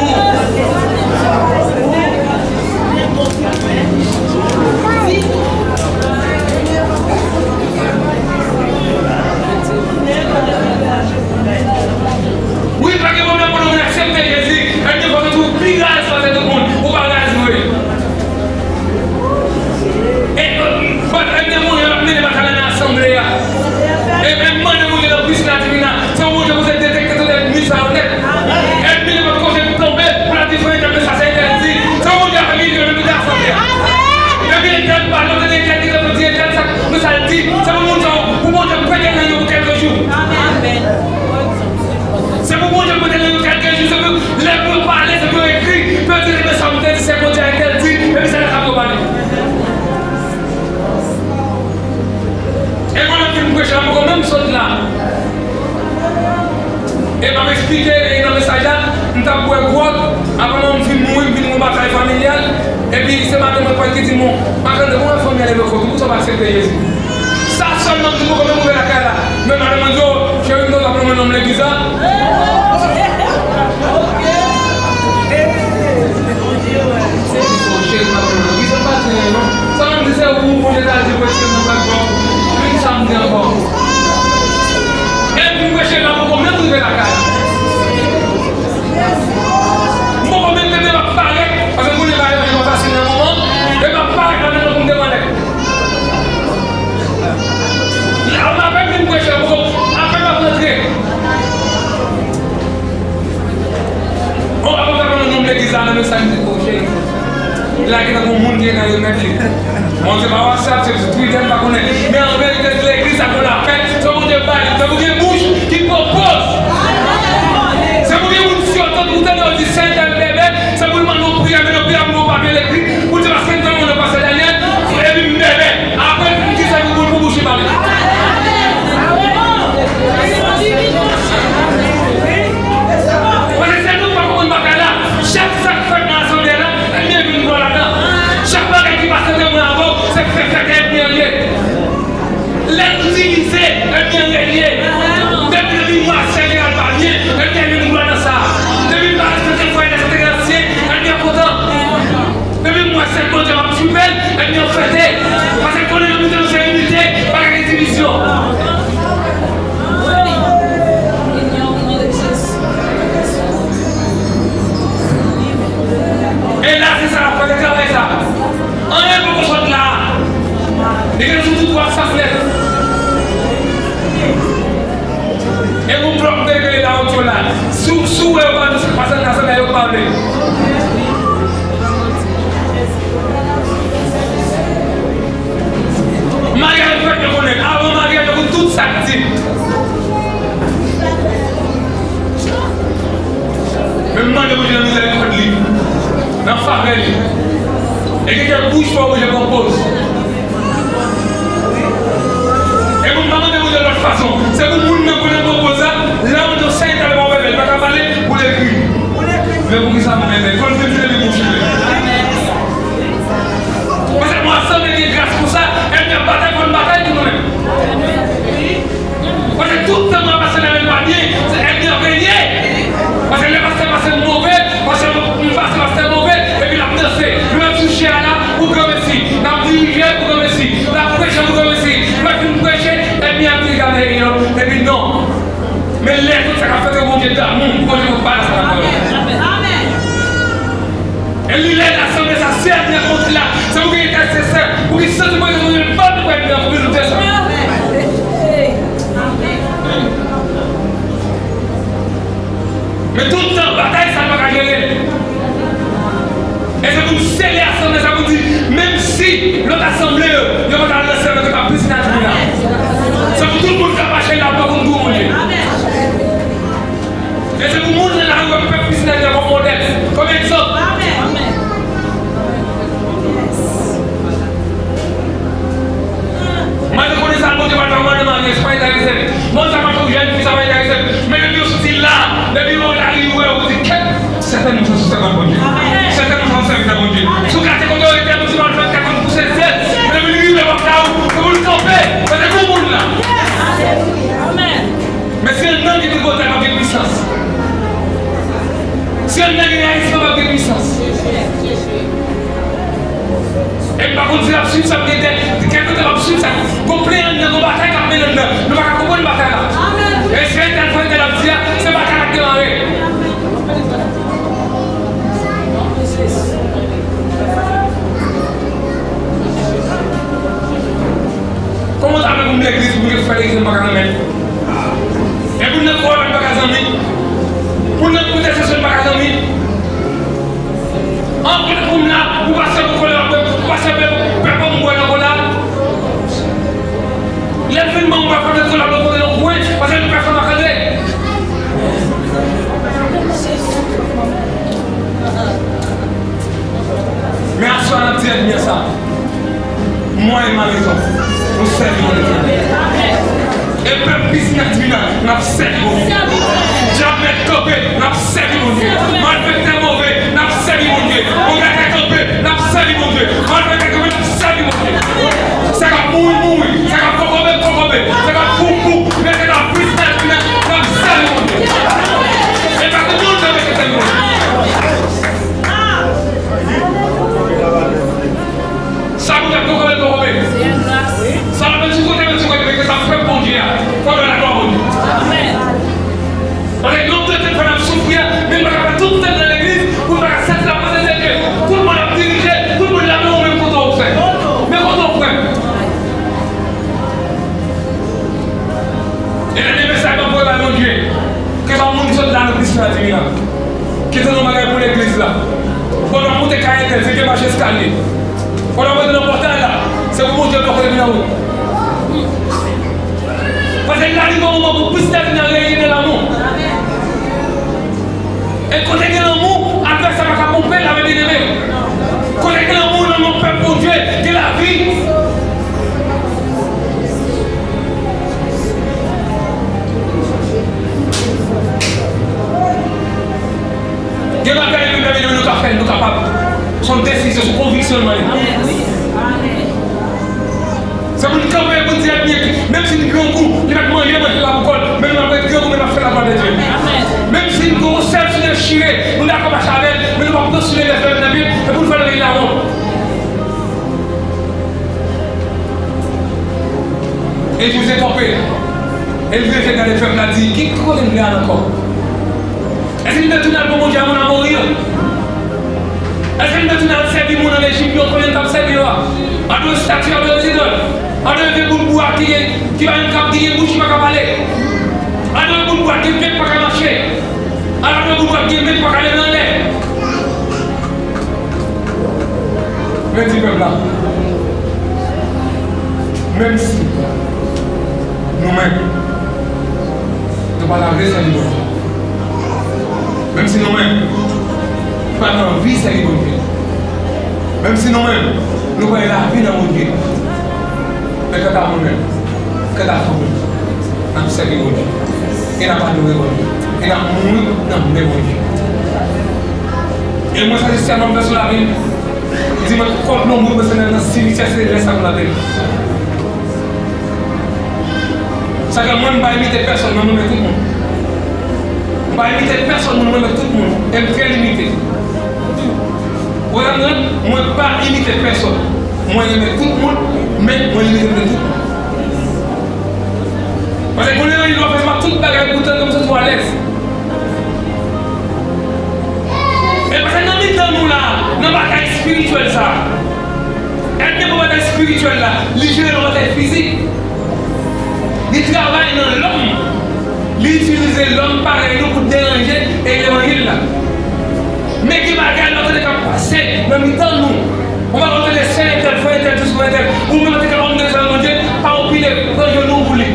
Wi, pa gen pwoblèm, moun, ou vin aksepte Jezi. Ebyen, fòk ou raz pase tout moun. Ou pa raz vre. E, e, ebyen, moun yo ap mennen batay la nan asanble a. E, e, mande moun yo nan pisina divina. Se yon Bondye pou te detekte tout ènmi sa yo nèt. Ènmi yo pa t koze pou tonbe, pou l ap di frè entèl, men sa se entèl di. Se yon Bondye ap vini, yo nan mitan asanble a. Epi entèl pale, ou tande entèl ki te di entèl sa, men sa l di. Se pou moun sa yo, pou Bondye prete nan yo pou kèlke jou. Se pou Bondye prete nan yo kèlke jou, se pou lè pou yo pale, se pou yo ekri, pou yo di, men sa m te di, se Bondye a entèl di, epi se la k ap yo pale. E mwen menm fin preche la, m poko menm sot la. E m ap eksplike, e nan mesaj la, m t ap bwè gwòg, avan m fin mouri, m vin gon batay familyal, epi se madanm mwen ki di m, Marc-André, kòman fanmi a leve kò tou, poukisa w pa aksepte Jezi? Sa sèlman m di, m poko menm rive lakay la. Men madanm mwen di, o, cheri, m t ap pran nonm legliz la. Cheri, m ap pran nonm legliz la, pa di anyen non. Sa m di se ou, Bondye ta di, mwen cheri, mwen pa bon. Men ki sa m di ankò? Epi mwen cheri, m poko menm rive lakay la. M poko menm kenbe, m ap parèt, paske m konnen bagay yo pa fasil nan moman, e m ap parèt la menm pou m te mande. M apèn vin preche, m apèn ap rantre. Bon, avan m ta pran nonm legliz la nan mesaj, m di, o, cheri, la gentan gon moun ki gentan remèt li. Bon, se pa WhatsApp, se Twitter, m pa konnen. Men an verite, legliz sa gon lapè, se Bondye bay li. Se pou gen bouch ki pran pòz. Se pou gen moun si yo tande, ou tande yo di, Sentèl bebe, se pou l mande yon priyè, men yon priyè pou yon papye l ekri, pou di, paske m te mande pastè Daniel, epi m bebe. Apre, m di sa pou, pou, pou bouch li pale. Paske si nou pa konprann bagay la, chak sa k fèt nan asanble la, ènmi an vin pran ladan. Chak bagay ki pase ant mwen avè w, se fè, fè, fè ènmi an ye. Lè nou divize, ènmi an renye. Depi, depi mwen a sè jeneral pa byen, ènmi an vin pran nan sa. Depi m pa respekte frè, sè, ansyen, ènmi an kontan. Depi m wè sèl Bondye m ap tripe l, ènmi an fete. Paske l konnen nan mitan nou se inite, pa ka gen divizyon. E la, se sa l ap fè, se travay sa. Anyen poko sot la. Li gen sou tout WhatsApp nèt. E gon blòk m te rele la, odyo la. Si w, si w wè yo pa nou pase nan asanble, yo pa vle. Maryaj fèt, yo konnen. Avan maryaj, yo konn tout sa k di. Men m mande Bondye nan mizèrikòd li, nan favè li. E gen kèk bouch fò Bondye pran pòz. E moun pa mande Bondye lòt fason. Se pou moun nan konnen pran pòz la, lè w di w Sentèl pa w bebe, li pa ka pale, pou l ekri. Men poukisa m renmen? Fò l fin fini li bouch li. Paske mwen sanble gen gras konsa, ènmi ap batay, fò n batay tou nou menm. Paske tout tan mwen pase nan men pa byen, se ènmi an renye. Paske lè pastè pase m move, pastè m pase pastè move, epi l ap danse. Nou menm sou chè a la, pou granmesi. N ap dirije pou granmesi. N ap preche pou granmesi. Lè fin preche, ènmi an ap di gade yo. Epi non. Men lè tout sa k ap fèt, Bondye damou, Bondye konn pa nan sa k ap fèt. E li lè nan asanble sa, si ènmi an monte la, se pou gen entèsesè, pou ki santi prezans Bondye, li pa pou ènmi an pou rezoud sa. Men tout tan batay sa pa ka jere. E se pou n sele asanble sa pou di, menm si lòt asanble yo, yo pa ta al nan sèvant yo pa plis nan tribinal. Se pou tout moun k ap mache la pou konn gou Bondye. E se pou moun nan lari wè pèp Isilèl nan kòm modèl, kòm egzanp. Bondye. Sèten moun sa w sèvi nan Bondye. Si w gade kote w rete, Bondye va fè kèk moun pouse zèl. Men depi l rive bò lakay ou, se pou l kanpe. Paske gon moun la. Men si anndan gen tripotay, p ap gen pwisans. Si anndan gen rayisman, p ap gen pwisans. E m pa konn si l ap swiv sa, m gen de, kèk kote l ap swiv sa. Gon plen anndan, gon batay k ap mennen anndan. Nou pa ka konprann batay la. E se entèl frè entèl ap di a, se batay la k demare. Kòman w ta vle pou m legliz, pou m te fè legliz, m pa ka renmen? E pou m nan kowòl, m pa ka zanmi? Pou m nan entèsesyon, m pa ka zanmi? An, kote pou m la, pou pastè pou kole, pou pastè pè, pè pou m bwè nan kola. Lè l fin ban m bwè, fò m met kola bò kote nan kwen, paske m pèsonn pa ka antre. Men aswè a n ap di ènmi an sa. Mwen e ma maison, nou sèvi Bondye. E pèp Pisina Divina, n ap sèvi Bondye. Dyab mèt kanpe, n ap sèvi Bondye. Malfektè move, n ap sèvi Bondye. Bondye kanpe, n ap sèvi Bondye. Malfektè kanpe, n ap sèvi Bondye. Sa k ap mouri, mouri. Sa k ap kokobe, kokobe. Sa k ap fou, fou. Men se nan Pisina Divina, n ap sèvi Bondye. E pa tout moun k ap sèvi Bondye. Sa pou tèt nou kanpe, nou kanpe. Sa nou met sou kote, met sou kote, men ke sa pèp Bondye a. Fò nou laglwa Bondye. Paske nou tenten fè n ap soufri a, men nou pa ka fè tout tèt nan legliz, pou nou pa ka santi laprezans de Dye. Tout moun ap dirije, tout moun la, men ou menm kote w fè. Men kote w frè m. E lè de mesaj mwen voye bay Bondye, ke sa moun ki sot la nan Pisina Divina, ki tande yon bagay pou legliz la. Pandan w moute kay entèl, se te mache eskalye. Pandan w rete nan pòtay la, se pou Bondye blòke depi nan wout. Paske l arive yon moman pou Pisina Divina reyini nan lanmou. E kote gen lanmou, advèsè pa ka ponpe l avè byeneme. Kote gen lanmou nan non pèp Bondye, gen lavi. Gen bagay menm lè nou ka fè l, nou kapab. Se yon desizyon, se yon konviksyon nou mande. Se pou n kanpe pou n di ènmi an, menm si n grangou, li mèt manje, manje la pou kò l, men nou ap ret grangou, men n ap fè laglwa de Dye. Menm si n gon sèl sou dechire, nou dakò mache avè l, men nou p ap pran sou leve fè l nan pye, e pou n fè l vin lawon. E Jozye kanpe, e l vire tèt gade pèp la, di, ki kote n gen ankò? Èske n te tounen al ban Bondye a moun a mori an? Èske n te tounen al sèvi moun an Ejip yo, kote n t ap sèvi yo a? Adore estati, adore zidòl, adore vye bout bwa ki gen, ki pa menm ka, ki gen bouch, ki pa ka pale. Adore bout bwa ki gen pye, ki pa ka mache. Adore bout bwa ki gen men, ki pa ka leve anlè. Men di pèp la, menm si nou menm, nou pa ta vle sèvi Bondye, menm si nou menm, nou pa gen anvi sèvi Bondye, menm si nou menm, nou pa gen lavi nan Bondye, men kanta mwen menm, kanta fanmi m, n ap sèvi Bondye, e n ap adore Bondye, e n ap mouri nan men Bondye. E mwen, sa se sèlman m fè sou lavi m. Li di mwen, kòm nou moun, mwen se nan simityè selès la pou lave. Sa fè mwen, m pa imite pèsonn, mwen, mwen renmen tout moun. M pa imite pèsonn moun, mwen renmen tout moun. E m trè limite. Ou konprann mwen? Mwen pa imite pèsonn. Mwen renmen tout moun, men mwen limite m de tout moun. Paske gon levanjil w ap fè, se pa tout bagay pou w tande, m santi w alèz. E paske nan mitan nou la, nan batay espirityèl sa, ènmi an pran batay espirityèl la, li jere l an batay fizik. Li travay nan lòm. Li itilize lòm parèy nou pou deranje e levanjil la. Men gen bagay nou tande k ap pase nan mitan nou. Ou pa konn tande sè entèl, frè entèl, jis frè entèl. Ou menm antanke òm de zèl Bondye, pa opine, pran jenou pou li.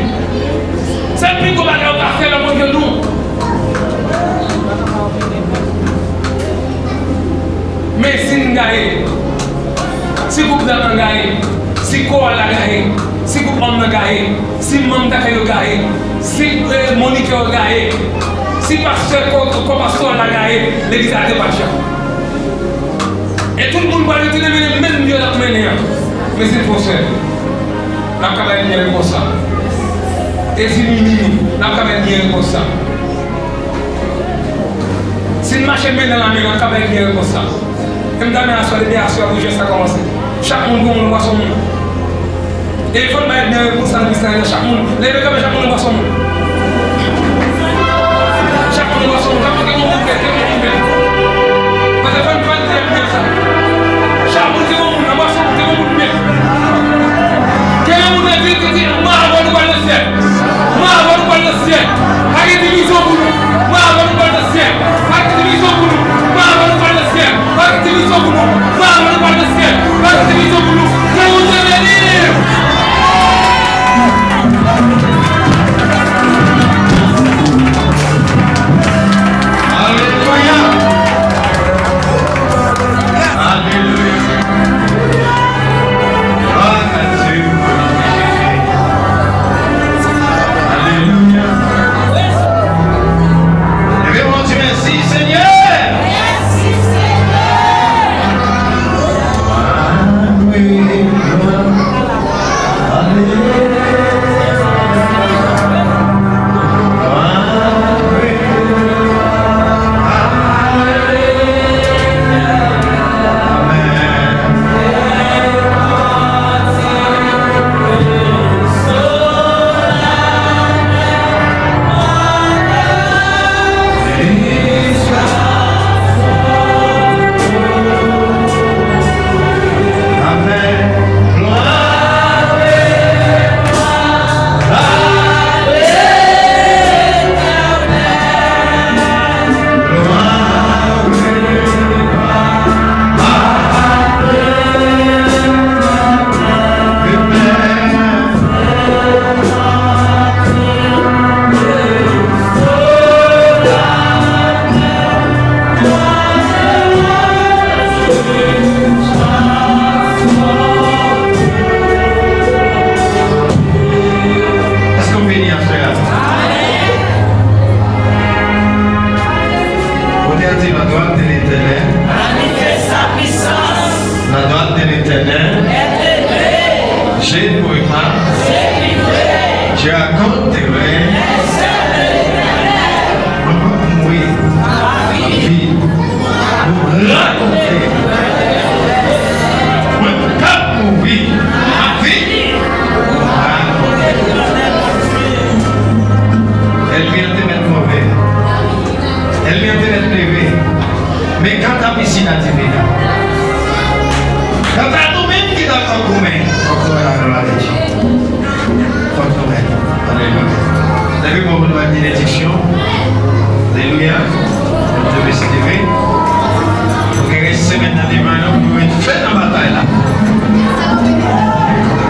Se pi gwo bagay ou ka fè lè w pran jenou. Men si n gaye, si gwoup zam nan gaye, si kowal la gaye, si gwoup òm nan gaye, si manm dakèy yo gaye, si, eh, monitè yo gaye, si pastè kò, kò pastoral la gaye, legliz la depacha. E tout moun pral retounen mennen menm vye l ap mennen an. Men si n fè yon sèl, n ap ka bay l byen repons la. E si n ini nou, n ap ka bay l byen repons la. Si n mache men nan la men, n ap ka bay l byen repons la. E m ta renmen aswè, depi aswè a pou jès la kòmanse. Chak moun pou moun, ou pa son moun. E fò n bay byen repons la nan Kris la, chak moun. Leve kanpe, chak moun, ou pa son moun. Chak moun, ou pa son moun. Chak moun, ke moun moun bèt, ke moun moun bèt. Paske fò n, fò n di byen sa. Chak moun, ke moun moun, ou pa son moun, ke moun moun bèt. Ke moun moun bèt, di, di, di, mwen avè w nou pral nan syèl. Mwen avè w nou pral nan syèl. Pa gen divizyon pou nou. Mwen avè w nou pral nan syèl. Pa gen divizyon pou nou. Mwen avè w nou pral nan syèl. Pa gen divizyon pou nou. Mwen avè w nou pral nan syèl. Pa gen divizyon pou nou. Ke Bondye beni w. Alelouya. Alelouya. Glwa a Dye pou non de Jezi. Alelouya. Leve men w, di mèsi, Senyè. Mèsi, Senyè. Glwa, glwa, alelouya. Èske w beni aswè a? Bondye di, la droite de l'Éternel. Manifeste sa puissance. La droite de l'Éternel. Est élevée. Je ne pourrai pas. Je vivrai. Je raconterai. Les œuvres de l'Éternel. Mwen p ap mouri. M ap viv. M ap rakonte. Mwen p ap mouri. M ap viv. M ap rakonte. Ènmi an te mèt move. Ènmi an te mèt leve. Men kanta piscina divina. Kanta nou menm ki dakò goumen, fòk nou wè laglwa de Dye. Fòk nou wè. Alelouya. Leve men w pou nou bay benediksyon. Alelouya. Bondye beni nou. Nou gen rès semèn nan devan nou pou nou met fè nan batay la.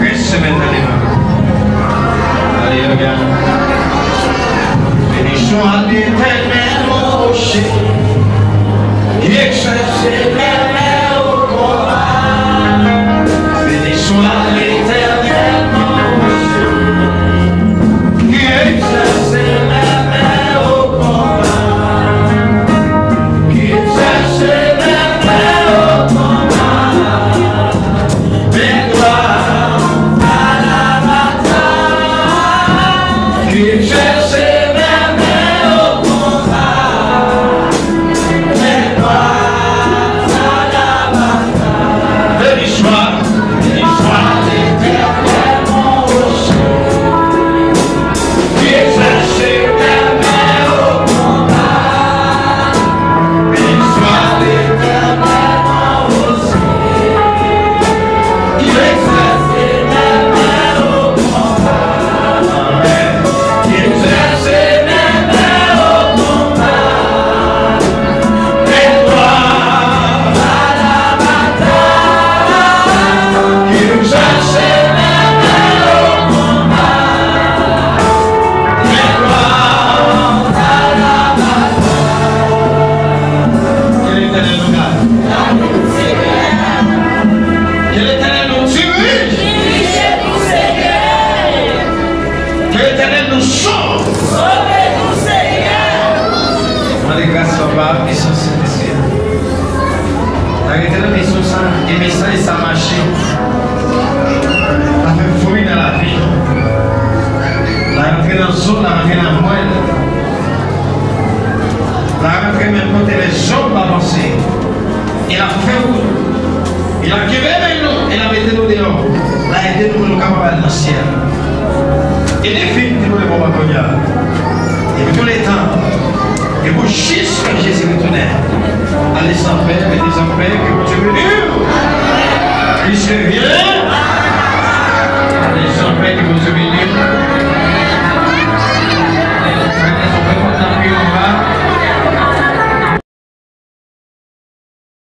Rès semèn nan devan nou. Alelouya. Béni soit l'Éternel, mon rocher, qui exerce ses merveilles au combat. Béni soit l'Éternel, mon rocher, qui exerce ses merveilles au combat. Qui exerce ses merveilles au combat. Victoire à la bataille. Qui exerce ses merveilles au combat. Ke Letènèl nou gade. Ke Letènèl nou dirije. Ke Letènèl nou sove. Mande gras Papa, pisans Sentespri a. Arete nan mesyon sa, e mesaj sa mache. L a fè fwi nan lavi. L a rantre nan zo, l a rantre nan mwèl. L a rantre menm kote lèzòm pa panse. E l a fè wout. E l a kenbe men nou, e l a mete nou deyò. L a ede nou pou nou kapab al nan syèl. E definitivman, bon, pa kounye a. E pou tou letan. E pou jis kan Jezi retounen. Allez en paix, venez en paix, que Dieu bénisse. Puisque vient